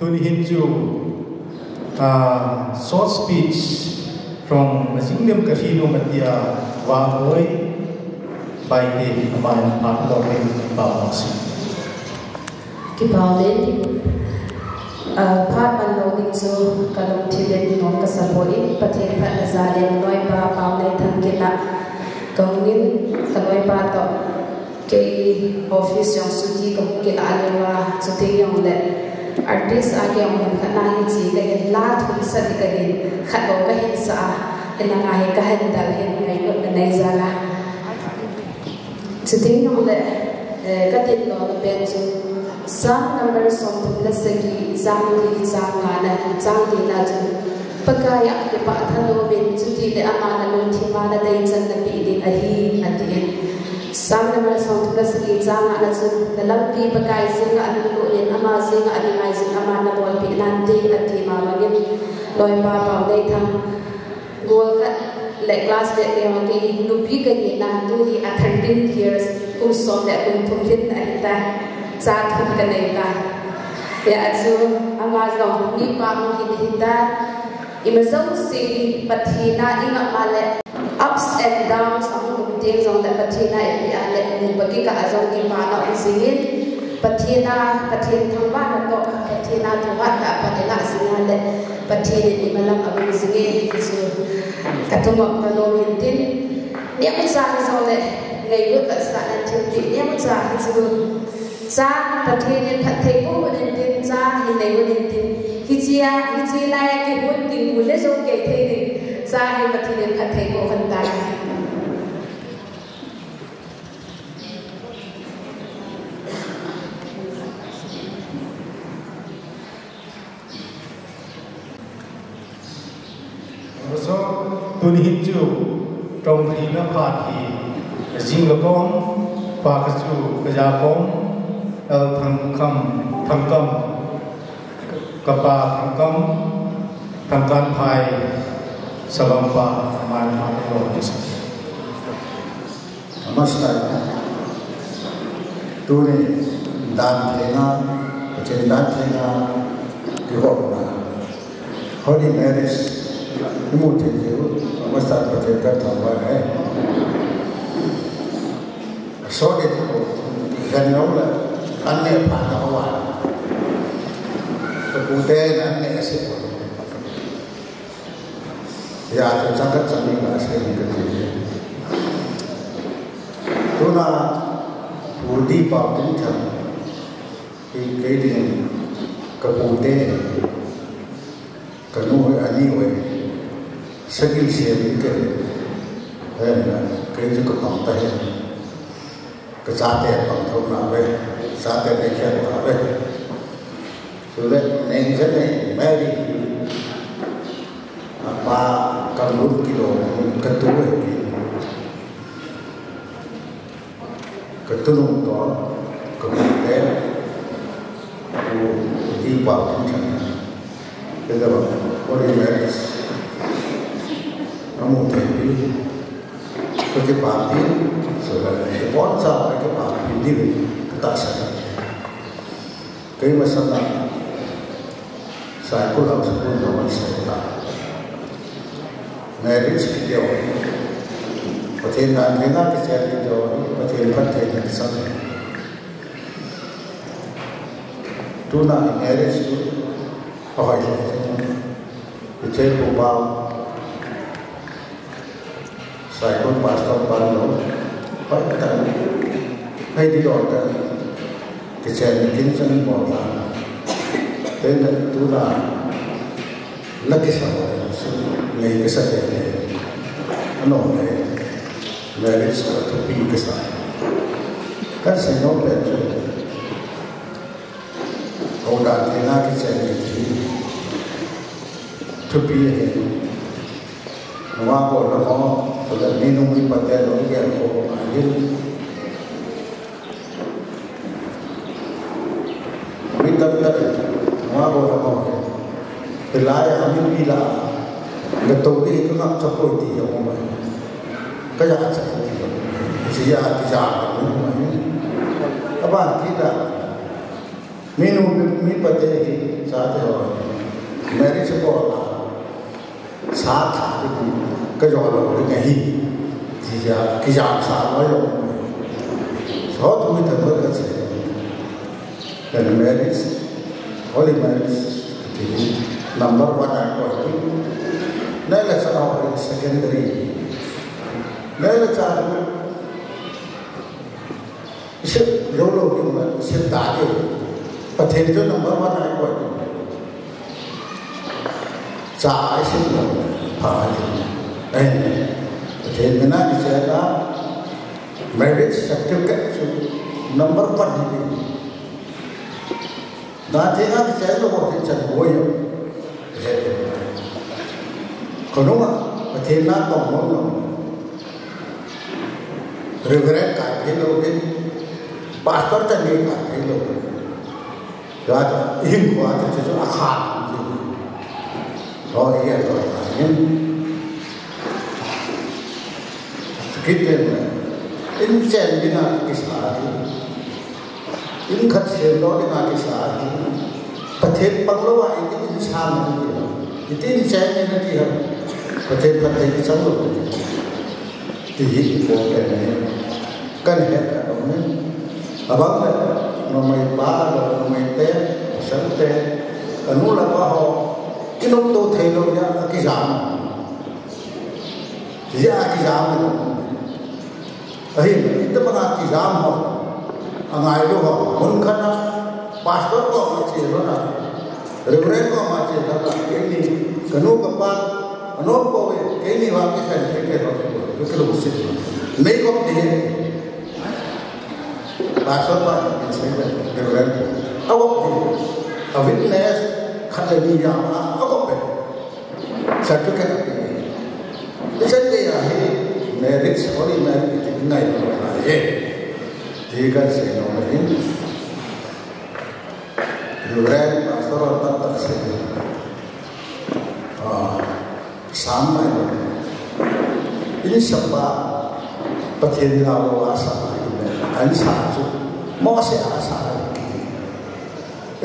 Tuni hin chu, ah, short speech from Mazingnem Kahilung atia, Vangloi, Pai te, amai phat lo te, pao si. Kipao le, ah, phat man lo ding chu kalungthim in nom kasa poi, Pathen phatna jal in loipa Paoneithang kit a kahung in, kaloipa toh kei office jong chuti kahung kila leuva, chuteng jongle artist a kei jong mun khat na hiche kahin la thum sa ding kahin, khat bou kahin sa a, hinlanga hi kahin dal hin ngailutna nei jal a. Chuteng jongle, eh, katin lona pen chu, Psalm number somthum le sagi, chang li, chang nga na, chang li na chu, Pakai a kipah thanom in, chutile ama nalungthim a nadei chan napeh ding ahi, atin. Psalm number somthum le sagi, chang nga na chu, nalampi Pakai jenga lunglut in, ama jenga dinga jin, aman nabolpeh nante, ati ma bangin, loipa Paoneithang, Gol khat le classmate te jong kei nupi kahi na, tuni a thirteen years, kum som le kum thum lhin ahitai. Cha thum kanei tai. Hijeh a chu ama jong mipa hung hin ahitai. Ima jouse Pathen a ingap a le ups and downs ahung um teng jongle Pathen a ipi a le nupa kikah a jong kipana um jingin, Pathen a, Pathen thangvahna toh, Pathen a thangvahna a pat ilah jing a le, Pathen in imalam abol jinge, ti chu kathumop na nom in tin. Neocha hijongle, ngailut vetsahna thilpeh neocha hichu. Cha, Pathen in phatthei boh un tin, cha hin nei un tin. Hichea, hiche laiya kihon ding u le jou kei thei ding. Cha hi Pathen in phatthei boh un tai. Tuni hin chu, tong ri na phat hi, jing la kom, pa ka chu, ka ja kom, el thang kam, thang kam, ka pa thang kam, thang kan phai, sa bang pa, man ma ko ni sa. Namaste. Tuni dan thei na, Pathen dan thei na, kihoulimna. Holy marriage, imu thei jeh u, namaste Pathen kathangvah e. Sorry, khen lou le, an ne pha na wa. Ka pu te an ne se. Hijeh chun chang khat chang ni kasei ding kati. Tuna, Pu D. Paotinthang, kei, kei ding, ka pu te, ka nu hoi, ani hoi, sagil sem ding kahi. Hen, kei chu ka pang ta hen. Ka chate pang thou na ve, chate nei khen na ve. Chule, nei je nei, Mary hi, apa, ka lut kilo, ka tu he ki. Ka tu nung to, ka lut te, ku, ku di pa, ku chan. Ka da ba, holy marriage. Amu te ki. Ka kipapi, so la, e bon sa, ka kipapi, di ve, ka ta sa. Kei masanga, Saikul House School na wan sa ta. Marriage kiti ho. Pathen dan thei na kichen kiti ho, Pathen phatthei na kisam. Tuna marriage tu, ahoi le. Pathen pu pao. Saikul pastor pan lou, hoi tan, hei di lou tan, kichen ni kin chang bol tan. Tena tuna, la kisa, nei kisa te te, ano le, marriage la thupi kisa. Kan sei nom pen chu, hou dan thei na kichen ni ti, thupi he. Nungah golhang ho, chule minu mipa te lunggelkhoh ho ahin. Mi tamtah in, nungah golhang ho, hilai a mipi lah a, natou ding ka ngapcha poi ti jong um ahi. Ka jachat ti jong um ahi. Hiche a tijat jong um ahi. Aban kit a, minu mi, mipa te hi, chate ho, marriage bol a, sa tha ding, ka jo lou ding ahi, ti ja, kijam sa lou jong, Hot mi ta ka chi. Then marriage, holy marriage, ti number one a ko. Nai la sa ho secondary. Nai la sa se lo lo ki ma se ta ke. Pathen chu number one a ko. Cha ai sin lo pha ai. Ai. Pathen na ni se la. Marriage certificate chu number one hi. Na te na te lo ko te chan boy. Ko no ma, Pathen na tong mo no. Reverend kai thei lo ke. Pastor chan ni kai thei lo ke. Tua chu, i hinkho a chu, chu, chu, a khan chu. Ho, i a lo, a hin. Kit te ma. In chen ding a kisa hi. In khat sem lo ding a kisa hi. Pathen pang lo a, i ti in sang na ti ha. I ti in chen na ti ha. Pathen pang te ki chang lo ti. Ti hi i po ke ne. Kan he ka dong ne. Abang le, numei pa, numei te, pasal te, anu le apa ho, kinop to thei lo ya, a kijam. Ya, a kijam lo. Ahi, ita bang a kijam ho. A ngai lo ho, mun khat na, pastor ko ma che lo na. Reverend ko ma che lo na, keini, kanu kapa, anom ko ve, keini va kisan thei ke lo, ke lo se. Nei ko de. Pastor pa ni se le, Reverend. A wok di. A witness, khat le ni ya, a, a wok pe. Certificate a pe. Isan de ya hi, marriage, holy marriage, ti ngai lo na ye. Ti kan se no ma hin. Reverend, pastor, pat pat se. Ah, sam mai lo. Ini sapa Pathen la lo a sa, a in sa chu. Mose a sa.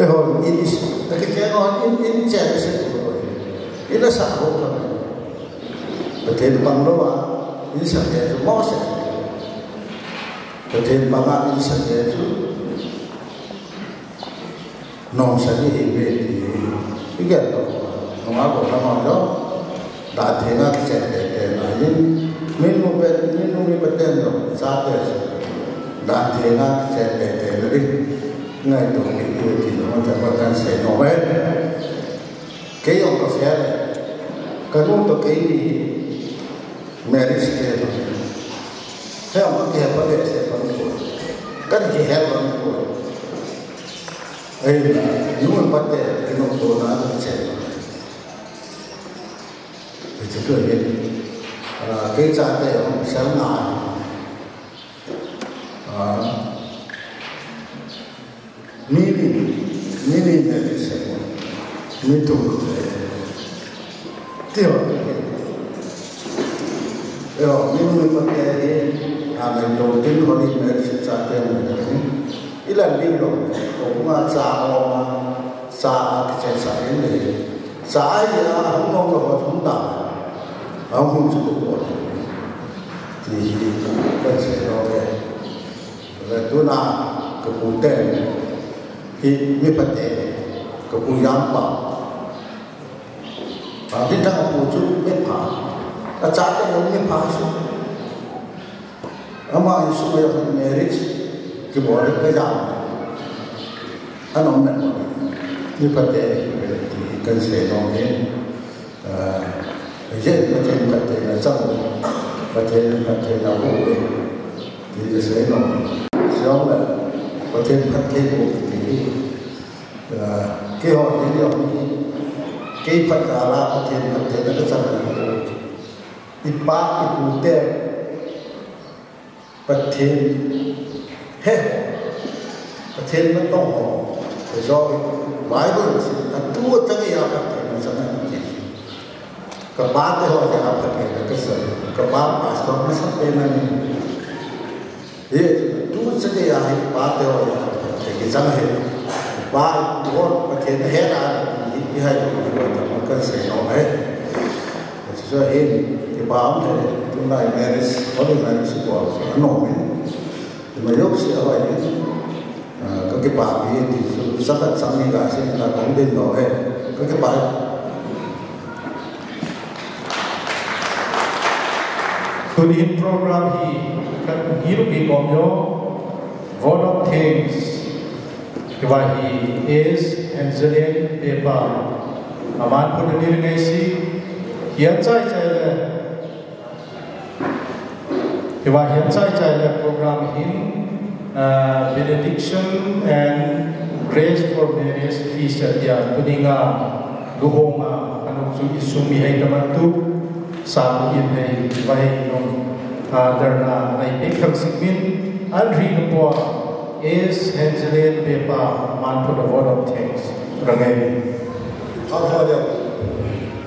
Eiho, in is, ta ke ke no, in, in che se ko. In sa ko ka. Pathen pang lo a, in sa ke chu Mose. Pathen pang a, in sa ke chu. Nong sa ni hi ve ti. I gel to. Nong a ko ta ma lo. Dan theng a kichen tete na hin. Min mu pe, min mu mi Pathen lo. Sa te. Dan theng a kichen tete na ri. Ngai to mi tu ti lo. Ma ta pa kan se no ve. Kei jong ka fe le. Kanu to keini. Marriage ke to. He jong ka ke pa le se pa ko. Kan ke he pa ko. Ai na, nu pa te, kinu to na to che. Ti chu hi. Ah, kei cha te, um, sel na. Ah. Mi ni, mi ni ne ti se. Mi tu se. Ti ho. Yo, mi nu mi pa te hi, a, ngai to tin ho ni me si cha te mo ni. I la li lo, ko ma cha o ma, cha a ki che sa ni. Cha a ya, hung no lo, hung da. A hung chu ko. Ti hi, ka che lo ke. Le tuna, ka pu te. Hi, mi pa te. Ka pu yam pa. Ati ta pu chu mipha. Acha te jong mipha chu. Ama Jesu Christ marriage kibol le ka jam. Anom me. Mipha te kan sei nom e. Ah, je Pathen phattheina chang. Pathen phattheina bol e. Ti ka sei nom. Siang le Pathen phatthei bol ti. Ah, keiho hi jong, kei phat kala Pathen, Pathen na ka chang. I pa, i pu te, Pathen he, Pathen na tong ho, ka jo, Bible si, a tu chang ya Pathen na chang na ki. Ka pa te ho ya Pathen na ka sa, ka pa pastor na sa pe na ni. Hi, tu chate ya hi, pa te ho ya, Pathen ki chang hi. Pa, ho, Pathen he na, hi, hi hai lo, hi lo, ta, kan sei nom e. Chu hi, kipa um e, tu nai marriage, holy marriage ko, so, nom e. Mayok si a hoi ni, ah, ka kipa pi ti su, sa ka chang ni ka si ka kong din lo he, ka kipa. Tuni hin program hi, kan hi lu pi kom yo, vote of thanks. Hiva hi S Angeline Pepa. Aman pun ni ngai si, hian chai chai le. Hiva hian chai chai le program hin, ah, benediction and grace for marriage feast atia tuninga luhonga anung chu isung mi hei taman tu sa in hei vai nung, ah, darna nai pek thang sik min an ri na po S Angeline Pepa man put a vote of thanks rangai.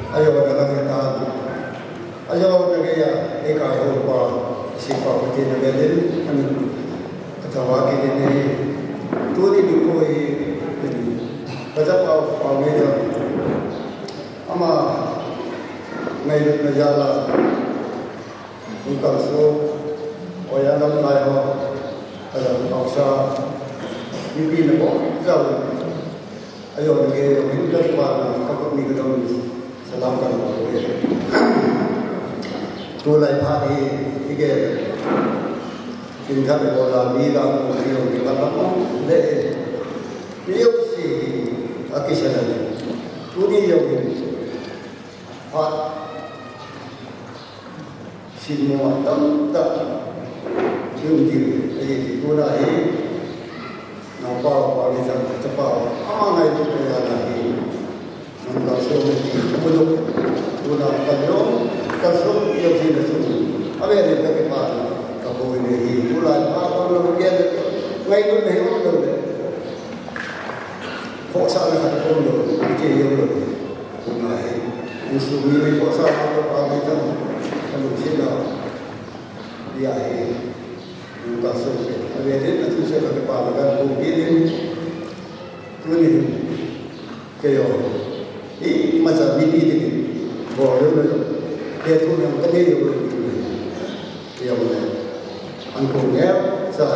Ayo na lang ta. Ayo na gaya, e ka ho pa, si pa pati na gaya din, an katawa ki din e, tuni ni ko e, kaja pa pa me ja, ama, ngai lut na jala, un kam so, o ya nam lai ho, kaja pa sa, ni pi na ko, ja. Ayo na ke, ayo hin ka pa na, ka pa mi ka dong, salam kan pa ko. Tu lai pha hi, hi ke, kin ka be bola mi la ko, ayo ni ka pa ko, le, ni yo si, a ki sa na ni. Tu ni yo ni. Pha. Sinmo tamtah, yung di, eh, tuna hi, nangpa, pa, ni sa, sa pa, ama ngai tu kaya na hi, nang kalso na ti, puno, tuna kalyo, kalso, yung sinasunod. Abe, ni ka pa, ka po ni hi, tula, pa, pa, ngai tu na hi, Khohsahna khat aum lou, iche jong lou. Tuna hi, insung mi nei khohsahna lou, pa nei tang, ka lungsetna. Tia hi, nung ka sung ke. Ave din, na tu se ka pa na kan kum ki din. Tuni hin, kei jong. Imacha mipi dingin bol lou na jong, kei thu jong ka nei lou lou ding na jong le, an kong neo sa,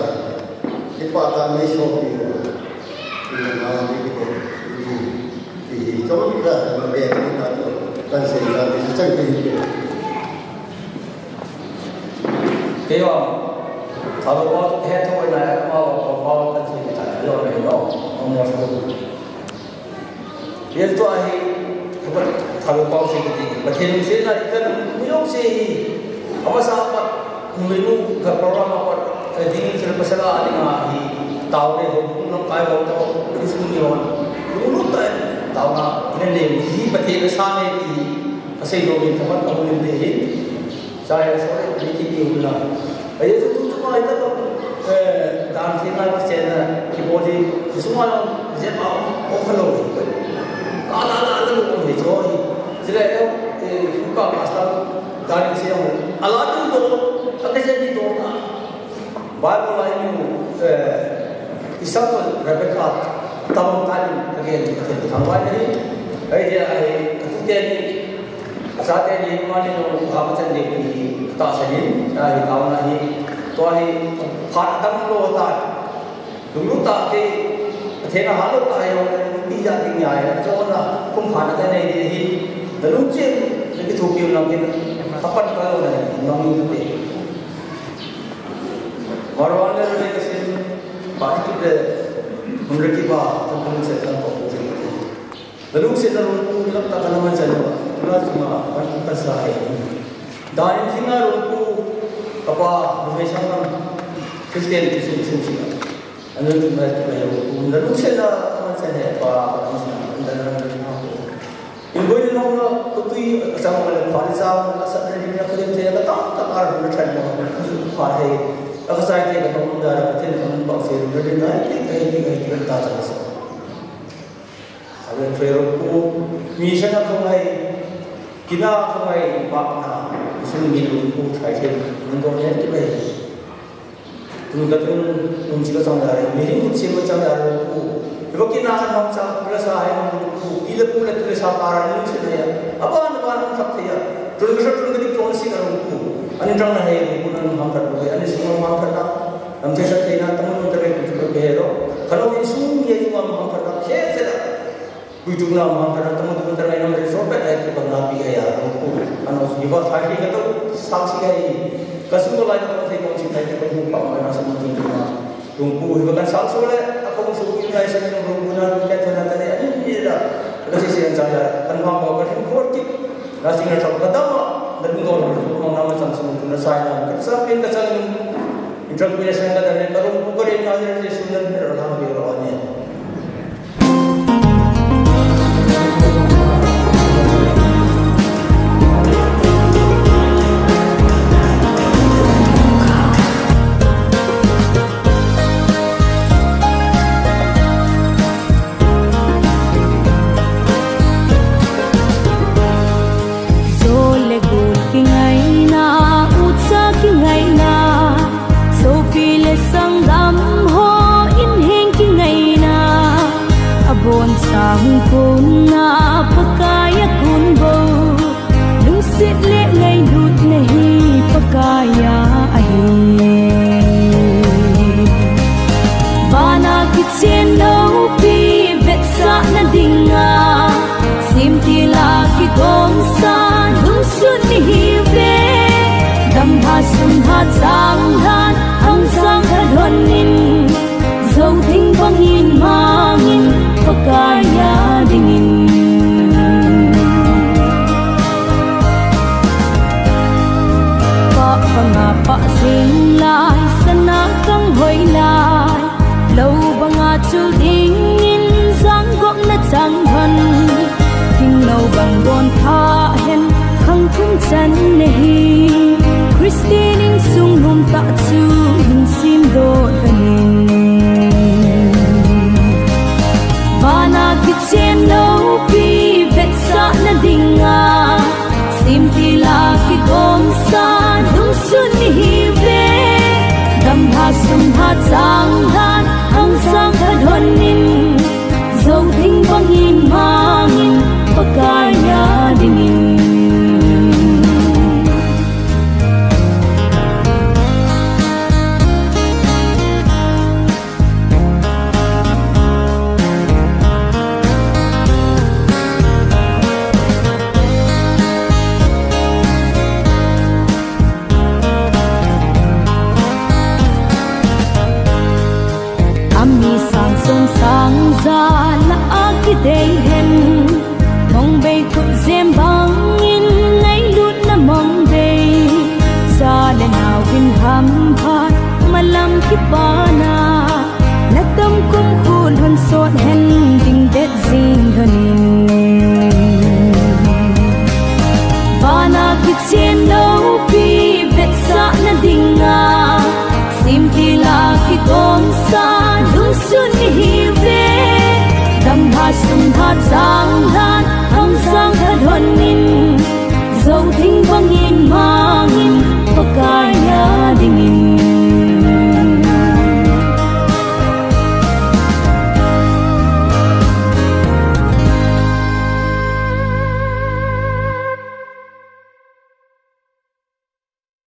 kipa ta nei sopi ho, ina na ni ki ko, ni ki hi chom ka na be ni na to, kan sei ka ni chang ki hi ko. Kei jong, thalo ko he tho na ya ma ko ko kan sei ka yo le no, mo mo so. Hiche tua hi, ka Pathen thalo pau sei kati. Pathen lungsetna ikan mu jong sei hi. Amasa a pat, numei nu ka program a pat, eh, ding sila pasal a ding a hi, tao le ho, kum lam kai ho tao, Christmas ni hon. Lunglut tah in, taona, ina nei, hi Pathen asa nei ti, ka sei lou in, ka pat ka hung in nei hi. Chai, sorry, ni ki ki hula. Ahi chu tu chu mai ta, eh, dan thina ki chen na, ki body, ki suma jong, jep a, o kha lou. Ka la la la lou hi chu hi. Chule, eh, pa pastor, dan ki se jong. Ala tu do, a ke se ki do ta. Bible a i mu, eh, Isak le Rebekah, tam ta in, again, ka thei thang vai ni. Ahi dia, ahi, ka tu te ni, Achate ni, mani jong, ha, ka chan ni, tahsan in, ahi, taona hi, tua hi, phat dang lou ta. Lunglut tah kei, Pathen a hat lou tah hi, mi ja ding ja hi, chona, kum phat na nei ding hi, na lungchen, na kithopi u lang kin, apat ka lou na hi, nang ni te. Marwan le le ka sin, pa ki de, mun re ki ba, kan kan se kan ko ko se. Na lungsetna Lungpu lamtah a na manchah uva, tuna chunga pan ka sa e. Dan in thina Lungpu, kapa, numei sangam, Christian kisum sum sina. Anu tuna tuna Lungpu, na lungsetna manchah e pa, na lungsetna, na lungsetna. In boina nong na, kutui, kasang wala, pali sa, na sa, na lungsetna, kudin te, na tam, tam, ar, na chan mo, na kusu, pa, he, na kasai te, na tong, na, na, te, na, na, pa, se, na, na, na, te, te, te, te, te, ta, ta, sa. Ave thei Lungpu, mi sana khongai, kina khongai, bakna, sung mi Lungpu, thai thei, nung dong len ti bai. Tun ka tun, nung chi ka chang ya re, mi ring kut chi ka chang ya re Lungpu. Iba kina ka nong chang, kula sa hai nung Lungpu, kila kula kula sa para nung chi na ya. Aba na ba nung thak thei ya. Tun ka sa tun ka dik tong si ka Lungpu. Ani tang na hai Lungpu na nung ham khat Lungpu, ani sung ham khat na. Lam thei sa thei na, tamun un tarai kutu ko behero. Kalo insung ye yung am ham kata khe sera. Kutu na ham kata tamun un tarai na so pe ai tu bang na pi ai ya. Ano si va sa hi ka to sa si ai. Ka su ko lai ka to thei ko si thei ko pa ma na sa ma ti na. Lungpu hi va kan sa so le, a ko su ku na sa ni lungpu na ka to na ta le ai ni da. Ka si si an sa ya. Kan ha ko ka hin ko ti. Na sing na chak ka dam a, na lung dol na lung dol na ma chang sung tu na sai na. Ka sa pin ka chang in, in chak pin na sang ka dam ne, ka lung ku ka rin na ne, sun na ne, ra na ne, ra ne. Zo le gu kingaina, ucha kingaina, sopi le sanggam ho in heng kingaina, abon sang kunna Pakai a kun bou, lungset le ngailutna hi Pakai a ahi. Vana kichen loupi vetsahna dinga, simtila kikomsa lungsun ni hi ve. Damha sumha chang lhan, angsang khat lhon in, zo ding bangin mangin Pakai a dingin. Pa panga pa sing lai, sana kang hoi lai, lo banga chul dingin zanggopna chang lhon. Thingno bang bon pha hen, khang thum chan na hi. Christian insung lum ta chu